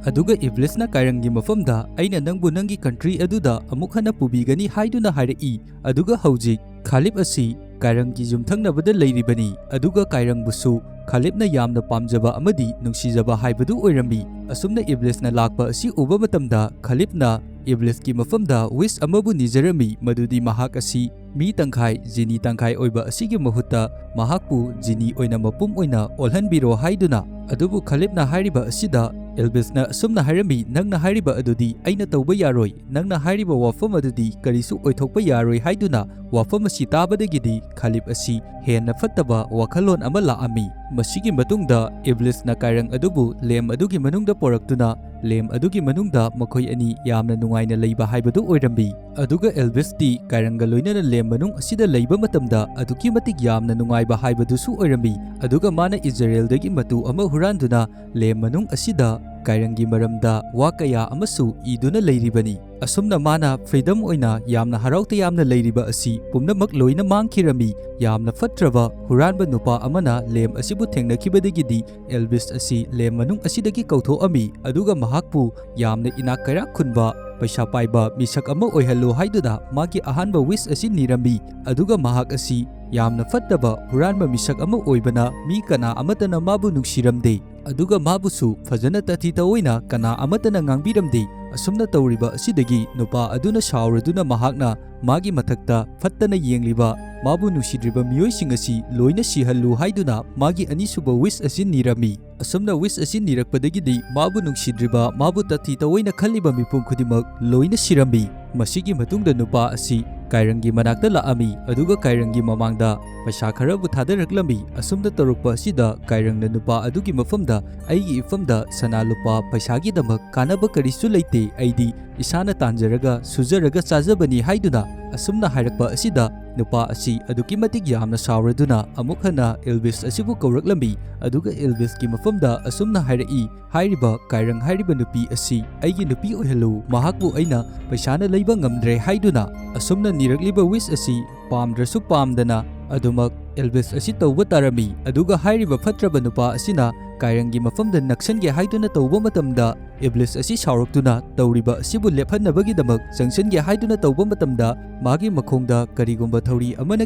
ꯑꯗꯨꯒ ꯏꯕ꯭ꯂꯤꯁꯅ ꯀꯥꯏꯔꯪꯒꯤ ꯃꯐꯝꯗ, "ꯑꯩꯅ ꯅꯪꯕꯨ ꯅꯪꯒꯤ ꯀꯟꯇ꯭ꯔꯤ ꯑꯗꯨꯗ ꯑꯃꯨꯛ ꯍꯟꯅ ꯄꯨꯕꯤꯒꯅꯤ" ꯍꯥꯏꯗꯨꯅ ꯍꯥꯏꯔꯛꯏ꯫ ꯑꯗꯨꯒ ꯍꯧꯖꯤꯛ ꯈꯥꯂꯤꯕ ꯑꯁꯤ ꯀꯥꯏꯔꯪꯒꯤ ꯌꯨꯝꯊꯪꯅꯕꯗ ꯂꯩꯔꯤꯕꯅꯤ꯫ ꯑꯗꯨꯒ ꯀꯥꯏꯔꯪꯕꯨꯁꯨ ꯈꯥꯂꯤꯕꯅ ꯌꯥꯝꯅ ꯄꯥꯝꯖꯕ ꯑꯃꯗꯤ ꯅꯨꯡꯁꯤꯖꯕ ꯍꯥꯏꯕꯗꯨ ꯑꯣꯏꯔꯝꯃꯤ꯫ ꯑꯁꯨꯝꯅ ꯏꯕ꯭ꯂꯤꯁꯅ ꯂꯥꯛꯄ ꯑꯁꯤ ꯎꯕ ꯃꯇꯝꯗ ꯈꯂꯤꯐꯅ ꯏꯕ꯭ꯂꯤꯁꯀꯤ ꯃꯐꯝꯗ ꯋꯤꯁ ꯑꯃꯕꯨ ꯅꯤꯖꯔꯝꯃꯤ, ꯃꯗꯨꯗꯤ ꯃꯍꯥꯛ ꯑꯁꯤ ꯃꯤ ꯇꯪꯈꯥꯏ, ꯖꯤꯅꯤ ꯇꯪꯈꯥꯏ ꯑꯣꯏꯕ ꯑꯁꯤꯒꯤ ꯃꯍꯨꯠꯇ ꯃꯍꯥꯛꯄꯨ ꯖꯤꯅꯤ ꯑꯣꯏꯅ ꯃꯄꯨꯝ ꯑꯣꯏꯅ ꯑꯣꯜꯍꯟꯕꯤꯔꯣ ꯍꯥꯏꯗꯨꯅ꯫ ꯑꯗꯨꯕꯨ ꯈꯂꯤꯐꯅ ꯍꯥꯏꯔꯤꯕ ꯑꯁꯤꯗ ꯏꯕ꯭ꯂꯤꯁꯅ ꯑꯁꯨꯝꯅ ꯍꯥꯏꯔꯝꯃꯤ, "ꯅꯪꯅ ꯍꯥꯏꯔꯤꯕ ꯑꯗꯨꯗꯤ ꯑꯩꯅ ꯇꯧꯕ ꯌꯥꯔꯣꯏ, ꯅꯪꯅ ꯍꯥꯏꯔꯤꯕ ꯋꯥꯐꯝ ꯑꯗꯨꯗꯤ ꯀꯔꯤꯁꯨ ꯑꯣꯏꯊꯣꯛꯄ ꯌꯥꯔꯣꯏ" ꯍꯥꯏꯗꯨꯅ꯫ ꯋꯥꯐꯝ ꯑꯁꯤ ꯇꯥꯕꯗꯒꯤꯗꯤ ꯈꯂꯤꯐ ꯑꯁꯤ ꯍꯦꯟꯅ ꯐꯠꯇꯕ ꯋꯥꯈꯜꯂꯣꯟ ꯑꯃ ꯂꯥꯛꯑꯝꯃꯤ꯫ ꯃꯁꯤꯒꯤ ꯃꯇꯨꯡꯗ ꯏꯕ꯭ꯂꯤꯁꯅ ꯀꯥꯏꯔꯪ ꯑꯗꯨꯕꯨ ꯂꯦꯝ ꯑꯗꯨꯒꯤ ꯃꯅꯨꯡꯗ ꯄꯣꯔꯛꯇꯨꯅ, ꯂꯦꯝ ꯑꯗꯨꯒꯤ ꯃꯅꯨꯡꯗ ꯃꯈꯣꯏ ꯑꯅꯤ ꯌꯥꯝꯅ ꯅꯨꯡꯉꯥꯏꯅ ꯂꯩꯕ ꯍꯥꯏꯕꯗꯨ ꯑꯣꯏꯔꯝꯃꯤ꯫ ꯑꯗꯨꯒ ꯏꯕ꯭ꯂꯤꯁꯇꯤ ꯀꯥꯏꯔꯪꯒ ꯂꯣꯏꯅꯅ ꯂꯦꯝ ꯃꯅꯨꯡ ꯑꯁꯤꯗ ꯂꯩꯕ ꯃꯇꯝꯗ ꯑꯗꯨꯛꯀꯤ ꯃꯇꯤꯛ ꯌꯥꯝꯅ ꯅꯨꯡꯉꯥꯏꯕ ꯍꯥꯏꯕꯗꯨꯁꯨ ꯑꯣꯏꯔꯝꯃꯤ꯫ ꯑꯗꯨꯒ ꯃꯥꯅ ꯏꯖꯔꯦꯜꯗꯒꯤ ꯃꯇꯨ ꯑꯃ ꯍꯨꯔꯥꯟꯗꯨꯅ ꯂꯦꯝ ꯃꯅꯨꯡ ꯑꯁꯤꯗ ꯀꯥꯏꯔꯪꯒꯤ ꯃꯔꯝꯗ ꯋꯥ ꯀꯌꯥ ꯑꯃꯁꯨ ꯏꯗꯨꯅ ꯂꯩꯔꯤꯕꯅꯤ꯫ ꯑꯁꯨꯝꯅ ꯃꯥꯅ ꯐ꯭ꯔꯤꯗꯝ ꯑꯣꯏꯅ ꯌꯥꯝꯅ ꯍꯔꯥꯎ ꯇꯌꯥꯝꯅ ꯂꯩꯔꯤꯕ ꯑꯁꯤ ꯄꯨꯝꯅꯃꯛ ꯂꯣꯏꯅ ꯃꯥꯡꯈꯤꯔꯝꯃꯤ꯫ ꯌꯥꯝꯅ ꯐꯠꯇ꯭ꯔꯕ ꯍꯨꯔꯥꯟꯕ ꯅꯨꯄꯥ ꯑꯃꯅ ꯂꯦꯝ ꯑꯁꯤꯕꯨ ꯊꯦꯡꯅꯈꯤꯕꯗꯒꯤꯗꯤ ꯏꯕ꯭ꯂꯤꯁ ꯑꯁꯤ ꯂꯦꯝ ꯃꯅꯨꯡ ꯑꯁꯤꯗꯒꯤ ꯀꯧꯊꯣꯛꯑꯝꯃꯤ, ꯑꯗꯨꯒ ꯃꯍꯥꯛꯄꯨ ꯌꯥꯝꯅ ꯏꯅꯥꯛ ꯀꯩꯔꯥꯛ ꯈꯨꯟꯕ, ꯄꯩꯁꯥ ꯄꯥꯏꯕ ꯃꯤꯁꯛ ꯑꯃ ꯑꯣꯏꯍꯜꯂꯨ ꯍꯥꯏꯗꯨꯅ ꯃꯥꯒꯤ ꯑꯍꯥꯟꯕ ꯋꯤꯁ ꯑꯁꯤ ꯅꯤꯔꯝꯃꯤ꯫ ꯑꯗꯨꯒ ꯃꯍꯥꯛ ꯑꯁꯤ ꯌꯥꯝꯅ ꯐꯠꯇꯕ ꯍꯨꯔꯥꯟꯕ ꯃꯤꯁꯛ ꯑꯃ ꯑꯣꯏꯕꯅ ꯃꯤ ꯀꯅꯥ ꯑꯃꯠꯇꯅ ꯃꯥꯕꯨ ꯅꯨꯡꯁꯤꯔꯝꯗꯦ꯫ ꯑꯗꯨꯒ ꯃꯥꯕꯨꯁꯨ ꯐꯖꯅ ꯇꯥꯊꯤ ꯇꯑꯣꯏꯅ ꯀꯅꯥ ꯑꯃꯠꯇꯅ ꯉꯥꯡꯕꯤꯔꯝꯗꯦ꯫ ꯑꯁꯨꯝꯅ ꯇꯧꯔꯤꯕ ꯑꯁꯤꯗꯒꯤ ꯅꯨꯄꯥ ꯑꯗꯨꯅ ꯁꯥꯎꯔꯗꯨꯅ ꯃꯍꯥꯛꯅ ꯃꯥꯒꯤ ꯃꯊꯛꯇ ꯐꯠꯇꯅ ꯌꯦꯡꯂꯤꯕ, ꯃꯥꯕꯨ ꯅꯨꯡꯁꯤꯗ꯭ꯔꯤꯕ ꯃꯤꯑꯣꯏꯁꯤꯡ ꯑꯁꯤ ꯂꯣꯏꯅ ꯁꯤꯍꯜꯂꯨ ꯍꯥꯏꯗꯨꯅ ꯃꯥꯒꯤ ꯑꯅꯤꯁꯨꯕ ꯋꯤꯁ ꯑꯁꯤ ꯅꯤꯔꯝꯃꯤ꯫ ꯑꯁꯨꯝꯅ ꯋꯤꯁ ꯑꯁꯤ ꯅꯤꯔꯛꯄꯗꯒꯤꯗꯤ ꯃꯥꯕꯨ ꯅꯨꯡꯁꯤꯗ꯭ꯔꯤꯕ, ꯃꯥꯕꯨ ꯇꯥꯊꯤ ꯇꯑꯣꯏꯅ ꯈꯜꯂꯤꯕ ꯃꯤꯄꯨꯝ ꯈꯨꯗꯤꯡꯃꯛ ꯂꯣꯏꯅ ꯁꯤꯔꯝꯃꯤ꯫ ꯃꯁꯤꯒꯤ ꯃꯇꯨꯡꯗ ꯅꯨꯄꯥ ꯑꯁꯤ ꯀꯥꯏꯔꯪꯒꯤ ꯃꯅꯥꯛꯇ ꯂꯥꯛꯑꯝꯃꯤ, ꯑꯗꯨꯒ ꯀꯥꯏꯔꯪꯒꯤ ꯃꯃꯥꯡꯗ ꯄꯩꯁꯥ ꯈꯔꯕꯨ ꯊꯥꯗꯔꯛꯂꯝꯃꯤ꯫ ꯑꯁꯨꯝꯅ ꯇꯧꯔꯛꯄ ꯑꯁꯤꯗ ꯀꯥꯏꯔꯪꯅ ꯅꯨꯄꯥ ꯑꯗꯨꯒꯤ ꯃꯐꯝꯗ, "ꯑꯩꯒꯤ ꯏꯐꯝꯗ ꯁꯅꯥ ꯂꯨꯄꯥ ꯄꯩꯁꯥꯒꯤꯗꯃꯛ ꯀꯥꯟꯅꯕ ꯀꯔꯤꯁꯨ ꯂꯩꯇꯦ, ꯑꯩꯗꯤ ꯏꯁꯥꯅ ꯇꯥꯟꯖꯔꯒ ꯁꯨꯖꯔꯒ ꯆꯥꯖꯕꯅꯤ" ꯍꯥꯏꯗꯨꯅ ꯑꯁꯨꯝꯅ ꯍꯥꯏꯔꯛꯄ ꯑꯁꯤꯗ ꯅꯨꯄꯥ ꯑꯁꯤ ꯑꯗꯨꯛꯀꯤ ꯃꯇꯤꯛ ꯌꯥꯝꯅ ꯁꯥꯎꯔꯗꯨꯅ ꯑꯃꯨꯛ ꯍꯟꯅ ꯏꯜꯕꯤꯁ ꯑꯁꯤꯕꯨ ꯀꯧꯔꯛꯂꯝꯃꯤ꯫ ꯑꯗꯨꯒ ꯏꯜꯕꯤꯁꯀꯤ ꯃꯐꯝꯗ ꯑꯁꯨꯝꯅ ꯍꯥꯏꯔꯛꯏ, "ꯍꯥꯏꯔꯤꯕ ꯀꯥꯏꯔꯪ ꯍꯥꯏꯔꯤꯕ ꯅꯨꯄꯤ ꯑꯁꯤ ꯑꯩꯒꯤ ꯅꯨꯄꯤ ꯑꯣꯏꯍꯜꯂꯨ, ꯃꯍꯥꯛꯄꯨ ꯑꯩꯅ ꯄꯩꯁꯥꯅ ꯂꯩꯕ ꯉꯝꯗ꯭ꯔꯦ" ꯍꯥꯏꯗꯨꯅ꯫ ꯑꯁꯨꯝꯅ ꯅꯤꯔꯛꯂꯤꯕ ꯋꯤꯁ ꯑꯁꯤ ꯄꯥꯝꯗ꯭ꯔꯁꯨ ꯄꯥꯝꯗꯅ ꯑꯗꯨꯃꯛ ꯏꯜꯕꯤꯁ ꯑꯁꯤ ꯇꯧꯕ ꯇꯥꯔꯝꯃꯤ꯫ ꯑꯗꯨꯒ ꯍꯥꯏꯔꯤꯕ ꯐꯠꯇ꯭ꯔꯕ ꯅꯨꯄꯥ ꯑꯁꯤꯅ ꯀꯥꯏꯔꯪꯒꯤ ꯃꯐꯝꯗ ꯅꯛꯁꯟꯒꯦ ꯍꯥꯏꯗꯨꯅ ꯇꯧꯕ ꯃꯇꯝꯗ, ꯏꯕ꯭ꯂꯤꯁ ꯑꯁꯤ ꯁꯥꯎꯔꯛꯇꯨꯅ ꯇꯧꯔꯤꯕ ꯑꯁꯤꯕꯨ ꯂꯦꯞꯍꯟꯅꯕꯒꯤꯗꯃꯛ ꯆꯪꯁꯤꯟꯒꯦ ꯍꯥꯏꯗꯨꯅ ꯇꯧꯕ ꯃꯇꯝꯗ, ꯃꯥꯒꯤ ꯃꯈꯣꯡꯗ ꯀꯔꯤꯒꯨꯝꯕ ꯊꯧꯔꯤ ꯑꯃꯅ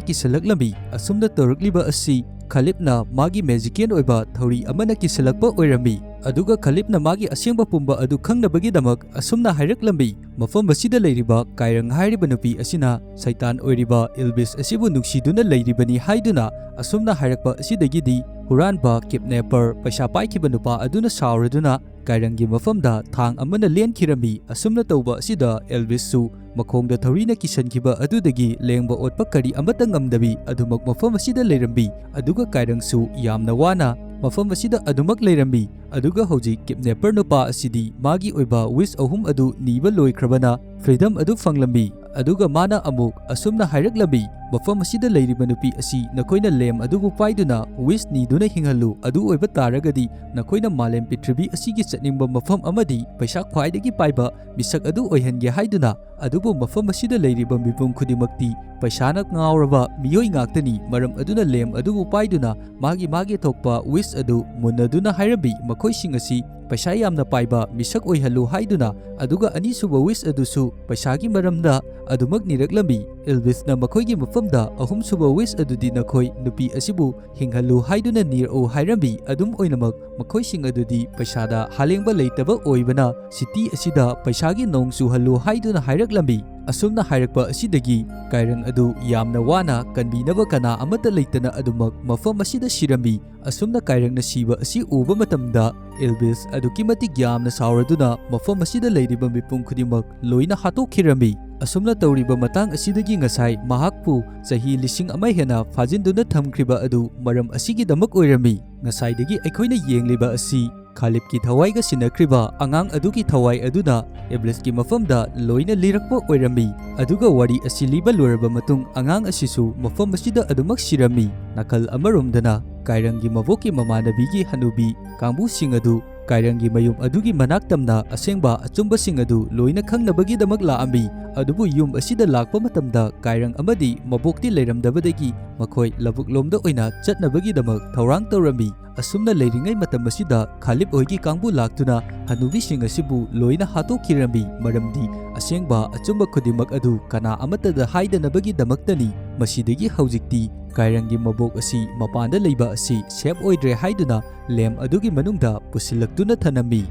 ꯀꯤꯁꯜꯂꯛꯂꯝꯃꯤ꯫ ꯑꯁꯨꯝꯅ ꯇꯧꯔꯛꯂꯤꯕ ꯑꯁꯤ ꯈꯂꯤꯞꯅ ꯃꯥꯒꯤ ꯃꯦꯖꯤꯀꯤꯌꯟ ꯑꯣꯏꯕ ꯊꯧꯔꯤ ꯑꯃꯅ ꯀꯤꯁꯜꯂꯛꯄ ꯑꯣꯏꯔꯝꯃꯤ꯫ ꯑꯗꯨꯒ ꯈꯥꯂꯤꯕꯅ ꯃꯥꯒꯤ ꯑꯁꯦꯡꯕ ꯄꯨꯝꯕ ꯑꯗꯨ ꯈꯪꯅꯕꯒꯤꯗꯃꯛ ꯑꯁꯨꯝꯅ ꯍꯥꯏꯔꯛꯂꯝꯃꯤ, ꯃꯐꯝ ꯑꯁꯤꯗ ꯂꯩꯔꯤꯕ ꯀꯥꯏꯔꯪ ꯍꯥꯏꯔꯤꯕ ꯅꯨꯄꯤ ꯑꯁꯤꯅ ꯁꯩꯇꯥꯟ ꯑꯣꯏꯔꯤꯕ ꯏꯜꯕꯤꯁ ꯑꯁꯤꯕꯨ ꯅꯨꯡꯁꯤꯗꯨꯅ ꯂꯩꯔꯤꯕꯅꯤ ꯍꯥꯏꯗꯨꯅ ꯑꯁꯨꯝꯅ ꯍꯥꯏꯔꯛꯄ ꯑꯁꯤꯗꯒꯤꯗꯤ ꯍꯨꯔꯥꯟꯕ, ꯀꯤꯗꯅꯦꯄꯔ, ꯄꯩꯁꯥ ꯄꯥꯏꯈꯤꯕ ꯅꯨꯄꯥ ꯑꯗꯨꯅ ꯁꯥꯎꯔꯗꯨꯅ ꯀꯥꯏꯔꯪꯒꯤ ꯃꯐꯝꯗ ꯊꯥꯡ ꯑꯃꯅ ꯂꯦꯟꯈꯤꯔꯝꯃꯤ꯫ ꯑꯁꯨꯝꯅ ꯇꯧꯕ ꯑꯁꯤꯗ ꯏꯜꯕꯤꯁꯁꯨ ꯃꯈꯣꯡꯗ ꯊꯧꯔꯤꯅ ꯀꯤꯁꯟꯈꯤꯕ ꯑꯗꯨꯗꯒꯤ ꯂꯦꯡꯕ ꯑꯣꯠꯄ ꯀꯔꯤ ꯑꯃꯠꯇ ꯉꯝꯗꯕꯤ ꯑꯗꯨꯃꯛ ꯃꯐꯝ ꯑꯁꯤꯗ ꯂꯩꯔꯝꯃꯤ꯫ ꯑꯗꯨꯒ ꯀꯥꯏꯔꯪꯁꯨ ꯌꯥꯝꯅ ꯋꯥꯅ ꯃꯐꯝ ꯑꯁꯤꯗ ꯑꯗꯨꯃꯛ ꯂꯩꯔꯝꯃꯤ꯫ ꯑꯗꯨꯒ ꯍꯧꯖꯤꯛ ꯀꯤꯗꯅꯦꯄꯔ ꯅꯨꯄꯥ ꯑꯁꯤꯗꯤ ꯃꯥꯒꯤ ꯑꯣꯏꯕ ꯋꯤꯁ ꯑꯍꯨꯝ ꯑꯗꯨ ꯅꯤꯕ ꯂꯣꯏꯈ꯭ꯔꯕꯅ ꯐ꯭ꯔꯤꯗꯝ ꯑꯗꯨ ꯐꯪꯂꯝꯃꯤ꯫ ꯑꯗꯨꯒ ꯃꯥꯅ ꯑꯃꯨꯛ ꯑꯁꯨꯝꯅ ꯍꯥꯏꯔꯛꯂꯝꯃꯤ, ꯃꯐꯝ ꯑꯁꯤꯗ ꯂꯩꯔꯤꯕ ꯅꯨꯄꯤ ꯑꯁꯤ ꯅꯈꯣꯏꯅ ꯂꯦꯝ ꯑꯗꯨꯕꯨ ꯄꯥꯏꯗꯨꯅ ꯋꯤꯁ ꯅꯤꯗꯨꯅ ꯍꯤꯡꯍꯜꯂꯨ꯫ ꯑꯗꯨ ꯑꯣꯏꯕ ꯇꯥꯔꯒꯗꯤ ꯅꯈꯣꯏꯅ ꯃꯥꯂꯦꯝ ꯄ꯭ꯔꯤꯊꯤꯕꯤ ꯑꯁꯤꯒꯤ ꯆꯠꯅꯤꯡꯕ ꯃꯐꯝ ꯑꯃꯗꯤ ꯄꯩꯁꯥ ꯈ꯭ꯋꯥꯏꯗꯒꯤ ꯄꯥꯏꯕ ꯃꯤꯁꯛ ꯑꯗꯨ ꯑꯣꯏꯍꯟꯒꯦ ꯍꯥꯏꯗꯨꯅ꯫ ꯑꯗꯨꯕꯨ ꯃꯐꯝ ꯑꯁꯤꯗ ꯂꯩꯔꯤꯕ ꯃꯤꯄꯨꯝ ꯈꯨꯗꯤꯡꯃꯛꯇꯤ ꯄꯩꯁꯥꯅ ꯉꯥꯎꯔꯕ ꯃꯤꯑꯣꯏ ꯉꯥꯛꯇꯅꯤ꯫ ꯃꯔꯝ ꯑꯗꯨꯅ ꯂꯦꯝ ꯑꯗꯨꯕꯨ ꯄꯥꯏꯗꯨꯅ ꯃꯥꯒꯤ ꯃꯥꯒꯤ ꯊꯣꯛꯄ ꯋꯤꯁ ꯑꯗꯨ ꯃꯨꯟꯅꯗꯨꯅ ꯍꯥꯏꯔꯝꯃꯤ꯫ ꯃꯈꯣꯏꯁꯤꯡ ꯑꯁꯤ ꯄꯩꯁꯥ ꯌꯥꯝꯅ ꯄꯥꯏꯕ ꯃꯤꯁꯛ ꯑꯣꯏꯍꯜꯂꯨ ꯍꯥꯏꯗꯨꯅ꯫ ꯑꯗꯨꯒ ꯑꯅꯤꯁꯨꯕ ꯋꯤꯁ ꯑꯗꯨꯁꯨ ꯄꯩꯁꯥꯒꯤ ꯃꯔꯝꯗ ꯑꯗꯨꯃꯛ ꯅꯤꯔꯛꯂꯝꯃꯤ꯫ ꯏꯜꯕꯤꯁꯅ ꯃꯈꯣꯏꯒꯤ ꯃꯐꯝꯗ ꯑꯍꯨꯝꯁꯨꯕ ꯋꯤꯁ ꯑꯗꯨꯗꯤ ꯅꯈꯣꯏ ꯅꯨꯄꯤ ꯑꯁꯤꯕꯨ ꯍꯤꯡꯍꯜꯂꯨ ꯍꯥꯏꯗꯨꯅ ꯅꯤꯔꯛꯎ ꯍꯥꯏꯔꯝꯃꯤ꯫ ꯑꯗꯨꯝ ꯑꯣꯏꯅꯃꯛ ꯃꯈꯣꯏꯁꯤꯡ ꯑꯗꯨꯗꯤ ꯄꯩꯁꯥꯗ ꯍꯥꯂꯦꯡꯕ ꯂꯩꯇꯕ ꯑꯣꯏꯕꯅ ꯁꯤꯇꯤ ꯑꯁꯤꯗ ꯄꯩꯁꯥꯒꯤ ꯅꯣꯡ ꯆꯨꯍꯜꯂꯨ ꯍꯥꯏꯗꯨꯅ ꯍꯥꯏꯔꯛꯂꯝꯃꯤ꯫ ꯑꯁꯨꯝꯅ ꯍꯥꯏꯔꯛꯄ ꯑꯁꯤꯗꯒꯤ ꯀꯥꯏꯔꯪ ꯑꯗꯨ ꯌꯥꯝꯅ ꯋꯥꯅ ꯀꯟꯕꯤꯅꯕ ꯀꯅꯥ ꯑꯃꯠꯇ ꯂꯩꯇꯅ ꯑꯗꯨꯃꯛ ꯃꯐꯝ ꯑꯁꯤꯗ ꯁꯤꯔꯝꯃꯤ꯫ ꯑꯁꯨꯝꯅ ꯀꯥꯏꯔꯪꯅ ꯁꯤꯕ ꯑꯁꯤ ꯎꯕ ꯃꯇꯝꯗ ꯏꯜꯕꯤꯁ ꯑꯗꯨꯛꯀꯤ ꯃꯇꯤꯛ ꯌꯥꯝꯅ ꯁꯥꯎꯔꯗꯨꯅ ꯃꯐꯝ ꯑꯁꯤꯗ ꯂꯩꯔꯤꯕ ꯃꯤꯄꯨꯝ ꯈꯨꯗꯤꯡꯃꯛ ꯂꯣꯏꯅ ꯍꯥꯠꯇꯣꯛꯈꯤꯔꯝꯃꯤ꯫ ꯑꯁꯨꯝꯅ ꯇꯧꯔꯤꯕ ꯃꯇꯥꯡ ꯑꯁꯤꯗꯒꯤ ꯉꯁꯥꯏ ꯃꯍꯥꯛꯄꯨ ꯆꯍꯤ ꯂꯤꯁꯤꯡ ꯑꯃ ꯍꯦꯟꯅ ꯐꯥꯖꯤꯟꯗꯨꯅ ꯊꯝꯈ꯭ꯔꯤꯕ ꯑꯗꯨ ꯃꯔꯝ ꯑꯁꯤꯒꯤꯗꯃꯛ ꯑꯣꯏꯔꯝꯃꯤ꯫ ꯉꯁꯥꯏꯗꯒꯤ ꯑꯩꯈꯣꯏꯅ ꯌꯦꯡꯂꯤꯕ ꯑꯁꯤ ꯈꯥꯂꯤꯕꯀꯤ ꯊꯋꯥꯏꯒ ꯁꯤꯟꯅꯈ꯭ꯔꯤꯕ ꯑꯉꯥꯡ ꯑꯗꯨꯒꯤ ꯊꯋꯥꯏ ꯑꯗꯨꯅ ꯏꯕ꯭ꯂꯤꯁꯀꯤ ꯃꯐꯝꯗ ꯂꯣꯏꯅ ꯂꯤꯔꯛꯄ ꯑꯣꯏꯔꯝꯃꯤ꯫ ꯑꯗꯨꯒ ꯋꯥꯔꯤ ꯑꯁꯤ ꯂꯤꯕ ꯂꯣꯏꯔꯕ ꯃꯇꯨꯡ ꯑꯉꯥꯡ ꯑꯁꯤꯁꯨ ꯃꯐꯝ ꯑꯁꯤꯗ ꯑꯗꯨꯃꯛ ꯁꯤꯔꯝꯃꯤ꯫ ꯅꯥꯀꯜ ꯑꯃꯔꯣꯝꯗꯅ ꯀꯥꯏꯔꯪꯒꯤ ꯃꯕꯣꯛꯀꯤ ꯃꯃꯥꯟꯅꯕꯤꯒꯤ ꯍꯅꯨꯕꯤ ꯀꯥꯡꯕꯨꯁꯤꯡ ꯑꯗꯨ ꯀꯥꯏꯔꯪꯒꯤ ꯃꯌꯨꯝ ꯑꯗꯨꯒꯤ ꯃꯅꯥꯛ ꯇꯝꯅ ꯑꯁꯦꯡꯕ ꯑꯆꯨꯝꯕꯁꯤꯡ ꯑꯗꯨ ꯂꯣꯏꯅ ꯈꯪꯅꯕꯒꯤꯗꯃꯛ ꯂꯥꯛꯑꯝꯃꯤ꯫ ꯑꯗꯨꯕꯨ ꯌꯨꯝ ꯑꯁꯤꯗ ꯂꯥꯛꯄ ꯃꯇꯝꯗ ꯀꯥꯏꯔꯪ ꯑꯃꯗꯤ ꯃꯕꯣꯛꯇꯤ ꯂꯩꯔꯝꯗꯕꯗꯒꯤ ꯃꯈꯣꯏ ꯂꯧꯕꯨꯛꯂꯣꯝꯗ ꯑꯣꯏꯅ ꯆꯠꯅꯕꯒꯤꯗꯃꯛ ꯊꯧꯔꯥꯡ ꯇꯧꯔꯝꯃꯤ꯫ ꯑꯁꯨꯝꯅ ꯂꯩꯔꯤꯉꯩ ꯃꯇꯝ ꯑꯁꯤꯗ ꯈꯥꯂꯤꯕ ꯍꯣꯏꯒꯤ ꯀꯥꯡꯕꯨ ꯂꯥꯛꯇꯨꯅ ꯍꯅꯨꯕꯤꯁꯤꯡ ꯑꯁꯤꯕꯨ ꯂꯣꯏꯅ ꯍꯥꯠꯇꯣꯛꯈꯤꯔꯝꯃꯤ꯫ ꯃꯔꯝꯗꯤ ꯑꯁꯦꯡꯕ ꯑꯆꯨꯝꯕ ꯈꯨꯗꯤꯡꯃꯛ ꯑꯗꯨ ꯀꯅꯥ ꯑꯃꯠꯇꯗ ꯍꯥꯏꯗꯅꯕꯒꯤꯗꯃꯛꯇꯅꯤ꯫ ꯃꯁꯤꯗꯒꯤ ꯍꯧꯖꯤꯛꯇꯤ ꯀꯥꯏꯔꯪꯒꯤ ꯃꯕꯣꯛ ꯑꯁꯤ ꯃꯄꯥꯟꯗ ꯂꯩꯕ ꯑꯁꯤ ꯁꯦꯐ ꯑꯣꯏꯗ꯭ꯔꯦ ꯍꯥꯏꯗꯨꯅ ꯂꯦꯝ ꯑꯗꯨꯒꯤ ꯃꯅꯨꯡꯗ ꯄꯨꯁꯤꯜꯂꯛꯇꯨꯅ ꯊꯅꯝꯃꯤ꯫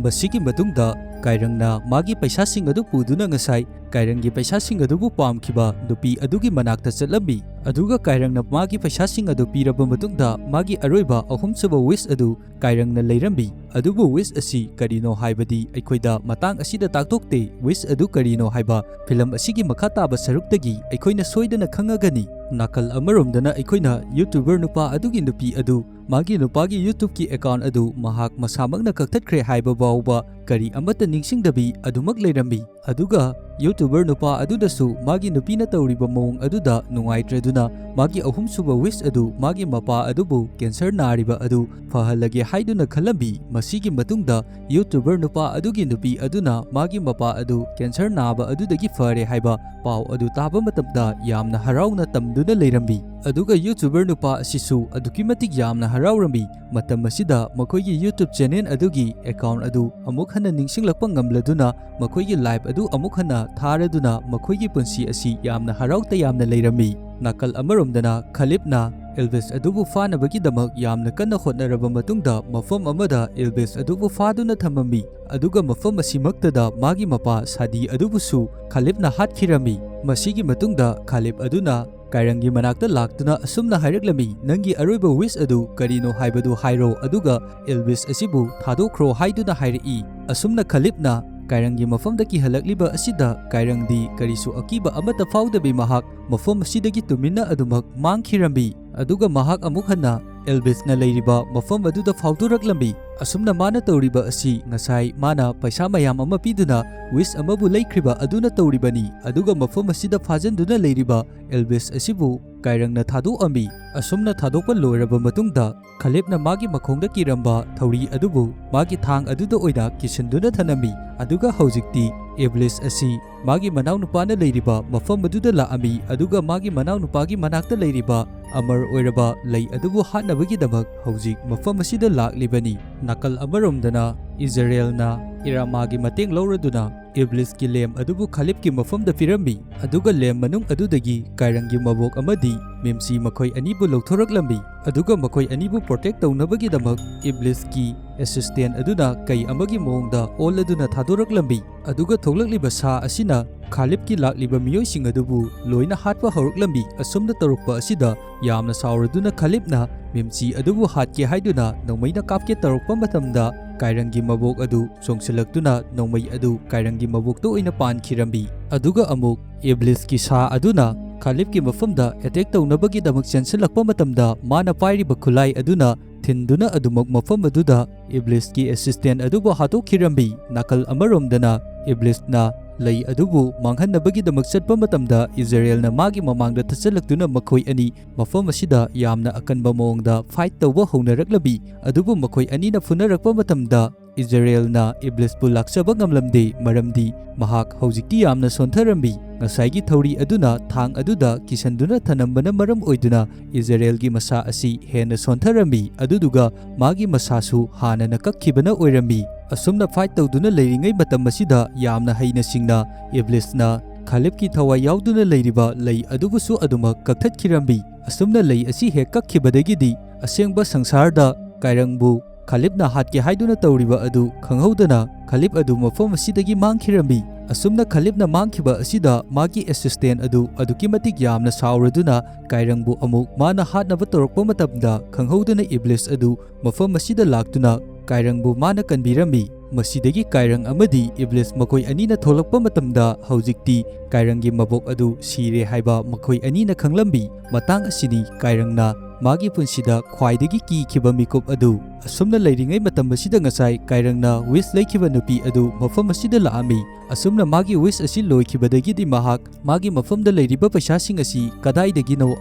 ꯃꯁꯤꯒꯤ ꯃꯇꯨꯡꯗ ꯀꯥꯏꯔꯪꯅ ꯃꯥꯒꯤ ꯄꯩꯁꯥꯁꯤꯡ ꯑꯗꯨ ꯄꯨꯗꯨꯅ ꯉꯁꯥꯏ ꯀꯥꯏꯔꯪꯒꯤ ꯄꯩꯁꯥꯁꯤꯡ ꯑꯗꯨꯕꯨ ꯄꯥꯝꯈꯤꯕ ꯅꯨꯄꯤ ꯑꯗꯨꯒꯤ ꯃꯅꯥꯛꯇ ꯆꯠꯂꯝꯃꯤ꯫ ꯑꯗꯨꯒ ꯀꯥꯏꯔꯪꯅ ꯃꯥꯒꯤ ꯄꯩꯁꯥꯁꯤꯡ ꯑꯗꯨ ꯄꯤꯔꯕ ꯃꯇꯨꯡꯗ ꯃꯥꯒꯤ ꯑꯔꯣꯏꯕ ꯑꯍꯨꯝꯁꯨꯕ ꯋꯤꯁ ꯑꯗꯨ ꯀꯥꯏꯔꯪꯅ ꯂꯩꯔꯝꯃꯤ꯫ ꯑꯗꯨꯕꯨ ꯋꯤꯁ ꯑꯁꯤ ꯀꯔꯤꯅꯣ ꯍꯥꯏꯕꯗꯤ ꯑꯩꯈꯣꯏꯗ ꯃꯇꯥꯡ ꯑꯁꯤꯗ ꯇꯥꯛꯊꯣꯛꯇꯦ꯫ ꯋꯤꯁ ꯑꯗꯨ ꯀꯔꯤꯅꯣ ꯍꯥꯏꯕ ꯐꯤꯂꯝ ꯑꯁꯤꯒꯤ ꯃꯈꯥ ꯇꯥꯕ ꯁꯔꯨꯛꯇꯒꯤ ꯑꯩꯈꯣꯏꯅ ꯁꯣꯏꯗꯅ ꯈꯪꯉꯒꯅꯤ꯫ ꯅꯥꯀꯜ ꯑꯃꯔꯣꯝꯗꯅ ꯑꯩꯈꯣꯏꯅ YouTuber ꯅꯨꯄꯥ ꯑꯗꯨꯒꯤ ꯅꯨꯄꯤ ꯑꯗꯨ ꯃꯥꯒꯤ ꯅꯨꯄꯥꯒꯤ YouTubeꯀꯤ ꯑꯦꯀꯥꯎꯟ ꯑꯗꯨ ꯃꯍꯥꯛ ꯃꯁꯥꯃꯛꯅ ꯀꯛꯊꯠꯈ꯭ꯔꯦ ꯍꯥꯏꯕ ꯐꯥꯎꯕ ꯀꯔꯤ ꯑꯃꯠꯇ ꯅꯤꯡꯁꯤꯡꯗꯕꯤ ꯑꯗꯨꯃꯛ ꯂꯩꯔꯝꯃꯤ꯫ ꯑꯗꯨꯒ YouTuber ꯅꯨꯄꯥ ꯑꯗꯨꯅꯁꯨ ꯃꯥꯒꯤ ꯅꯨꯄꯤꯅ ꯇꯧꯔꯤꯕ ꯃꯑꯣꯡ ꯑꯗꯨꯗ ꯅꯨꯡꯉꯥꯏꯇ꯭ꯔꯗꯨꯅ ꯃꯥꯒꯤ ꯑꯍꯨꯝꯁꯨꯕ ꯋꯤꯁ ꯑꯗꯨ ꯃꯥꯒꯤ ꯃꯄꯥ ꯑꯗꯨꯕꯨ ꯀꯦꯟꯁꯔ ꯅꯥꯔꯤꯕ ꯑꯗꯨ ꯐꯍꯜꯂꯒꯦ ꯍꯥꯏꯗꯨꯅ ꯈꯜꯂꯝꯃꯤ꯫ ꯃꯁꯤꯒꯤ ꯃꯇꯨꯡꯗ YouTuber ꯅꯨꯄꯥ ꯑꯗꯨꯒꯤ ꯅꯨꯄꯤ ꯑꯗꯨꯅ ꯃꯥꯒꯤ ꯃꯄꯥ ꯑꯗꯨ ꯀꯦꯟꯁꯔ ꯅꯥꯕ ꯑꯗꯨꯗꯒꯤ ꯐꯔꯦ ꯍꯥꯏꯕ ꯄꯥꯎ ꯑꯗꯨ ꯇꯥꯕ ꯃꯇꯝꯗ ꯌꯥꯝꯅ ꯍꯔꯥꯎꯅ ꯇꯝꯗꯨꯅ ꯂꯩꯔꯝꯃꯤ꯫ ꯑꯗꯨꯒ YouTuber ꯅꯨꯄꯥ ꯑꯁꯤꯁꯨ ꯑꯗꯨꯛꯀꯤ ꯃꯇꯤꯛ ꯌꯥꯝꯅ ꯍꯔꯥꯎꯔꯝꯃꯤ꯫ ꯃꯇꯝ ꯑꯁꯤꯗ ꯃꯈꯣꯏꯒꯤ YouTube channel ꯑꯗꯨꯒꯤ ꯑꯦꯀꯥꯎꯟ ꯑꯗꯨ ꯑꯃꯨꯛ ꯍꯟꯅ ꯅꯤꯡꯁꯤꯡꯂꯛꯄ ꯉꯝꯂꯗꯨꯅ ꯃꯈꯣꯏꯒꯤ ꯂꯥꯏꯐ ꯑꯗꯨ ꯑꯃꯨꯛ ꯍꯟꯅ ꯊꯥꯔꯗꯨꯅ ꯃꯈꯣꯏꯒꯤ ꯄꯨꯟꯁꯤ ꯑꯁꯤ ꯌꯥꯝꯅ ꯍꯔꯥꯎ ꯇꯌꯥꯝꯅ ꯂꯩꯔꯝꯃꯤ꯫ ꯅꯥꯀꯜ ꯑꯃꯔꯣꯝꯗꯅ ꯈꯂꯤꯞꯅ ꯑꯦꯜꯚꯤꯁ ꯑꯗꯨꯕꯨ ꯐꯥꯅꯕꯒꯤꯗꯃꯛ ꯌꯥꯝꯅ ꯀꯟꯅ ꯍꯣꯠꯅꯔꯕ ꯃꯇꯨꯡꯗ ꯃꯐꯝ ꯑꯃꯗ ꯑꯦꯜꯚꯤꯁ ꯑꯗꯨꯕꯨ ꯐꯥꯗꯨꯅ ꯊꯝꯃꯝꯃꯤ꯫ ꯑꯗꯨꯒ ꯃꯐꯝ ꯑꯁꯤꯃꯛꯇꯗ ꯃꯥꯒꯤ ꯃꯄꯥ ꯁꯥꯗꯤ ꯑꯗꯨꯕꯨꯁꯨ ꯈꯂꯤꯞꯅ ꯍꯥꯠꯈꯤꯔꯝꯃꯤ꯫ ꯃꯁꯤꯒꯤ ꯃꯇꯨꯡꯗ ꯈꯂꯤꯞ ꯑꯗꯨꯅ ꯀꯥꯏꯔꯪꯒꯤ ꯃꯅꯥꯛꯇ ꯂꯥꯛꯇꯨꯅ ꯑꯁꯨꯝꯅ ꯍꯥꯏꯔꯛꯂꯝꯃꯤ, "ꯅꯪꯒꯤ ꯑꯔꯣꯏꯕ ꯋꯤꯁ ꯑꯗꯨ ꯀꯔꯤꯅꯣ ꯍꯥꯏꯕꯗꯨ ꯍꯥꯏꯔꯣ, ꯑꯗꯨꯒ ꯑꯦꯜꯚꯤꯁ ꯑꯁꯤꯕꯨ ꯊꯥꯗꯣꯛꯈ꯭ꯔꯣ" ꯍꯥꯏꯗꯨꯅ ꯍꯥꯏꯔꯛꯏ꯫ ꯑꯁꯨꯝꯅ ꯈꯂꯤꯞꯅ ꯀꯥꯏꯔꯪꯒꯤ ꯃꯐꯝꯗ ꯀꯤꯍꯜꯂꯛꯂꯤꯕ ꯑꯁꯤꯗ ꯀꯥꯏꯔꯪꯗꯤ ꯀꯔꯤꯁꯨ ꯑꯀꯤꯕ ꯑꯃꯠꯇ ꯐꯥꯎꯗꯕꯤ ꯃꯍꯥꯛ ꯃꯐꯝ ꯑꯁꯤꯗꯒꯤ ꯇꯨꯃꯤꯟꯅ ꯑꯗꯨꯃꯛ ꯃꯥꯡꯈꯤꯔꯝꯃꯤ꯫ ꯑꯗꯨꯒ ꯃꯍꯥꯛ ꯑꯃꯨꯛ ꯍꯟꯅ ꯑꯦꯜꯚꯤꯁꯅ ꯂꯩꯔꯤꯕ ꯃꯐꯝ ꯑꯗꯨꯗ ꯐꯥꯎꯗꯣꯔꯛꯂꯝꯃꯤ꯫ ꯑꯁꯨꯝꯅ ꯃꯥꯅ ꯇꯧꯔꯤꯕ ꯑꯁꯤ ꯉꯁꯥꯏ ꯃꯥꯅ ꯄꯩꯁꯥ ꯃꯌꯥꯝ ꯑꯃ ꯄꯤꯗꯨꯅ ꯋꯤꯁ ꯑꯃꯕꯨ ꯂꯩꯈ꯭ꯔꯤꯕ ꯑꯗꯨꯅ ꯇꯧꯔꯤꯕꯅꯤ꯫ ꯑꯗꯨꯒ ꯃꯐꯝ ꯑꯁꯤꯗ ꯐꯥꯖꯤꯟꯗꯨꯅ ꯂꯩꯔꯤꯕ ꯑꯦꯜꯚꯤꯁ ꯑꯁꯤꯕꯨ ꯀꯥꯏꯔꯪꯅ ꯊꯥꯗꯣꯛꯑꯝꯃꯤ꯫ ꯑꯁꯨꯝꯅ ꯊꯥꯗꯣꯛꯄ ꯂꯣꯏꯔꯕ ꯃꯇꯨꯡꯗ ꯈꯂꯤꯞꯅ ꯃꯥꯒꯤ ꯃꯈꯣꯡꯗ ꯀꯤꯔꯝꯕ ꯊꯧꯔꯤ ꯑꯗꯨꯕꯨ ꯃꯥꯒꯤ ꯊꯥꯡ ꯑꯗꯨꯗ ꯑꯣꯏꯅ ꯀꯤꯁꯤꯟꯗꯨꯅ ꯊꯅꯝꯃꯤ꯫ ꯑꯗꯨꯒ ꯍꯧꯖꯤꯛꯇꯤ ꯑꯦꯜꯚꯤꯁ ꯑꯁꯤ ꯃꯥꯒꯤ ꯃꯅꯥꯎꯅꯨꯄꯥꯅ ꯂꯩꯔꯤꯕ ꯃꯐꯝ ꯑꯗꯨꯗ ꯂꯥꯛꯑꯝꯃꯤ꯫ ꯑꯗꯨꯒ ꯃꯥꯒꯤ ꯃꯅꯥꯎꯅꯨꯄꯥꯒꯤ ꯃꯅꯥꯛꯇ ꯂꯩꯔꯤꯕ ꯑꯃꯔ ꯑꯣꯏꯔꯕ ꯂꯩ ꯑꯗꯨꯕꯨ ꯍꯥꯠꯅꯕꯒꯤꯗꯃꯛ ꯍꯧꯖꯤꯛ ꯃꯐꯝ ꯑꯁꯤꯗ ꯂꯥꯛꯂꯤꯕꯅꯤ꯫ ꯅꯥꯀꯜ ꯑꯃꯔꯣꯝꯗꯅ ꯏꯖꯔꯦꯜꯅ ꯏꯔꯥꯃꯥꯒꯤ ꯃꯇꯦꯡ ꯂꯧꯔꯗꯨꯅ ꯏꯕ꯭ꯂꯤꯁꯀꯤ ꯂꯦꯝ ꯑꯗꯨꯕꯨ ꯈꯥꯂꯤꯕꯀꯤ ꯃꯐꯝꯗ ꯄꯤꯔꯝꯃꯤ, ꯑꯗꯨꯒ ꯂꯦꯝ ꯃꯅꯨꯡ ꯑꯗꯨꯗꯒꯤ ꯀꯥꯏꯔꯪꯒꯤ ꯃꯕꯣꯛ ꯑꯃꯗꯤ ꯃꯤꯝꯁꯤ ꯃꯈꯣꯏ ꯑꯅꯤꯕꯨ ꯂꯧꯊꯣꯔꯛꯂꯝꯃꯤ꯫ ꯑꯗꯨꯒ ꯃꯈꯣꯏ ꯑꯅꯤꯕꯨ ꯄ꯭ꯔꯣꯇꯦꯛ ꯇꯧꯅꯕꯒꯤꯗꯃꯛ ꯏꯕ꯭ꯂꯤꯁꯀꯤ ꯑꯦꯁꯤꯁꯇꯦꯟ ꯑꯗꯨꯅ ꯀꯩ ꯑꯃꯒꯤ ꯃꯑꯣꯡꯗ ꯑꯣꯜꯂꯗꯨꯅ ꯊꯥꯗꯣꯔꯛꯂꯝꯃꯤ꯫ ꯑꯗꯨꯒ ꯊꯣꯛꯂꯛꯂꯤꯕ ꯁꯥ ꯑꯁꯤꯅ ꯈꯥꯂꯤꯕꯀꯤ ꯂꯥꯛꯂꯤꯕ ꯃꯤꯑꯣꯏꯁꯤꯡ ꯑꯗꯨꯕꯨ ꯂꯣꯏꯅ ꯍꯥꯠꯄ ꯍꯧꯔꯛꯂꯝꯃꯤ꯫ ꯑꯁꯨꯝꯅ ꯇꯧꯔꯛꯄ ꯑꯁꯤꯗ ꯌꯥꯝꯅ ꯁꯥꯎꯔꯗꯨꯅ ꯈꯥꯂꯤꯕꯅ ꯃꯤꯝꯁꯤ ꯑꯗꯨꯕꯨ ꯍꯥꯠꯀꯦ ꯍꯥꯏꯗꯨꯅ ꯅꯣꯡꯃꯩꯅ ꯀꯥꯞꯀꯦ ꯇꯧꯔꯛꯄ ꯃꯇꯝꯗ ꯀꯥꯏꯔꯪꯒꯤ ꯃꯕꯣꯛ ꯑꯗꯨ ꯆꯣꯡꯁꯤꯜꯂꯛꯇꯨꯅ ꯅꯣꯡꯃꯩ ꯑꯗꯨ ꯀꯥꯏꯔꯪꯒꯤ ꯃꯕꯣꯛꯇ ꯑꯣꯏꯅ ꯄꯥꯟꯈꯤꯔꯝꯃꯤ꯫ ꯑꯗꯨꯒ ꯑꯃꯨꯛ ꯏꯕ꯭ꯂꯤꯁꯀꯤ ꯁꯥ ꯑꯗꯨꯅ ꯈꯥꯂꯤꯕꯀꯤ ꯃꯐꯝꯗ ꯑꯦꯇꯦꯛ ꯇꯧꯅꯕꯒꯤꯗꯃꯛ ꯆꯦꯟꯁꯤꯜꯂꯛꯄ ꯃꯇꯝꯗ ꯃꯥꯅ ꯄꯥꯏꯔꯤꯕ ꯈꯨꯠꯂꯥꯏ ꯑꯗꯨꯅ ꯊꯤꯟꯗꯨꯅ ꯑꯗꯨꯃꯛ ꯃꯐꯝ ꯑꯗꯨꯗ ꯏꯕ꯭ꯂꯤꯁꯀꯤ ꯑꯦꯁꯤꯁꯇꯦꯟ ꯑꯗꯨꯕꯨ ꯍꯥꯠꯇꯣꯛꯈꯤꯔꯝꯃꯤ꯫ ꯅꯥꯀꯜ ꯑꯃꯔꯣꯝꯗꯅ ꯏꯕ꯭ꯂꯤꯁꯅ ꯂꯩ ꯑꯗꯨꯕꯨ ꯃꯥꯡꯍꯟꯅꯕꯒꯤꯗꯃꯛ ꯆꯠꯄ ꯃꯇꯝꯗ ꯏꯖꯔꯦꯜꯅ ꯃꯥꯒꯤ ꯃꯃꯥꯡꯗ ꯊꯠꯆꯜꯂꯛꯇꯨꯅ ꯃꯈꯣꯏ ꯑꯅꯤ ꯃꯐꯝ ꯑꯁꯤꯗ ꯌꯥꯝꯅ ꯑꯀꯟꯕ ꯃꯑꯣꯡꯗ ꯐꯥꯏꯠ ꯇꯧꯕ ꯍꯧꯅꯔꯛꯂꯝꯃꯤ꯫ ꯑꯗꯨꯕꯨ ꯃꯈꯣꯏ ꯑꯅꯤꯅ ꯐꯨꯅꯔꯛꯄ ꯃꯇꯝꯗ ꯏꯖꯔꯦꯜꯅ ꯏꯕ꯭ꯂꯤꯁꯄꯨ ꯂꯥꯛꯆꯕ ꯉꯝꯂꯝꯗꯦ, ꯃꯔꯝꯗꯤ ꯃꯍꯥꯛ ꯍꯧꯖꯤꯛꯇꯤ ꯌꯥꯝꯅ ꯁꯣꯟꯊꯔꯝꯃꯤ꯫ ꯉꯁꯥꯏꯒꯤ ꯊꯧꯔꯤ ꯑꯗꯨꯅ ꯊꯥꯡ ꯑꯗꯨꯗ ꯀꯤꯁꯟꯗꯨꯅ ꯊꯅꯝꯕꯅ ꯃꯔꯝ ꯑꯣꯏꯗꯨꯅ ꯏꯖꯔꯦꯜꯒꯤ ꯃꯁꯥ ꯑꯁꯤ ꯍꯦꯟꯅ ꯁꯣꯟꯊꯔꯝꯃꯤ, ꯑꯗꯨꯗꯨꯒ ꯃꯥꯒꯤ ꯃꯁꯥꯁꯨ ꯍꯥꯟꯅꯅ ꯀꯛꯈꯤꯕꯅ ꯑꯣꯏꯔꯝꯃꯤ꯫ ꯑꯁꯨꯝꯅ ꯐꯥꯏꯠ ꯇꯧꯗꯨꯅ ꯂꯩꯔꯤꯉꯩ ꯃꯇꯝ ꯑꯁꯤꯗ ꯌꯥꯝꯅ ꯍꯩꯅ ꯁꯤꯡꯅ ꯏꯕ꯭ꯂꯤꯁꯅ ꯈꯥꯂꯤꯕꯀꯤ ꯊꯋꯥꯏ ꯌꯥꯎꯗꯨꯅ ꯂꯩꯔꯤꯕ ꯂꯩ ꯑꯗꯨꯕꯨꯁꯨ ꯑꯗꯨꯃꯛ ꯀꯛꯊꯠꯈꯤꯔꯝꯃꯤ꯫ ꯑꯁꯨꯝꯅ ꯂꯩ ꯑꯁꯤ ꯍꯦꯛ ꯀꯛꯈꯤꯕꯗꯒꯤꯗꯤ ꯑꯁꯦꯡꯕ ꯁꯪꯁꯥꯔꯗ ꯀꯥꯏꯔꯪꯕꯨ ꯈꯥꯂꯤꯕꯅ ꯍꯥꯠꯀꯦ ꯍꯥꯏꯗꯨꯅ ꯇꯧꯔꯤꯕ ꯑꯗꯨ ꯈꯪꯍꯧꯗꯅ ꯈꯥꯂꯤꯕ ꯑꯗꯨ ꯃꯐꯝ ꯑꯁꯤꯗꯒꯤ ꯃꯥꯡꯈꯤꯔꯝꯃꯤ꯫ ꯑꯁꯨꯝꯅ ꯈꯥꯂꯤꯕꯅ ꯃꯥꯡꯈꯤꯕ ꯑꯁꯤꯗ ꯃꯥꯒꯤ ꯑꯦꯁꯤꯁꯇꯦꯟ ꯑꯗꯨ ꯑꯗꯨꯛꯀꯤ ꯃꯇꯤꯛ ꯌꯥꯝꯅ ꯁꯥꯎꯔꯗꯨꯅ ꯀꯥꯏꯔꯪꯕꯨ ꯑꯃꯨꯛ ꯃꯥꯅ ꯍꯥꯠꯅꯕ ꯇꯧꯔꯛꯄ ꯃꯇꯝꯗ ꯈꯪꯍꯧꯗꯅ ꯏꯕ꯭ꯂꯤꯁ ꯑꯗꯨ ꯃꯐꯝ ꯑꯁꯤꯗ ꯂꯥꯛꯇꯨꯅ ꯀꯥꯏꯔꯪꯕꯨ ꯃꯥꯅ ꯀꯟꯕꯤꯔꯝꯃꯤ꯫ ꯃꯁꯤꯗꯒꯤ ꯀꯥꯏꯔꯪ ꯑꯃꯗꯤ ꯏꯕ꯭ꯂꯤꯁ ꯃꯈꯣꯏ ꯑꯅꯤꯅ ꯊꯣꯛꯂꯛꯄ ꯃꯇꯝꯗ ꯍꯧꯖꯤꯛꯇꯤ ꯀꯥꯏꯔꯪꯒꯤ ꯃꯕꯣꯛ ꯑꯗꯨ ꯁꯤꯔꯦ ꯍꯥꯏꯕ ꯃꯈꯣꯏ ꯑꯅꯤꯅ ꯈꯪꯂꯝꯃꯤ꯫ ꯃꯇꯥꯡ ꯑꯁꯤꯅꯤ ꯀꯥꯏꯔꯪꯅ ꯃꯥꯒꯤ ꯄꯨꯟꯁꯤꯗ ꯈ꯭ꯋꯥꯏꯗꯒꯤ ꯀꯤꯈꯤꯕ ꯃꯤꯀꯨꯞ ꯑꯗꯨ꯫ ꯑꯁꯨꯝꯅ ꯂꯩꯔꯤꯉꯩ ꯃꯇꯝ ꯑꯁꯤꯗ ꯉꯁꯥꯏ ꯀꯥꯏꯔꯪꯅ ꯋꯤꯁ ꯂꯩꯈꯤꯕ ꯅꯨꯄꯤ ꯑꯗꯨ ꯃꯐꯝ ꯑꯁꯤꯗ ꯂꯥꯛꯑꯝꯃꯤ꯫ ꯑꯁꯨꯝꯅ ꯃꯥꯒꯤ ꯋꯤꯁ ꯑꯁꯤ ꯂꯣꯏꯈꯤꯕꯗꯒꯤꯗꯤ ꯃꯍꯥꯛ ꯃꯥꯒꯤ ꯃꯐꯝꯗ ꯂꯩꯔꯤꯕ ꯄꯩꯁꯥꯁꯤꯡ ꯑꯁꯤ ꯀꯗꯥꯏꯗꯒꯤꯅꯣ,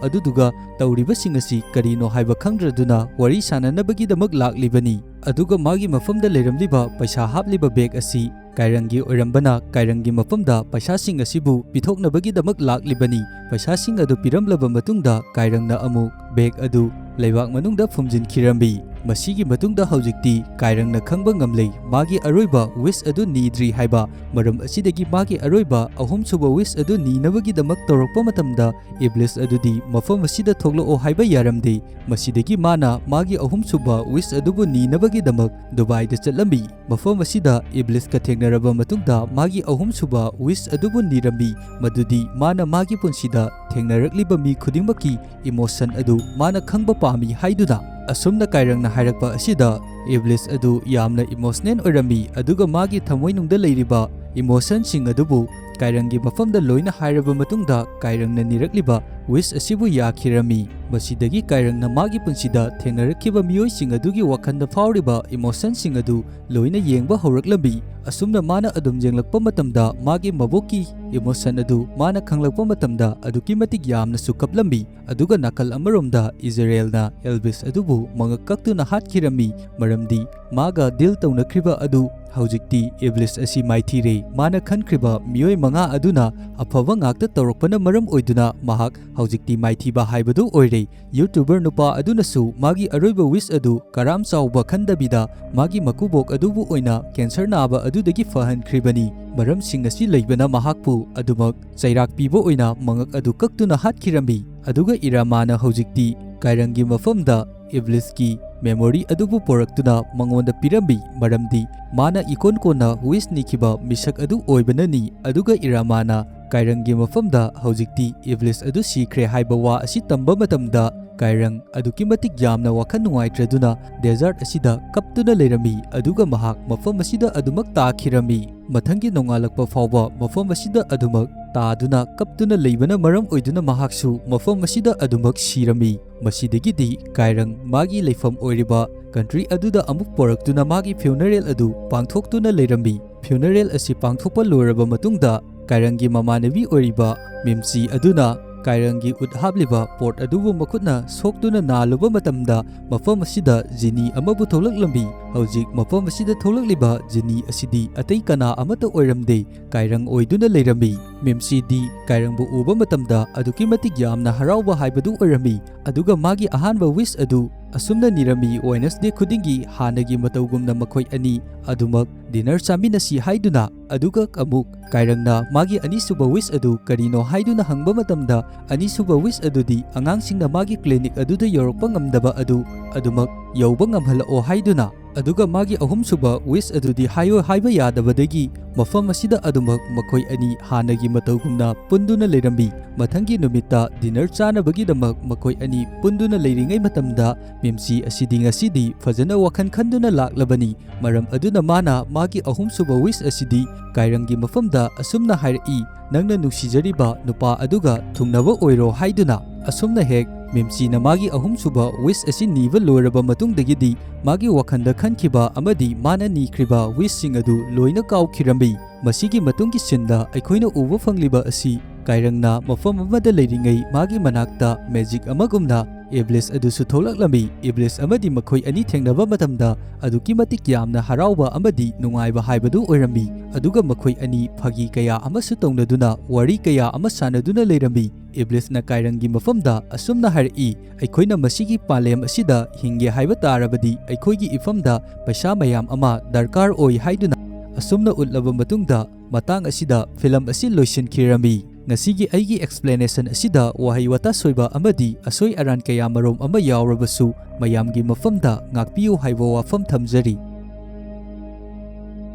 ꯑꯗꯨꯗꯨꯒ ꯇꯧꯔꯤꯕꯁꯤꯡ ꯑꯁꯤ ꯀꯔꯤꯅꯣ ꯍꯥꯏꯕ ꯈꯪꯗ꯭ꯔꯗꯨꯅ ꯋꯥꯔꯤ ꯁꯥꯟꯅꯅꯕꯒꯤꯗꯃꯛ ꯂꯥꯛꯂꯤꯕꯅꯤ꯫ ꯑꯗꯨꯒ ꯃꯥꯒꯤ ꯃꯐꯝꯗ ꯂꯩꯔꯝꯂꯤꯕ ꯄꯩꯁꯥ ꯍꯥꯞꯂꯤꯕ ꯕꯦꯒ ꯑꯁꯤ ꯀꯥꯏꯔꯪꯒꯤ ꯑꯣꯏꯔꯝꯕꯅ ꯀꯥꯏꯔꯪꯒꯤ ꯃꯐꯝꯗ ꯄꯩꯁꯥꯁꯤꯡ ꯑꯁꯤꯕꯨ ꯄꯤꯊꯣꯛꯅꯕꯒꯤꯗꯃꯛ ꯂꯥꯛꯂꯤꯕꯅꯤ꯫ ꯄꯩꯁꯥꯁꯤꯡ ꯑꯗꯨ ꯄꯤꯔꯝꯂꯕ ꯃꯇꯨꯡꯗ ꯀꯥꯏꯔꯪꯅ ꯑꯃꯨꯛ ꯕꯦꯒ ꯑꯗꯨ ꯂꯩꯕꯥꯛ ꯃꯅꯨꯡꯗ ꯐꯨꯝꯖꯤꯟꯈꯤꯔꯝꯃꯤ꯫ ꯃꯁꯤꯒꯤ ꯃꯇꯨꯡꯗ ꯍꯧꯖꯤꯛꯇꯤ ꯀꯥꯏꯔꯪꯅ ꯈꯪꯕ ꯉꯝꯂꯦ ꯃꯥꯒꯤ ꯑꯔꯣꯏꯕ wish ꯑꯗꯨ ꯅꯤꯗ꯭ꯔꯤ ꯍꯥꯏꯕ꯫ ꯃꯔꯝ ꯑꯁꯤꯗꯒꯤ ꯃꯥꯒꯤ ꯑꯔꯣꯏꯕ ꯑꯍꯨꯝꯁꯨꯕ wish ꯑꯗꯨ ꯅꯤꯅꯕꯒꯤꯗꯃꯛ ꯇꯧꯔꯛꯄ ꯃꯇꯝꯗ ꯏꯕ꯭ꯂꯤꯁ ꯑꯗꯨꯗꯤ ꯃꯐꯝ ꯑꯁꯤꯗ ꯊꯣꯛꯂꯛꯑꯣ ꯍꯥꯏꯕ ꯌꯥꯔꯝꯗꯦ꯫ ꯃꯁꯤꯗꯒꯤ ꯃꯥꯅ ꯃꯥꯒꯤ ꯑꯍꯨꯝꯁꯨꯕ wish ꯑꯗꯨꯕꯨ ꯅꯤꯅꯕꯒꯤꯗꯃꯛ ꯗꯨꯕꯥꯏꯗ ꯆꯠꯂꯝꯃꯤ꯫ ꯃꯐꯝ ꯑꯁꯤꯗ ꯏꯕ꯭ꯂꯤꯁꯀ ꯊꯦꯡꯅꯔꯕ ꯃꯇꯨꯡꯗ ꯃꯥꯒꯤ ꯑꯍꯨꯝꯁꯨꯕ wish ꯑꯗꯨꯕꯨ ꯅꯤꯔꯝꯃꯤ, ꯃꯗꯨꯗꯤ ꯃꯥꯅ ꯃꯥꯒꯤ ꯄꯨꯟꯁꯤꯗ ꯊꯦꯡꯅꯔꯛꯂꯤꯕ ꯃꯤ ꯈꯨꯗꯤꯡꯃꯛꯀꯤ emotion ꯑꯗꯨ ꯃꯥꯅ ꯈꯪꯕ ꯄꯥꯝꯃꯤ ꯍꯥꯏꯗꯨꯅ꯫ ꯑꯁꯨꯝꯅ ꯀꯥꯏꯔꯪꯅ ꯍꯥꯏꯔꯛꯄ ꯑꯁꯤꯗ ꯏꯕ꯭ꯂꯤꯁ ꯑꯗꯨ ꯌꯥꯝꯅ emotional ꯑꯣꯏꯔꯝꯃꯤ, ꯑꯗꯨꯒ ꯃꯥꯒꯤ ꯊꯃꯣꯏꯅꯨꯡꯗ ꯂꯩꯔꯤꯕ emotionꯁꯤꯡ ꯑꯗꯨꯕꯨ ꯀꯥꯏꯔꯪꯒꯤ ꯃꯐꯝꯗ ꯂꯣꯏꯅ ꯍꯥꯏꯔꯕ ꯃꯇꯨꯡꯗ ꯀꯥꯏꯔꯪꯅ ꯅꯤꯔꯛꯂꯤꯕ wish ꯑꯁꯤꯕꯨ ꯌꯥꯈꯤꯔꯝꯃꯤ꯫ ꯃꯁꯤꯗꯒꯤ ꯀꯥꯏꯔꯪꯅ ꯃꯥꯒꯤ ꯄꯨꯟꯁꯤꯗ ꯊꯦꯡꯅꯔꯛꯈꯤꯕ ꯃꯤꯑꯣꯏꯁꯤꯡ ꯑꯗꯨꯒꯤ ꯋꯥꯈꯜꯗ ꯐꯥꯎꯔꯤꯕ emotionꯁꯤꯡ ꯑꯗꯨ ꯂꯣꯏꯅ ꯌꯦꯡꯕ ꯍꯧꯔꯛꯂꯝꯃꯤ꯫ ꯑꯁꯨꯝꯅ ꯃꯥꯅ ꯑꯗꯨꯝ ꯌꯦꯡꯂꯛꯄ ꯃꯇꯝꯗ ꯃꯥꯒꯤ ꯃꯕꯣꯛꯀꯤ emotion ꯑꯗꯨ ꯃꯥꯅ ꯈꯪꯂꯛꯄ ꯃꯇꯝꯗ ꯑꯗꯨꯛꯀꯤ ꯃꯇꯤꯛ ꯌꯥꯝꯅꯁꯨ ꯀꯞꯂꯝꯃꯤ꯫ ꯑꯗꯨꯒ ꯅꯥꯀꯜ ꯑꯃꯔꯣꯝꯗ ꯏꯖꯔꯦꯜꯅ ꯏꯕ꯭ꯂꯤꯁ ꯑꯗꯨꯕꯨ ꯃꯉꯛ ꯀꯛꯇꯨꯅ ꯍꯥꯠꯈꯤꯔꯝꯃꯤ, ꯃꯔꯝꯗꯤ ꯃꯥꯒ deal ꯇꯧꯅꯈ꯭ꯔꯤꯕ ꯑꯗꯨ ꯍꯧꯖꯤꯛꯇꯤ ꯏꯕ꯭ꯂꯤꯁ ꯑꯁꯤ ꯃꯥꯏꯊꯤꯔꯦ꯫ ꯃꯥꯅ ꯈꯟꯈ꯭ꯔꯤꯕ ꯃꯤꯑꯣꯏ ꯃꯉꯥ ꯑꯗꯨꯅ ꯑꯐꯕ ꯉꯥꯛꯇ ꯇꯧꯔꯛꯄꯅ ꯃꯔꯝ ꯑꯣꯏꯗꯨꯅ ꯃꯍꯥꯛ ꯍꯧꯖꯤꯛꯇꯤ ꯃꯥꯏꯊꯤꯕ ꯍꯥꯏꯕꯗꯨ ꯑꯣꯏꯔꯦ꯫ YouTuber ꯅꯨꯄꯥ ꯑꯗꯨꯅꯁꯨ ꯃꯥꯒꯤ ꯑꯔꯣꯏꯕ wish ꯑꯗꯨ ꯀꯔꯥꯝ ꯆꯥꯎꯕ ꯈꯟꯗꯕꯤꯗ ꯃꯥꯒꯤ ꯃꯀꯨꯕꯣꯛ ꯑꯗꯨꯕꯨ ꯑꯣꯏꯅ cancer ꯅꯥꯕ ꯑꯗꯨꯗꯒꯤ ꯐꯍꯟꯈ꯭ꯔꯤꯕꯅꯤ꯫ ꯃꯔꯝꯁꯤꯡ ꯑꯁꯤ ꯂꯩꯕꯅ ꯃꯍꯥꯛꯄꯨ ꯑꯗꯨꯃꯛ ꯆꯩꯔꯥꯛ ꯄꯤꯕ ꯑꯣꯏꯅ ꯃꯉꯛ ꯑꯗꯨ ꯀꯛꯇꯨꯅ ꯍꯥꯠꯈꯤꯔꯝꯃꯤ꯫ ꯑꯗꯨꯒ ꯏꯔꯥꯃꯥꯅ ꯍꯧꯖꯤꯛꯇꯤ ꯀꯥꯏꯔꯪꯒꯤ ꯃꯐꯝꯗ ꯏꯕ꯭ꯂꯤꯁꯀꯤ memory ꯑꯗꯨꯕꯨ ꯄꯣꯔꯛꯇꯨꯅ ꯃꯉꯣꯟꯗ ꯄꯤꯔꯝꯃꯤ, ꯃꯔꯝꯗꯤ ꯃꯥꯅ ꯏꯀꯣꯟ ꯀꯣꯟꯅ wish ꯅꯤꯈꯤꯕ ꯃꯤꯁꯛ ꯑꯗꯨ ꯑꯣꯏꯕꯅꯅꯤ꯫ ꯑꯗꯨꯒ ꯏꯔꯥꯃꯥꯅ ꯀꯥꯏꯔꯪꯒꯤ ꯃꯐꯝꯗ ꯍꯧꯖꯤꯛꯇꯤ ꯏꯕ꯭ꯂꯤꯁ ꯑꯗꯨ ꯁꯤꯈ꯭ꯔꯦ ꯍꯥꯏꯕ ꯋꯥ ꯑꯁꯤ ꯇꯝꯕ ꯃꯇꯝꯗ ꯀꯥꯏꯔꯪ ꯑꯗꯨꯛꯀꯤ ꯃꯇꯤꯛ ꯌꯥꯝꯅ ꯋꯥꯈꯜ ꯅꯨꯡꯉꯥꯏꯇ꯭ꯔꯗꯨꯅ desert ꯑꯁꯤꯗ ꯀꯞꯇꯨꯅ ꯂꯩꯔꯝꯃꯤ, ꯑꯗꯨꯒ ꯃꯍꯥꯛ ꯃꯐꯝ ꯑꯁꯤꯗ ꯑꯗꯨꯃꯛ ꯇꯥꯈꯤꯔꯝꯃꯤ꯫ ꯃꯊꯪꯒꯤ ꯅꯣꯡꯉꯥꯜꯂꯛꯄ ꯐꯥꯎꯕ ꯃꯐꯝ ꯑꯁꯤꯗ ꯑꯗꯨꯃꯛ ꯇꯥꯗꯨꯅ ꯀꯞꯇꯨꯅ ꯂꯩꯕꯅ ꯃꯔꯝ ꯑꯣꯏꯗꯨꯅ ꯃꯍꯥꯛꯁꯨ ꯃꯐꯝ ꯑꯁꯤꯗ ꯑꯗꯨꯃꯛ ꯁꯤꯔꯝꯃꯤ꯫ ꯃꯁꯤꯗꯒꯤꯗꯤ ꯀꯥꯏꯔꯪ ꯃꯥꯒꯤ ꯂꯩꯐꯝ ꯑꯣꯏꯔꯤꯕ country ꯑꯗꯨꯗ ꯑꯃꯨꯛ ꯄꯣꯔꯛꯇꯨꯅ ꯃꯥꯒꯤ funeral ꯑꯗꯨ ꯄꯥꯡꯊꯣꯛꯇꯨꯅ ꯂꯩꯔꯝꯃꯤ꯫ Funeral ꯑꯁꯤ ꯄꯥꯡꯊꯣꯛꯄ ꯂꯣꯏꯔꯕ ꯃꯇꯨꯡꯗ ꯀꯥꯏꯔꯪꯒꯤ ꯃꯃꯥꯟꯅꯕꯤ ꯑꯣꯏꯔꯤꯕ ꯃꯤꯝꯁꯤ ꯑꯗꯨꯅ ꯀꯥꯏꯔꯪꯒꯤ ꯎꯠ ꯍꯥꯞꯂꯤꯕ ꯄꯣꯠ ꯑꯗꯨꯕꯨ ꯃꯈꯨꯠꯅ ꯁꯣꯛꯇꯨꯅ ꯅꯥꯜꯂꯨꯕ ꯃꯇꯝꯗ ꯃꯐꯝ ꯑꯁꯤꯗ ꯖꯤꯅꯤ ꯑꯃꯕꯨ ꯊꯣꯛꯂꯛꯂꯝꯃꯤ꯫ ꯍꯧꯖꯤꯛ ꯃꯐꯝ ꯑꯁꯤꯗ ꯊꯣꯛꯂꯛꯂꯤꯕ ꯖꯤꯅꯤ ꯑꯁꯤꯗꯤ ꯑꯇꯩ ꯀꯅꯥ ꯑꯃꯠꯇ ꯑꯣꯏꯔꯝꯗꯦ, ꯀꯥꯏꯔꯪ ꯑꯣꯏꯗꯨꯅ ꯂꯩꯔꯝꯃꯤ꯫ ꯃꯤꯝꯁꯤꯗꯤ ꯀꯥꯏꯔꯪꯕꯨ ꯎꯕ ꯃꯇꯝꯗ ꯑꯗꯨꯛꯀꯤ ꯃꯇꯤꯛ ꯌꯥꯝꯅ ꯍꯔꯥꯎꯕ ꯍꯥꯏꯕꯗꯨ ꯑꯣꯏꯔꯝꯃꯤ꯫ ꯑꯗꯨꯒ ꯃꯥꯒꯤ ꯑꯍꯥꯟꯕ wish ꯑꯗꯨ ꯑꯁꯨꯝꯅ ꯅꯤꯔꯝꯃꯤ꯫ ꯋꯦꯅꯁꯗꯦ ꯈꯨꯗꯤꯡꯒꯤ ꯍꯥꯟꯅꯒꯤ ꯃꯇꯧꯒꯨꯝꯅ ꯃꯈꯣꯏ ꯑꯅꯤ ꯑꯗꯨꯃꯛ ꯗꯤꯅꯔ ꯆꯥꯃꯤꯟꯅꯁꯤ ꯍꯥꯏꯗꯨꯅ, ꯑꯗꯨꯒ ꯑꯃꯨꯛ ꯀꯥꯏꯔꯪꯅ ꯃꯥꯒꯤ ꯑꯅꯤꯁꯨꯕ ꯋꯤꯁ ꯑꯗꯨ ꯀꯔꯤꯅꯣ ꯍꯥꯏꯗꯨꯅ ꯍꯪꯕ ꯃꯇꯝꯗ, ꯑꯅꯤꯁꯨꯕ ꯋꯤꯁ ꯑꯗꯨꯗꯤ ꯑꯉꯥꯡꯁꯤꯡꯅ ꯃꯥꯒꯤ ꯀ꯭ꯂꯤꯅꯤꯛ ꯑꯗꯨꯗ ꯌꯧꯔꯛꯄ ꯉꯝꯗꯕ ꯑꯗꯨ ꯑꯗꯨꯃꯛ ꯌꯧꯕ ꯉꯝꯍꯜꯂꯛꯑꯣ ꯍꯥꯏꯗꯨꯅ, ꯑꯗꯨꯒ ꯃꯥꯒꯤ ꯑꯍꯨꯝꯁꯨꯕ ꯋꯤꯁ ꯑꯗꯨꯗꯤ ꯍꯥꯏꯌꯣ ꯍꯥꯏꯕ ꯌꯥꯗꯕꯗꯒꯤ ꯃꯐꯝ ꯑꯁꯤꯗ ꯑꯗꯨꯃꯛ ꯃꯈꯣꯏ ꯑꯅꯤ ꯍꯥꯟꯅꯒꯤ ꯃꯇꯧꯒꯨꯝꯅ ꯄꯨꯟꯗꯨꯅ ꯂꯩꯔꯝꯃꯤ꯫ ꯃꯊꯪꯒꯤ ꯅꯨꯃꯤꯠꯇ ꯗꯤꯅꯔ ꯆꯥꯅꯕꯒꯤꯗꯃꯛ ꯃꯈꯣꯏ ꯑꯅꯤ ꯄꯨꯟꯗꯨꯅ ꯂꯩꯔꯤꯉꯩ ꯃꯇꯝꯗ, ꯃꯤꯝꯁꯤ ꯑꯁꯤꯗꯤ ꯉꯁꯤꯗꯤ ꯐꯖꯅ ꯋꯥꯈꯜ ꯈꯟꯗꯨꯅ ꯂꯥꯛꯂꯕꯅꯤ꯫ ꯃꯔꯝ ꯑꯗꯨꯅ ꯃꯥꯅ ꯃꯥꯒꯤ ꯑꯍꯨꯝꯁꯨꯕ ꯋꯤꯁ ꯑꯁꯤꯗꯤ ꯀꯥꯏꯔꯪꯒꯤ ꯃꯐꯝꯗ ꯑꯁꯨꯝꯅ ꯍꯥꯏꯔꯛꯏ, "ꯅꯪꯅ ꯅꯨꯡꯁꯤꯖꯔꯤꯕ ꯅꯨꯄꯥ ꯑꯗꯨꯒ ꯊꯨꯡꯅꯕ ꯑꯣꯏꯔꯣ" ꯍꯥꯏꯗꯨꯅ꯫ ꯑꯁꯨꯝꯅ ꯍꯦꯛ ꯃꯤꯝꯁꯤꯅ ꯃꯥꯒꯤ ꯑꯍꯨꯝꯁꯨꯕ ꯋꯤꯁ ꯑꯁꯤ ꯅꯤꯕ ꯂꯣꯏꯔꯕ ꯃꯇꯨꯡꯗꯒꯤꯗꯤ, ꯃꯥꯒꯤ ꯋꯥꯈꯜꯗ ꯈꯟꯈꯤꯕ ꯑꯃꯗꯤ ꯃꯥꯅ ꯅꯤꯈ꯭ꯔꯤꯕ ꯋꯤꯁꯁꯤꯡ ꯑꯗꯨ ꯂꯣꯏꯅ ꯀꯥꯎꯈꯤꯔꯝꯃꯤ꯫ ꯃꯁꯤꯒꯤ ꯃꯇꯨꯡꯒꯤ ꯁꯤꯟꯗ ꯑꯩꯈꯣꯏꯅ ꯎꯕ ꯐꯪꯂꯤꯕ ꯑꯁꯤ, ꯀꯥꯏꯔꯪꯅ ꯃꯐꯝ ꯑꯃꯗ ꯂꯩꯔꯤꯉꯩ ꯃꯥꯒꯤ ꯃꯅꯥꯛꯇ ꯃꯦꯖꯤꯛ ꯑꯃꯒꯨꯝꯅ ꯏꯕ꯭ꯂꯤꯁ ꯑꯗꯨꯁꯨ ꯊꯣꯛꯂꯛꯂꯝꯃꯤ꯫ ꯏꯕ꯭ꯂꯤꯁ ꯑꯃꯗꯤ ꯃꯈꯣꯏ ꯑꯅꯤ ꯊꯦꯡꯅꯕ ꯃꯇꯝꯗ ꯑꯗꯨꯛꯀꯤ ꯃꯇꯤꯛ ꯌꯥꯝꯅ ꯍꯔꯥꯎꯕ ꯑꯃꯗꯤ ꯅꯨꯡꯉꯥꯏꯕ ꯍꯥꯏꯕꯗꯨ ꯑꯣꯏꯔꯝꯃꯤ꯫ ꯑꯗꯨꯒ ꯃꯈꯣꯏ ꯑꯅꯤ ꯐꯥꯒꯤ ꯀꯌꯥ ꯑꯃꯁꯨ ꯇꯧꯅꯗꯨꯅ, ꯋꯥꯔꯤ ꯀꯌꯥ ꯑꯃ ꯁꯥꯟꯅꯗꯨꯅ ꯂꯩꯔꯝꯃꯤ꯫ ꯏꯕ꯭ꯂꯤꯁꯅ ꯀꯥꯏꯔꯪꯒꯤ ꯃꯐꯝꯗ ꯑꯁꯨꯝꯅ ꯍꯥꯏꯔꯛꯏ, "ꯑꯩꯈꯣꯏꯅ ꯃꯁꯤꯒꯤ ꯄꯥꯂꯦꯝ ꯑꯁꯤꯗ ꯍꯤꯡꯒꯦ ꯍꯥꯏꯕ ꯇꯥꯔꯕꯗꯤ ꯑꯩꯈꯣꯏꯒꯤ ꯏꯐꯝꯗ ꯄꯩꯁꯥ ꯃꯌꯥꯝ ꯑꯃ ꯗꯔꯀꯥꯔ ꯑꯣꯏ" ꯍꯥꯏꯗꯨꯅ ꯑꯁꯨꯝꯅ ꯎꯠꯂꯕ ꯃꯇꯨꯡꯗ, ꯃꯇꯥꯡ ꯑꯁꯤꯗ ꯐꯤꯂꯝ ꯑꯁꯤ ꯂꯣꯏꯁꯤꯟꯈꯤꯔꯝꯃꯤ꯫ ꯉꯁꯤꯒꯤ ꯑꯩꯒꯤ ꯑꯦꯛꯁꯄ꯭ꯂꯦꯅꯦꯁꯟ ꯑꯁꯤꯗ ꯋꯥꯍꯩ ꯋꯥꯇꯥ ꯁꯣꯏꯕ ꯑꯃꯗꯤ ꯑꯁꯣꯏ ꯑꯔꯥꯟ ꯀꯌꯥ ꯃꯔꯨꯝ ꯑꯃ ꯌꯥꯎꯔꯕꯁꯨ, ꯃꯌꯥꯝꯒꯤ ꯃꯐꯝꯗ ꯉꯥꯛꯄꯤꯌꯨ ꯍꯥꯏꯕ ꯋꯥꯐꯝ ꯊꯝꯖꯔꯤ꯫